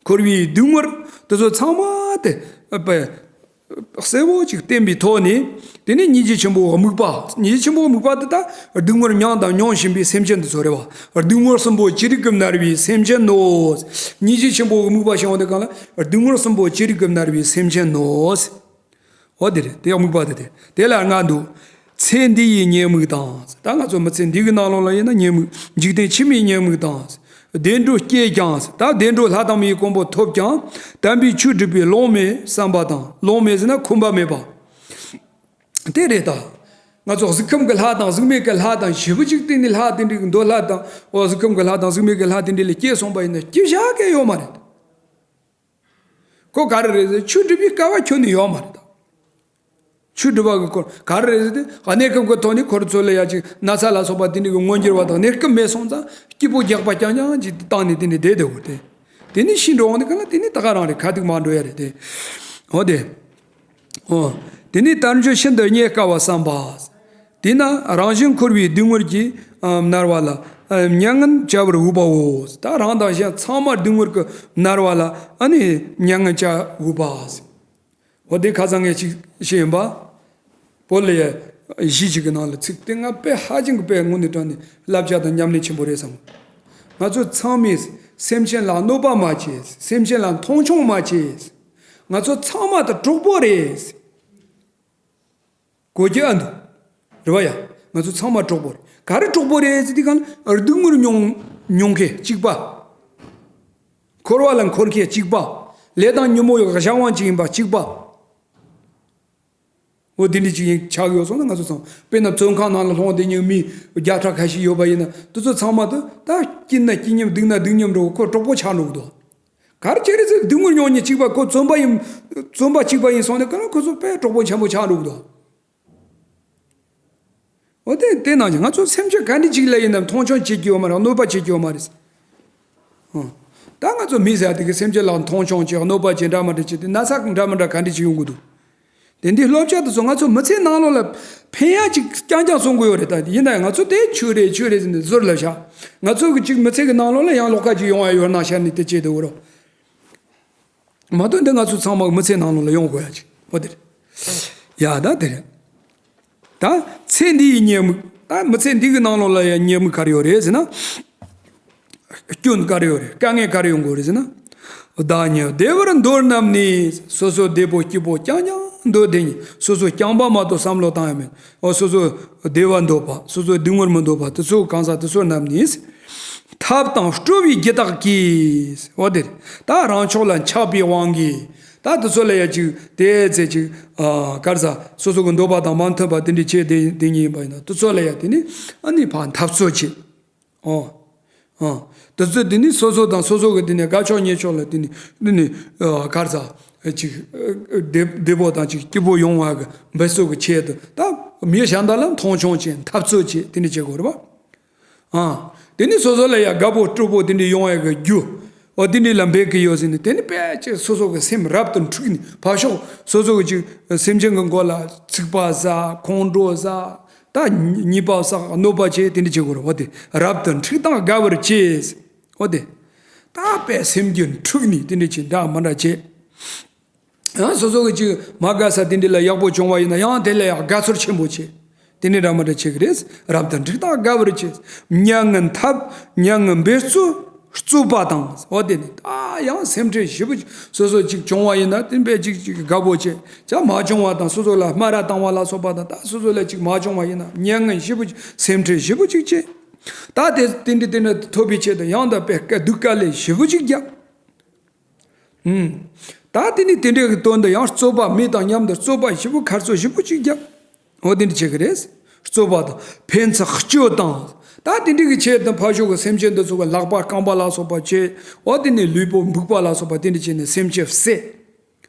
འཁོར་བའི་སྡུག་བསྔལ་དེ་ཚོ་ཚང་མ་དེ་པ་གསལ་བོ་ཅིག་བསྟན་པའི་ཐོག་ནས། དེ་ནས་སྙིང་རྗེ་ཆེན་པོའི་དམིགས་པ། སྙིང་རྗེ་ཆེན་པོའི་དམིགས་པ་དེ་ད་སྡུག་བསྔལ་མྱངས་དང་མྱོང་བཞིན་པའི་སེམས་ཅན་དེ་ཚོ་རེད་བ། སྡུག་བསྔལ་གསུམ་པོ་ཅི་རིགས་ཀྱིས་མནར་བའི་སེམས་ཅན་ནོ། སྙིང་རྗེ་ཆེན་པོའི་དམིགས་པ་བྱུང་བ་དེ་གང་ལ་སྡུག་བསྔལ་གསུམ་པོ་ཅི་རིགས་ཀྱིས་མནར་བའི་སེམས་ཅན་ནོ། འོ་དེ་རེད། དེ་ཡང་དམིགས་པ་དེ་དེ་དེ་ལ་ལྔ་འདུག་ཚེ་འདི་ཡི་ཉེས་དམིགས་དང་། ད་ང་ཚོ་མི་ཚེ་འདི་གི་ནང་ལོགས་ལ་ཡིན་ན་ཉེས་དམིགས། འཇིག་རྟེན་ཕྱི་མའི་ཉེས་དམིགས་དང་། བདེ་འགྲོ་སྐྱེས་ཀྱང་། ད་བདེ་འགྲོ་ལྷ་དང་མིའི་གོ་འཕང་ཐོབ་ཀྱང་། དམ་པའི་ཆོས་སྒྲུབ་པའི་ལོང་མེད་བསམ་པ་དང་། ལོང་མེད་ཟེར་ན་ཁོམ་པ་མེད་པ། དེ་རེད་ད། ང་ཚོ་གཟུགས་ཁམས་ཀྱི་ལྷ་དང་གཟུགས་མེད་ཀྱི་ལྷ་དང་ཞེ་པོ་ཅིག་བསྟན་ནས་ལྷ་དེ་འདྲའི་མདོ་ལྷ་དང་། འོ་གཟུགས་ཁམས་ཀྱི་ལྷ་དང་གཟུགས་མེད་ཀྱི་ལྷ་དེ་འདྲ་ལ་སྐྱེས་སོང་པ་ཡིན་ན་སྐྱེ་བཞག་གི་ཡོད་མ་རེད། ཁོ་ག་རེ་རེད་ཟེར། ཆོས་སྒྲུབ་པའི་སྐལ་བ་ཁྱོན་ནས་ཡོད་མ་རེད་ད། ཆོས་སྒྲུབ་པ་གི་སྐོར་ག་རེ་རེད་ཟེར་ཏེ། གནས་སྐབས་ཀྱི་ཐོག་ནས་ཁོ་རང་ཚོ་ལ་ཡ་ཅིག་ན་ཚ་ལ་སོགས་པ་དེ་འདྲ་གི་མངོན་གྱུར་བ་དང་། གནས་སྐབས་མེད་སོང་ཙང་སྐྱིད་པོ་རྒྱགས་པ་རྐྱང་རྐྱང་ཅིག་བཏང་ནས་དེ་འདྲ་བསྡད་བསྡད་དགོས་ཏེ། དེ་ནས་ཤི་འགྲོ་འོང་དུས་གང་ལ་དེ་ནས་ད་ག་རང་རེད། ཁ་ཐུག་མ་འགྲོ་ཡ་རེད་དེ། འོ་དེ། འོ། དེ་ནས་དལ་འབྱོར་ཤིན་ཏུ་རྙེད་དཀའ་བ་བསམ་པ། དེས་ན་རང་བཞིན་འཁོར་བའི་སྡུག་བསྔལ་གྱིས་མནར་བ་ལ་མྱ་ངན་བྱ་བར་འོས་པའོ། ད་རང་དང་གཞན་ཚང་མ་སྡུག་བསྔལ་གྱིས་མནར་བ་ལ་ཨ་ནི་མྱ་ངན་བྱ་འོས་པ། འོ་དེ་ཁ་སང་ངས་ཅིག་བཤད་ཡིན་པ། བོད་ལ་གཞས་ཅིག་གི་ནང་ལ་ཚིག་དེ་ང་དཔེ་ཧ་ཅང་གི་དཔེ་དངོས་གནས་དྲང་ནས་བསླབ་བྱ་དང་ཉམས་ལེན་ཆེན་པོ་རེད་བསམ། ང་ཚོ་ཚང་མས་སེམས་ཅན་ལ་གནོད་པ་མ་བྱེད། སེམས་ཅན་ལ་མཐོང་ཆུང་མ་བྱེད། ང་ཚོ་ཚང་མ་ད་གྲོགས་པོ་རེད། གོ་རྒྱུ་ཨ་འདུག་རེད་བ་ཡ། ང་ཚོ་ཚང་མ་གྲོགས་པོ་རེད། ག་རེ་གྲོགས་པོ་རེད་ཟེར་དུས་གང་ལ་སྡུག་བསྔལ་མྱོང་མྱོང་མཁན་གཅིག་པ། འཁོར་བ་ལ་འཁོར་མཁན་གཅིག་པ། ལས་དང་ཉོན་མོངས་ཡོད་གཞན་དབང་གཅིག་ཡིན་པ་གཅིག་པ། འོ་དེ་འདྲ་ཅིག་ཡིན་ཆགས་ཡོད་སོང་ན། ང་ཚོ་ཚང་དཔེར་ན་བཙོན་ཁང་ནང་ལ་ལྷུང་བསྡད་མཁན་མི་བརྒྱ་ཕྲག་ཁ་ཤས་ཡོད་པ་ཡིན་ན། དེ་ཚོ་ཚང་མ་དེ་ད་སྐྱིད་ན་སྐྱིད་མཉམ་སྡུག་ན་སྡུག་མཉམ་འགྲོ། ཁོ་གྲོགས་པོ་ཆགས་འགྲོ་གི་འདུག་ག་རེ་བྱས་ནས་སྡུག་བསྔལ་མྱོང་མཁན་གཅིག་པ། ཁོ་བཙོན་པ་ཡིན། བཙོན་པ་གཅིག་པ་ཡིན་སོང་ན་ཁོ་ཚོ་དཔེ་གྲོགས་པོ་ཆེན་པོ་ཆགས་འགྲོ་གི་འདུག་འོ་དེ་དེ་ནང་བཞིན་ང་ཚོ་སེམས་ཅན་ག་འདྲ་ཅིག་ལ་ཡིན་ནའང་མཐོང་ཆུང་བྱེད་ཀྱི་ཡོད་མ་རེད། གནོད་པ་བྱེད་ཀྱི་ཡོད་མ་རེད། ཨང་། ད་ང་ཚོ་མི་ཟེར་དེ་གི་སེམས་ཅན་ལ་མཐོང་ཆུང་བྱེད། གནོད་པ་བྱེད། འདྲ་མི་འདྲ་བྱེད་དེ་ན་ཚ་འདྲ་མི་འདྲ་ག་འདྲ་ཅིག་ཡོང་གི་འདུག་དེ་འདི་སློབ་བྱ་དེ་ཚོ་ང་ཚོ་མི་ཚེའི་ནང་ལོགས་ལ་ཕན་ཡག་ཅིག་རྐྱང་རྐྱང་གསུང་གི་ཡོད་རེད། ད་ཡིན་ན་ཡང་ང་ཚོ་དེ་ཆོས་རེད་ཆོས་རེད་ཟེར་ནས་ཟུར་ལ་བཞག་ང་ཚོ་གི་ཅིག་མི་ཚེ་གི་ནང་ལོགས་ལ་ཡང་ལོགས་ཀ་ཅིག་ཡོང་ཡ་ཡོད་ན་ཤར་ནས་དེ་བྱེད་དེ་འོ་རོ། མ་གཏོགས་འདི་ང་ཚོ་ཚང་མ་མི་ཚེ་ནང་ལོགས་ལ་ཡོང་དགོས་ཡ་ཅིག་འོ་དེ་རེད། ཡ་ད་དེ་རེད། ད་ཚེ་འདི་ཡི་ཉེས་དམིགས། ད་མི་ཚེ་འདི་གི་ནང་ལོགས་ལ་ཡ་ཉེས་དམིགས་ག་རེ་ཡོད་རེད་ཟེར་ན། སྐྱོན་ག་རེ་ཡོད་རེད། དཀའ་ངལ་ག་རེ་ཡོང་དགོས་རེད་ཟེར་ན། བདག་ཉིད་བདེ་བར་འདོད་རྣམས་ནི། སོ་སོ་བདེ་པོ་སྐྱིད་པོ་རྐྱང་རྐྱང་འདོད་དེ་ཉིད། སོ་སོ་རྐྱང་པ་མ་གཏོགས་བསམ་བློ་བཏང་ཡ་མེད། འོ་སོ་སོ་བདེ་བ་འདོད་པ། སོ་སོ་སྡུག་བསྔལ་མི་འདོད་པ། དེ་ཚོ་གང་ཟག་དེ་ཚོ་རྣམས་ནི། ཐབས་དང་སྤྲོ་བའི་རྒྱུ་དག་གིས། འོ་དེ་རེད། ད་རང་ཕྱོགས་ལ་ཆགས་པའི་དབང་གིས། ད་དེ་ཚོ་ལ་ཡ་ཅིག་དེ་ཚེ་ཅིག་ཨ་ག་རེ་ཟ། སོ་སོ་གི་འདོད་པ་དང་མ་མཐུན་པ་དེ་འདྲ་བྱས་དེ་དེ་ཉིད་ཡིན་པ་ཡིན་ན། དེ་ཚོ་ལ་ཡ་དེ་ནི་ཨ་ནི་ཕར་འཐབ་རྩོད་བྱེད། ཨོ། ཨ། དེ་ཚོ་དེ་ནི་སོ་སོ་དང་སོ་སོ་གི་དེ་ནི་དགའ་ཕྱོགས་ཉེ་ཕྱོགས་ལ་དེ་ནི་དེ་ནི་ཨ་ག་རེ་ཟ། ཅིག་བདེ་བདེ་པོ་དང་ཅིག་སྐྱིད་པོ་ཡོང་བ་གི་འབད་རྩོལ་གི་ཆེད་དུ། ད་མི་གཞན་དག་ལ་མཐོང་ཆུང་བྱེད། འཐབ་རྩོད་བྱེད། དེ་འདྲ་བྱེད་དགོས་རེད་པ། ཨ། དེ་ནི་སོ་སོ་ལ་ཡ་དགའ་པོ་སྤྲོ་པོ་དེ་འདྲ་ཡོང་བའི་གི་རྒྱུ། འོ་དེ་འདྲ་ལ་འབད་གི་ཡོད་ཟེར་ནས། དེ་ནི་དཔེ་ཅིག་སོ་སོ་གི་སེམས་རབ་ཏུ་འཁྲུགས་ནས། ཕར་ཕྱོགས་སོ་སོ་གི་ཅིག་སེམས་ཅན་གི་མགོ་ལ་ཚིག་པ་ཟ། ཁོང་ཁྲོ་ཟ། ད་ཉེས་པ་བསགས། གནོད་པ་བྱེད། དེ་འདྲ་བྱེད་དགོས་རེད། འོ་དེ་རབ་ཏུ་འཁྲུགས་དང་དགའ་བར་བྱེད། འོ་དེ། ད་དཔེ་སེམས་རྒྱུད་འཁྲུགས་ནས་དེ་འདྲ་བྱེད། འདྲ་མི་འདྲ་བྱེད། ཡང་སོ་སོ་གི་ཅིག་མ་དགའ་ས་དེ་འདྲ་ལ་ཡག་པོ་བྱུང་བ་ཡིན་ན་ཡང་དེ་ལ་ཡང་དགའ་ཚོར་ཆེན་པོ་བྱེད། དེ་ནས་འདྲ་མི་འདྲ་བྱེད་ཀྱི་རེད། རབ་ཏུ་འཁྲུགས་དང་དགའ་བར་བྱེད། མྱ་ངན་འཐབ། མྱ་ངན་འབད་རྩོལ་རྩོད་པ་དང་། འོ་དེ་ནི་ད་ཡང་སེམས་ཁྲལ་ཞེ་པོ་སོ་སོ་ཅིག་བྱུང་བ་ཡིན་ན་དེ་དཔེ་ཅིག་ཅིག་དགའ་པོ་བྱེད། ཅང་མ་བྱུང་བ་དང་སོ་སོ་ལ་སྨད་ར་བཏང་བ་ལ་སོགས་པ་དང་། ད་སོ་སོ་ལ་ཅིག་མ་བྱུང་བ་ཡིན་ན་མྱ་ངན་ཞེ་པོ་ཅིག་སེམས་ཁྲལ་ཞེ་པོ་ཅིག་བྱེད། ད་དེ་དེ་འདྲ་དེ་འདྲ་ཐོབ་པའི་ཆེད་དུ་ཡང་དག་པའི་དཀའ་སྡུག་དཀའ་ལས་ཞེ་པོ་ཅིག་རྒྱབ། ཨུམ། ད་དེ་ནི་དེ་འདྲའི་དོན་དུ་ཡང་རྩོད་པ། མི་དང་མཉམ་དུ་རྩོད་པ་ཞེ་པོ། ཁ་རྩོད་ཞེ་པོ་ཅིག་རྒྱབ། འོ་དེ་འདྲ་བྱེད་ཀྱི་རེད། རྩོད་པ་དང་ཕན་ཚུན་གཅོད་དང་། ད་དེ་འདྲའི་གི་ཆེད་དུ་ཕར་ཕྱོགས་ཀྱི་སེམས་ཅན་འདི་ཚོ་གི་ལག་པ་རྐང་པ་ལ་སོགས་པ་བྱེད། འོ་དེ་ནི་ལུས་པོ་འབུག་པ་ལ་སོགས་པ་དེ་འདྲ་བྱས་ནས་སེམས་ཅན་བསད།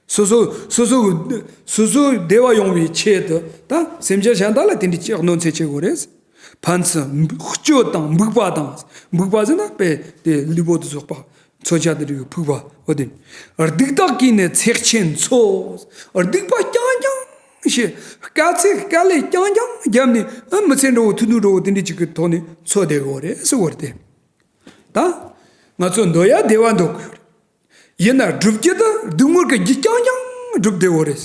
སོ་སོ་སོ་སོ་གི་སོ་སོ་བདེ་བ་ཡོང་བའི་ཆེད་དུ་ད་སེམས་ཅན་གཞན་དག་ལ་དེ་འདྲ་ཅིག་གནོད་འཚེ་བྱེད་དགོས་རེད། ཕན་ཚུན་གཅོད་དང་འབུག་པ་དང་། འབུག་པ་ཟེར་ན་དཔེ་དེ་ལུས་པོ་དེ་ཚོ་པ། མཚོན་ཆ་དེ་འདྲ་གི་ཕུག་པ། འོ་དེ། སྡིག་དག་གིས་ནི་ཚེགས་ཆེན་འཚོ། སྡིག་པ་རྐྱང་རྐྱང་བྱེད། དཀའ་ཚེགས་དཀའ་ལས་རྐྱང་རྐྱང་བརྒྱབ་ནས། ཨ། མི་ཚེ་འདྲ་བོ་ཐུང་ཐུང་འདྲ་བོ་དེ་འདྲ་ཅིག་གི་ཐོག་ནས་འཚོ་བསྡད་དགོས་རེད་ཟེར་བ་རེད་དེ། ད་ང་ཚོ་འདོད་ཡ་བདེ་བ་འདོད་དགོས་རེད། ཡིན་ན་སྒྲུབ་རྒྱུ་དེ་སྡུག་བསྔལ་གྱི་རྒྱུ་རྐྱང་རྐྱང་སྒྲུབ་བསྡད་དགོས་རེད།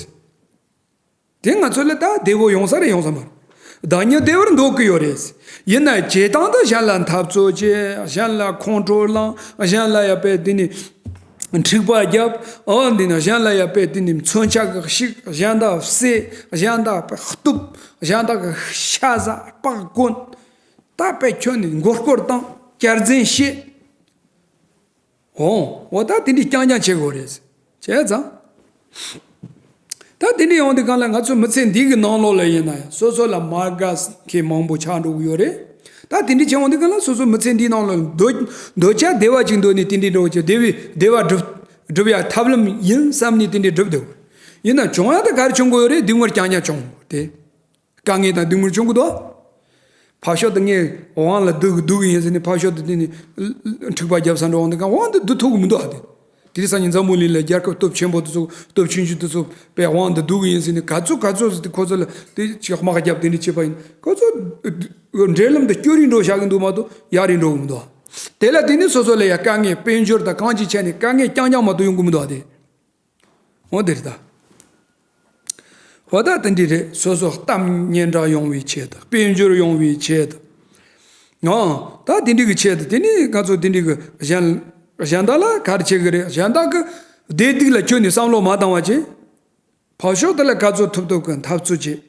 དེ་ང་ཚོ་ལ་ད་བདེ་བོ་ཡོང་ས་རེད། ཡོང་ས་མ་རེད། བདག་ཉིད་བདེ་བར་འདོད་ཀྱི་ཡོད་རེད། ཡིན་ན་བྱེད་སྟངས་དེ་གཞན་ལ་འཐབ་རྩོད་བྱེད། གཞན་ལ་ཁོང་ཁྲོ་ལངས། གཞན་ལ་ཡ་དཔེ་དེ་ནི་འཁྲིག་པ་རྒྱབ། འོ་འདི་ནི་གཞན་ལ་ཡ་དཔེ་དེ་ནི་མཚོན་ཆ་གི་ཤིག་གཞན་དག་བསད། གཞན་དག་དཔེ་གཏུབ། གཞན་དག་གི་ཤ་ཟ། སྤགས་གོན། ད་དཔེ་ཁྱོན་ནས་མགོ་སྐོར་བཏང་། སྐྱར་འཛེམ་བྱེད། འོང་། འོ་ད་དེ་འདྲའི་རྐྱང་རྐྱང་བྱེད་དགོས་རེད། བྱས་ཙང་། ད་དེ་འདྲའི་ཡོང་དུས་སྒང་ལ་ང་ཚོ་མི་ཚེ་འདི་གི་ནང་ལོགས་ལ་ཡིན་ན་ཡང་སོ་སོ་ལ་མ་དགའ་མཁན་མང་པོ་ཆགས་འགྲོ་གི་ཡོད་རེད། ད་དེ་འདྲའི་བྱེད་ཡོང་དུས་སྒང་ལ་སོ་སོ་མི་ཚེ་འདིའི་ནང་ལོགས་འདོད་འདོད་ཆགས་བདེ་བ་ཅིག་འདོད་ནས་དེ་འདྲའི་འགྲོ་གི། བདེ་བའི་བདེ་བ་སྒྲུབ་སྒྲུབ་ཡ་ཐབས་ལམ་ཡིན་བསམ་ནས་དེ་འདྲའི་སྒྲུབ་བསྡད་ཡོད། ཡིན་ན་བྱུང་ཡ་ད་ག་རེ་བྱུང་གི་ཡོད་རེད། སྡུག་བསྔལ་རྐྱང་རྐྱང་བྱུང་གི་དེ། དཀའ་ངལ་དང་སྡུག་བསྔལ་བྱུང་གི་འདུག་ཕར་ཕྱོགས་དུ་ངས་དབང་ལ་བསྡུ་གི་བསྡུ་གི་ཡིན་ཟེར་ནས་ཕར་ཕྱོགས་དུ་དེ་ནས་འཁྲིག་པ་རྒྱབ་ས་འགྲོ་འོང་དུས་སྒང་དབང་དུ་བསྡུ་ཐུབ་གི་མི་འདུག་ཨ། དེ་དེ་རིང་སང་ཉིན་འཛམ་བུ་གླིང་ལ་རྒྱལ་ཁབ་སྟོབས་ཆེན་པོ་དེ་ཚོ་སྟོབས་ཆུང་ཆུང་དེ་ཚོ་དཔེ་དབང་དུ་བསྡུ་གི་ཡིན་ཟེར་ནས་ག་ཚོད་ག་ཚོད་ཟེར་ཏེ་ཁོ་ཚོ་ལ་དེ་ཅིག་དམག་རྒྱབ་དེ་འདྲ་བྱས་པ་ཡིན། ཁོ་ཚོ་འབྲེལ་ལམ་དུ་སྐྱོ་རིང་འགྲོ་བཞག་གི་འདུག་མ་གཏོགས་ཡར་རིང་འགྲོ་གི་མི་འདུག་དེ་ལ་དེ་ནས་སོ་སོ་ལ་ཡ་དཀའ་ངལ་དཔལ་འབྱོར་དང་གང་ཅི་བྱས་ནས་དཀའ་ངལ་རྐྱང་རྐྱང་མ་གཏོགས་ཡོང་གི་མི་འདུག་ཨ། དེ། འོ་དེ་རེད་ད། འོ་ད་དེ་འདྲ་རེད། སོ་སོ་གཏམ་སྙན་གྲགས་ཡོང་བའི་ཆེད་དུ། དཔལ་འབྱོར་ཡོང་བའི་ཆེད་དུ། འོ་ད་དེ་འདྲ་གི་ཆེད་དུ། དེ་ནི་ང་ཚོ་དེ་འདྲ་གི་གཞན་གཞན་དག་ལ་ག་རེ་བྱེད་གི་རེད། གཞན་དག་གི་བདེ་སྡུག་ལ་ཁྱོན་ནས་བསམ་བློ་མ་བཏང་བ་བྱས། ཕར་ཕྱོགས་དེ་ལ་ག་ཚོད་ཐུབ་ཐུབ་ཀྱི་འཐབ་རྩོད་བྱེད།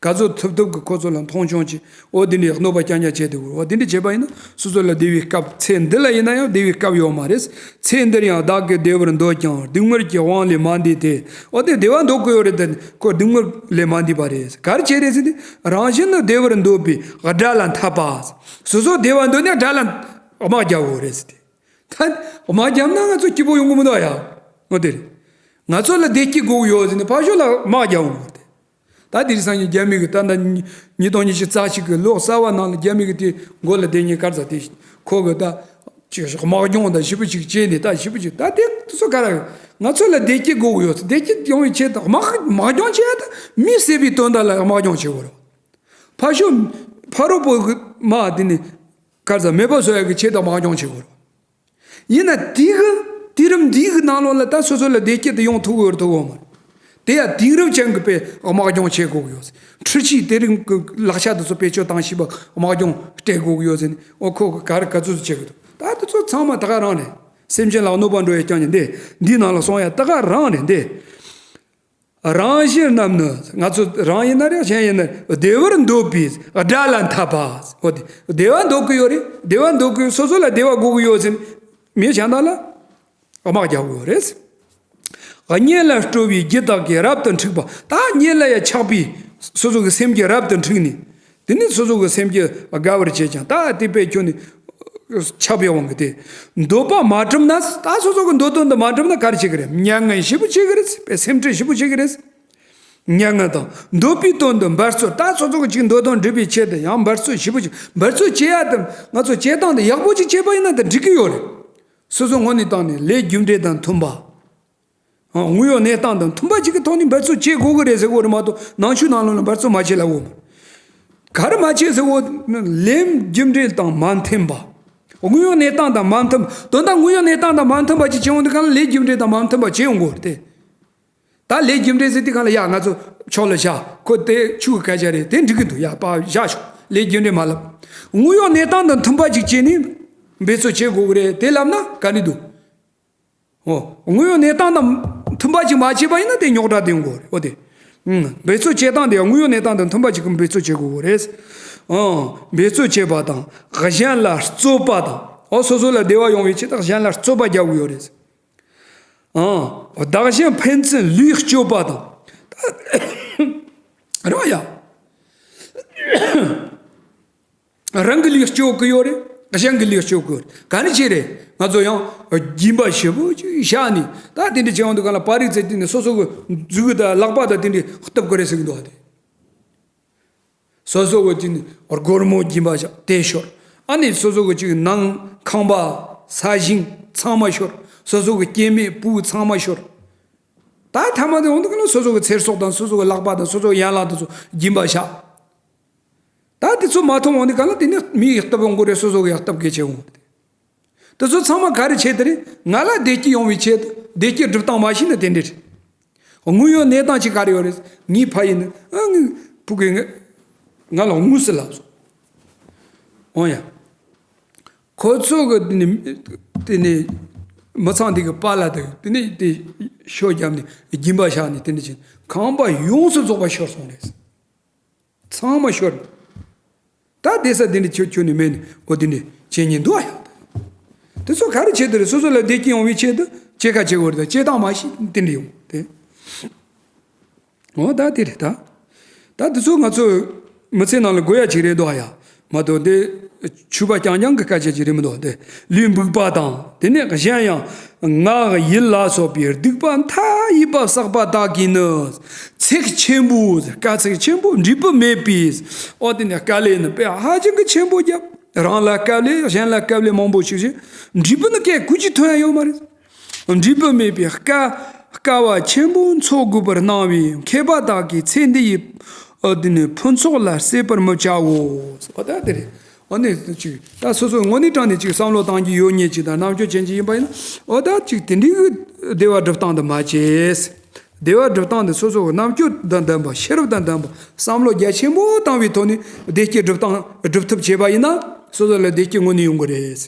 ག་ཚོད་ཐུབ་ཐུབ་ཀྱིས་ཁོ་ཚོ་ལ་མཐོང་ཆུང་བྱེད། འོ་དེ་འདྲའི་གནོད་པ་རྐྱང་རྐྱང་བྱེད་དེ་དགོས། འོ་དེ་འདྲ་བྱས་པ་ཡིན་ན་སོ་སོ་ལ་བདེ་བའི་སྐབས། ཚེ་འདི་ལ་ཡིན་ན་ཡང་བདེ་བའི་སྐབས་ཡོད་མ་རེད། ཚེ་འདིར་ཡང་བདག་གིས་བདེ་བར་འདོད་ཀྱང་སྡུག་བསྔལ་གྱི་དབང་ལས་མ་འདས་ཏེ། འོ་དེ་བདེ་བ་འདོད་ཀྱི་ཡོད་རེད་དེ། ཁོ་སྡུག་བསྔལ་ལས་མ་འདས་པ་རེད། ག་རེ་བྱས་རེད་ཟེར་ན། རང་བཞིན་ནི་བདེ་བར་འདོད་པའི་དགྲ་ལ་འཐབ་པ། སོ་སོ་བདེ་བ་འདོད་ནས་དགྲ་ལ་དམག་རྒྱག་དགོས་རེད་ཟེར་ཏེ། ད་དམག་རྒྱབ་ན་ང་ཚོ་སྐྱིད་པོ་ཡོང་གི་མི་འདུག་ཡ། འོ་དེ་རེད། ང་ཚོ་ལ་བདེ་སྐྱིད་དགོས་ཀྱི་ཡོད་ཟེར་ནས་ཕར་ཕྱོགས་ལ་དམག་རྒྱག་འོང་བ་དེ། ད་དེ་རིང་སང་ཉིན་རྒྱ་མི་གིས་ད་ལྟ་ཉིས་ཉིས་སྟོང་ཉི་ཤུ་རྩ་གཅིག་གི་ལོ་གསར་བ་ནང་ལ་རྒྱ་མི་གིས་དེ་མགོ་ལ་བསྡད་མཁན་ག་རེ་ཟེར། དེ་ཁོ་གིས་ད་ཅིག་དམག་སྦྱོང་དང་ཞེ་པོ་ཅིག་བྱས་ནས། ད་ཞེ་པོ་ཅིག་ད་དེ་དེ་ཚོ་ག་རེ། ང་ཚོ་ལ་བདེ་སྐྱིད་དགོས་ཀྱི་ཡོད། བདེ་སྐྱིད་ཡོང་བའི་ཆེད་དུ་དམག་དམག་སྦྱོང་བྱས། ད་མི་བསད་པའི་དོན་དག་ལ་དམག་སྦྱོང་བྱེད་དགོས་རེད། ཕར་ཕྱོགས་ཕ་རོལ་པོ་གི་དམག་དེ་ནི་ག་རེ་ཟེར། མེད་པ་བཟོ་ཡག་གི་ཆེད་དུ་དམག་སྦྱོང་བྱེད་དགོས་རེད། ཡིན་ན་དེ་གི་དུས་རིམ་འདི་གི་ནང་ལོགས་ལ་ད་སོ་སོ་ལ་བདེ་སྐྱིད་དེ་ཡོང་ཐུབ་ཀྱི་ཡོད་རེད་ཐུབ་ཀྱི་ཡོད་མ་རེད། དེ་ཡང་དུས་རབས་ཅན་གྱི་དཔེ་དམག་སྦྱོང་བྱེད་དགོས་ཀྱི་ཡོད། འཕྲུལ་ཆས་དེ་རིང་གི་ལག་ཆ་དེ་ཚོ་བེད་སྤྱོད་བཏང་ཤེས་པ་དམག་སྦྱོང་སྤྲད་དགོས་ཀྱི་ཡོད་ཟེར་ནས། འོ་ཁོ་གིས་ག་རེ་ག་ཚོད་ཚོད་བྱེད་ཀྱི་འདུག་ད་དེ་ཚོ་ཚང་མ་ད་ག་རང་རེད། སེམས་ཅན་ལ་གནོད་པ་འགྲོ་ཡག་རྐྱང་རྐྱང་འདི་འདི་ནང་ལ་སོང་ཡག་ད་ག་རང་རེད་འདི། རང་གཞན་རྣམས་ནི། ང་ཚོ་རང་ཡིན་ན་རེད། གཞན་ཡིན་ན་རེད། བདེ་བར་འདོད་པའི་དགྲ་ལ་འཐབ་པ། འོ་དེ་བདེ་བ་འདོད་ཀྱི་ཡོད་རེད། བདེ་བ་འདོད་ཀྱི་ཡོད། སོ་སོ་ལ་བདེ་བ་དགོས་ཀྱི་ཡོད་ཟེར་ནས་མི་གཞན་དག་ལ་དམག་རྒྱག་གི་ཡོད་རེད། གཉེན་ལ་སྤྲོ་བའི་རྒྱུ་དག་གིས་རབ་ཏུ་འཁྲིག་པ། ད་གཉེན་ལ་ཡ་ཆགས་པའི་སོ་སོ་གི་སེམས་རྒྱུད་རབ་ཏུ་འཁྲིགས་ནས། དེ་ནི་སོ་སོ་གི་སེམས་རྒྱུད་དགའ་བར་བྱེད་ཀྱང་། ད་དེ་དཔེ་ཁྱོན་ནས་ཆགས་པའི་དབང་གིས་དེ། འདོད་པ་མ་གྲུབ་ན། ད་སོ་སོ་གི་འདོད་དོན་དེ་མ་གྲུབ་ན་ག་རེ་བྱེད་ཀྱི་རེད། མྱ་ངན་ཞེ་པོ་བྱེད་ཀྱི་རེད། དཔེ་སེམས་ཁྲལ་ཞེ་པོ་བྱེད་ཀྱི་རེད། མྱ་ངན་དང་འདོད་པའི་དོན་དུ་འབད་རྩོལ། ད་སོ་སོ་གི་ཅིག་འདོད་དོན་འགྲུབ་པའི་ཆེད་དུ་ཡང་འབད་རྩོལ་ཞེ་པོ་བྱེད། འབད་རྩོལ་བྱེད་ཡག་དེ་ང་ཚོ་བྱེད་སྟངས་དེ་ཡག་པོ་ཅིག་བྱས་པ་ཡིན་ན་དེ་འགྲིག་གི་ཡོད་རེད། སོ་སོ་དངོས་གནས་བཏང་ནས་ལས་རྒྱུ་འབྲས་དང་མཐུན་པ། དངོས་ཡོད་གནས་སྟངས་དང་མཐུན་པ་ཅིག་གི་ཐོག་ནས་འབད་རྩོལ་བྱེད་དགོས་ཀྱི་རེད་ཟེར་གྱི་ཡོད་རེད་མ་གཏོགས། ནང་ཆོས་ནང་ལོགས་ལ་འབད་རྩོལ་མ་བྱེད་ལབ་ཡོད་མ་རེད། ག་རེ་མ་བྱེད་ཟེར་གྱི་ཡོད། ལས་རྒྱུ་འབྲས་དང་མ་མཐུན་པ། དངོས་ཡོད་གནས་སྟངས་དང་མ་མཐུན་པ། དོན་དག་དངོས་ཡོད་གནས་སྟངས་དང་མ་མཐུན་པ་ཅིག་བྱེད་ཡོང་དུས་གང་ལ་ལས་རྒྱུ་འབྲས་དང་མ་མཐུན་པ་བྱེད་ཡོང་གི་ཡོད་རེད་དེ། ད་ལས་རྒྱུ་འབྲས་ཟེར་དུས་གང་ལ་ཡ་ང་ཚོ་ཕྱོགས་ལ་བཞག་ཁོ་དེ་ཆོས་སྐད་ཆ་རེད། དེ་འགྲིག་གི་འདུག་ཡ་པ་བཞག་ཤོག་ལས་རྒྱུ་འབྲས་མ་ལབ། དངོས་ཡོད་གནས་སྟངས་དང་མཐུན་པ་ཅིག་བྱས་ནས་འབད་རྩོལ་བྱེད་དགོས་ཀྱི་རེད། དེ་ལབ་ན་ག་ནས་འདུག་འོ། དངོས་ཡོད་གནས་སྟངས་དང་མཐུན་པ་ཅིག་མ་བྱས་པ་ཡིན་ན་དེ་རྙོག་དྲ་དེ་ཡོང་གི་རེད། འོ་དེ། ཨང་། འབད་རྩོལ་བྱེད་སྟངས་དེ་དངོས་ཡོད་གནས་སྟངས་དང་མཐུན་པ་ཅིག་གིས་འབད་རྩོལ་བྱེད་དགོས་ཀྱི་རེད། ཨང་། འབད་རྩོལ་བྱེད་པ་དང་གཞན་ལ་རྩོད་པ་དང་། འོ། སོ་སོ་ལ་བདེ་བ་ཡོང་བའི་ཆེད་དུ་གཞན་ལ་རྩོད་པ་རྒྱག་དགོས་ཡོད་རེད། ཨང་། བདག་གཞན་ཕན་ཚུན་ལུས་སྐྱོབ་པ་དང་། རེད་བ་ཡ། རང་གི་ལུས་སྐྱོབ་ཀྱི་ཡོད་རེད། གཞན་གྱི་ལུས་སྐྱོབ་ཀྱི་ཡོད་རེད། ག་རེ་བྱས་རེད། ང་ཚོ་ཡང་སྦྱིན་པ་ཞེ་པོ་ཅིག་བཞག་ནས། ད་དེ་འདྲ་བྱེད་ཡོང་དུས་གང་ལ་པར་རིས་ཚེ་དེ་ནས་སོ་སོ་གི་མཛུ་གུ་དང་ལག་པ་དང་དེ་འདྲ་གཏུབ་ཀྱི་རེད་ཟེར་གྱི་འདུག་བ་དེ། སོ་སོ་གི་ཅིག་ནི་སྒོར་མོ་སྦྱིན་པ་བཞག་དེ་ཤོར། ཨ་ནི་སོ་སོ་གི་ཅིག་ནང་ཁང་པ་ས་ཞིང་ཚང་མ་ཤོར། སོ་སོ་གི་སྐྱེ་དམན་བུ་ཚང་མ་ཤོར། ད་མཐའ་མ་དེ་ཡོང་དུས་གང་ལ་སོ་སོ་གི་ཚེ་སྲོག་དང་སོ་སོ་གི་ལག་པ་དང་སོ་སོ་གི་ཡན་ལག་དེ་ཚོ་སྦྱིན་པ་བཞག་ད་དེ་ཚོ་མ་ཐོབ་འོང་དུས་གང་ལ་དེ་ནི་མི་ཡི་སྟབས་ཡོང་གི་རེད། སོ་སོ་གི་ཡག་སྟབས་ཀྱིས་བྱེད་འོང་དེ། དེ་ཚོ་ཚང་མ་ག་རེ་བྱེད་དེ་རེད། ང་ལ་བདེ་སྐྱིད་ཡོང་བའི་ཆེད་དུ། བདེ་སྐྱིད་སྒྲུབ་སྟངས་མ་ཤེས་ན་དེ་འདྲ་རེད། དངོས་ཡོད་གནས་སྟངས་ཅིག་ག་རེ་ཡོད་རེད། ངའི་ཕ་ཡིན་ན། ཨ། ངའི་ཕྲུ་གུས་ང་ང་ལ་དངོས་སུ་ལབ་སོང་། འོ་ཡ། ཁོ་ཚོ་གི་དེ་ནི་དེ་ནི་མི་ཚང་དེ་གི་པཱ་ལགས་དེ་དེ་ནི་དེ་ཤོ་བརྒྱབ་ནས་སྦྱིན་པ་བཞག་ནས་དེ་འདྲ་བྱས་ཁང་པ་ཡོངས་སུ་རྫོགས་པ་ཤོར་སོང་རེད། ཚང་མ་ཤོར། ད་བསྡད་ས་དེ་འདྲ་ཁྱོད་ཁྱོད་ནི་མེད་ནི། འོ་དེ་འདྲ་བྱེད་ཉེན་འདུག་ཨ་ཡ། དེ་ཚོ་ག་རེ་བྱེད་དེ་རེད། སོ་སོ་ལ་བདེ་སྐྱིད་ཡོང་བའི་ཆེད་དུ་སྐྱེད་ཀ་བྱེད་དགོས་རེད། ད་སྐྱེད་སྟངས་མ་ཤེས་དེ་འདྲ་ཡོང་དེ། འོ་ད་དེ་རེད་ད། ད་དེ་ཚོ་ང་ཚོ་མི་ཚེ་ནང་ལ་དགོས་ཡ་ཅིག་རེད་འདུག་ཨ་ཡ། མ་གཏོགས་དེ་ཆོས་པ་རྐྱང་རྐྱང་གི་སྐད་ཆ་ཅིག་རེད་མི་འདུག་དེ། ལུས་འབུག་པ་དང་། དེ་ནས་གཞན་ཡང་ངག་ཡིད་ལ་སོགས་པའི་སྡིག་པ་མཐའ་ཡས་པ་བསགས་པ་དག་གིས་ནི། ཚེགས་ཆེན་པོ། དཀའ་ཚེགས་ཆེན་པོ་འབྲས་བུ་མེད་པས། འོ་དེ་ནས་དཀའ་ལས་ནི་དཔེ་ཧ་ཅང་གི་ཆེན་པོ་བརྒྱབ། རང་ལ་དཀའ་ལས་གཞན་ལ་དཀའ་ལས་མང་པོ་ཞིག་བྱས། འབྲས་བུ་ནི་སྐད་ཀུན་གྱིས་ཐོན་ཡ་ཡོད་མ་རེད། འབྲས་བུ་མེད་པའི་དཀའ་དཀའ་བ་ཆེན་པོ་འཚོ་དགོས་པར་སྣང་བས། མཁས་པ་དག་གིས་ཚེ་འདི་ཡི་ཨ་འདི་ནི་ཕུན་ཚོགས་ལ་ཟད་པར་མི་བྱའོ། འོ་ད་དེ་རེད། འོ་ནི་ཅིག་ད་སོ་སོ་དངོས་གནས་དྲང་ནས་ཅིག་བསམ་བློ་བཏང་རྒྱུ་ཡོད་མཁན་ཅིག་དང་རྣམ་དཔྱོད་ཅན་ཅིག་ཡིན་པ་ཡིན་ན། འོ་ད་ཅིག་དེ་འདྲའི་གི་བདེ་བ་སྒྲུབ་སྟངས་དེ་མ་བྱེད། བདེ་བ་སྒྲུབ་སྟངས་དེ་སོ་སོ་གི་རྣམ་དཔྱོད་དང་ལྡན་པ། ཤེས་རབ་དང་ལྡན་པ། བསམ་བློ་རྒྱ་ཆེན་པོ་བཏང་བའི་ཐོག་ནས་བདེ་སྐྱིད་སྒྲུབ་སྟངས་སྒྲུབ་ཐབས་བྱས་པ་ཡིན་ན། སོ་སོ་ལ་བདེ་སྐྱིད་དངོས་གནས་ཡོང་གི་རེད།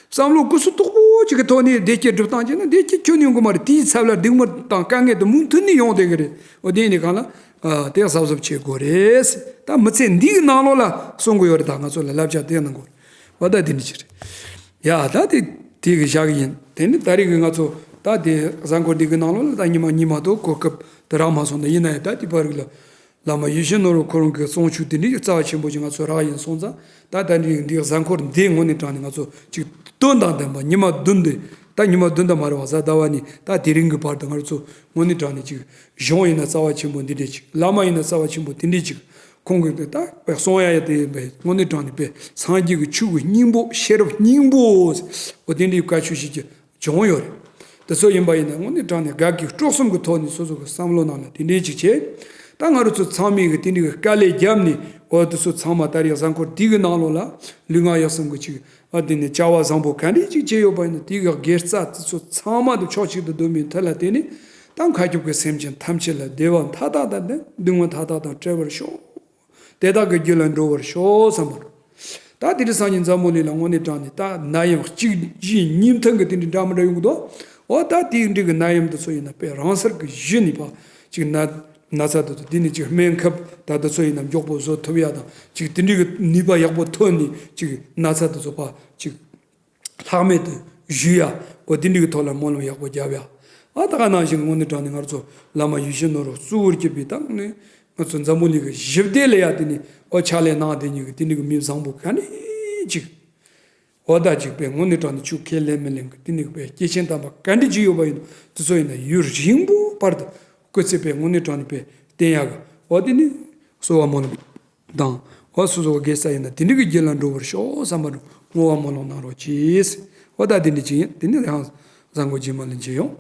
བསམ་བློ་ཀུ་སུ་དོག་པོ་ པོ་ཅིག་གི་ཐོག་ནས་བདེ་སྐྱིད་སྒྲུབ་སྟངས་བྱས་ན་བདེ་སྐྱིད་ཁྱོན་ནས་ཡོང་གི་མ་རེད། དེའི་ཚབ་ལ་སྡུག་བསྔལ་དང་དཀའ་ངལ་དེ་མུ་མཐུད་ནས་ཡོང་བསྡད་གི་རེད། འོ་དེ་ནས་གང་ལ་དེ་གཟབ་གཟབ་བྱེད་དགོས་རེད། ད་མི་ཚེ་འདི་གི་ནང་ལོགས་ལ་གསུང་གི་ཡོད་རེད། ད་ང་ཚོ་ལ་བསླབ་བྱ་དེ་གནང་དགོས་རེད། འོ་ད་དེ་འདྲ་ཅིག་རེད། ཡ་ད་དེ་དེ་གི་བཞག་གི་ཡིན། དེ་ནི་ད་རེས་ཀྱི་ང་ཚོ་ད་དེ་གཟའ་འཁོར་འདི་གི་ནང་ལོགས་ལ་ད་ཉི་མ་ཉི་མ་དང་གོ་སྐབས་དེ་རག་མ་སོང་ན། ཡིན་ན་ཡང་ད་དེ་བར་གི་ལ་བླ་མ་ཡིད་བཞིན་ནོར་བུ་ཁོ་རང་གི་གསུང་ཆོས་དེ་འདྲའི་རྩ་བ་ཆེན་པོ་ཅིག་ང་ཚོ་རག་ཡིན་སོང་ཙང་། ད་ད་འདི་འདི་གཟའ་འཁོར་འདི་དངོས་གནས་དྲང་ནས་ང་ཚོ་ཅིག་དོན་དང་ལྡན་པ། ཉི་མ་བདུན་དེ་ད་ཉི་མ་བདུན་དང་མ་རེད་བ། གཟའ་ཟླ་བ་ནས་ད་དེ་རིང་གི་བར་དུ་ང་ཚོ་དངོས་གནས་དྲང་ནས་ཅིག་གཞུང་ཡིན་ན་རྩ་བ་ཆེན་པོ་འདི་འདྲས་ཅིག་བླ་མ་ཡིན་ན་རྩ་བ་ཆེན་པོ་དེ་འདྲས་ཅིག་ཁོང་གིས་ད་གསུང་ཡ་ཡ་དེ་དངོས་གནས་དྲང་ནས་པའི་སངས་རྒྱས་ཀྱི་ཆོས་ཀྱི་སྙིང་པོ་ཤེས་རབ་སྙིང་པོ། འོ་དེ་འདྲའི་བཀའ་ཆོས་ཤིག་ཅིག་བྱུང་ཡོད་རེད། དེ་ཚོ་ཡིན་པ་ཡིན་ན་དངོས་གནས་དྲང་ནས་དགའ་སྐྱིད་སྤྲོ་གསུམ་གྱི་ཐོག་ནས་སོ་སོ་གི་བསམ་བློ་ནང་ལ་དེ་འདྲས་ཅིག་བྱས། ད་ང་རང་ཚོ་ཚང་མས་གི་དེ་འདྲའི་གི་དཀའ་ལས་བརྒྱབ་ནས། འོ་དེ་ཚོ་ཚང་མ་ད་རེས་གཟའ་འཁོར་འདི་གི་ནང་ལོགས་ལ་ལུས་ངག་ཡིད་གསུམ་གི་ཅིག་ཨ་དེ་ནས་བྱ་བ་བཟང་པོ་ག་འདྲས་ཅིག་བྱས་ཡོད་པ་ཡིན་ན། དེ་གི་དགེ་རྩ་དེ་ཚོ་ཚང་མ་དེ་ཕྱོགས་གཅིག་ཏུ་བསྡོམས་པའི་མཐུ་ལ་བརྟེན་ནས། ད་མཁའ་ཁྱབ་ཀྱི་སེམས་ཅན་ཐམས་ཅད་ལ་བདེ་བ་མཐའ་དག་དང་ལྡན། སྡུག་བསྔལ་མཐའ་དག་དང་བྲལ་བར་ཤོག་དེ་དག་གི་རྒྱུད་ལ་འགྲོ་བར་ཤོག་བསམ་པ་རེད། ད་དེ་འདྲ་སངས་རྒྱས་འཛམ་བུ་གླིང་ལ་དངོས་གནས་དྲང་ནས་ད་ནད་ཡམས་གཅིག་རྗེས་གཉིས་མཐུད་ཀྱི་དེ་འདྲ་འདྲ་མི་འདྲ་ཡོང་གི་འདུག་འོ་ད་དེ་འདྲ་གི་ནད་ཡམས་དེ་ཚོ་ཡིན་ན་དཔེ་རང་སར་གི་གཞི་ནས་ཕར་ཅིག་ན་ན་ཚ་དེ་ཚོ་དེ་ནས་ཅིག་སྨན་ཁབ་ད་དེ་ཚོ་ཡིན་ན་མགྱོགས་པོ་བཟོ་ཐུབ་ཡ་དང་། ཅིག་དེ་འདྲ་གི་ནུས་པ་ཡག་པོ་ཐོན་ནས་ཅིག་ན་ཚ་དེ་ཚོ་ཕར་ཅིག་ལྷག་མེད་དུ་བཞུ་ཡ། འོ་དེ་འདྲ་གི་ཐོག་ལ་སྨོན་ལམ་ཡག་པོ་རྒྱབ་ཡ། ཨ་ད་ག་ནང་བཞིན་དངོས་གནས་དྲང་ནས་ང་ཚོ་བླ་མ་ཡིད་བཞིན་ནོར་བུ་གཙོ་བོར་གྱུར་པའི་ད་ནི་ང་ཚོ་འཛམ་བུ་གླིང་གི་ཞི་བདེ་ལ་ཡ་དེ་ནི་འོ་ཕྱག་ལས་གནང་བསྡད་མཁན་གྱི་དེ་འདྲ་གི་མི་བཟང་པོ་ག་འདྲས་ཅིག་འོ་ད་ཅིག་པའི་དངོས་གནས་དྲང་ནས་ཆོས་ཁས་ལེན་མི་ལེན་གྱི་དེ་འདྲ་གི་པའི་སྐྱེས་ཆེན་དམ་པ་ག་འདྲས་ཅིག་ཡོད་པ་ཡིན་ན། དེ་ཚོ་ཡིན་ན་ཡུན་རིང་པོ་བར་དུ་སྐུ་ཚེ་པའི་དངོས་གནས་དྲང་ནས་པའི་བརྟན་ཡག་གི་འོ་དེ་ནི་གསོལ་བ་སྨོན་ལམ་དང་། འོ་སོ་སོ་དགེ་རྩ་ཡིན་ན་དེ་འདྲ་གི་རྒྱུད་ལ་འགྲོ་བར་ཤོག་བསམ་པ་རུ་བསྔོ་བ་སྨོན་ལམ་གནང་རོགས་གྱིས། འོ་ད་དེ་འདྲ་ཅིག་ཡིན། དེ་ནི་ཡང་གཟའ་འཁོར་རྗེས་མ་ལ་མཇལ་ཡོང་།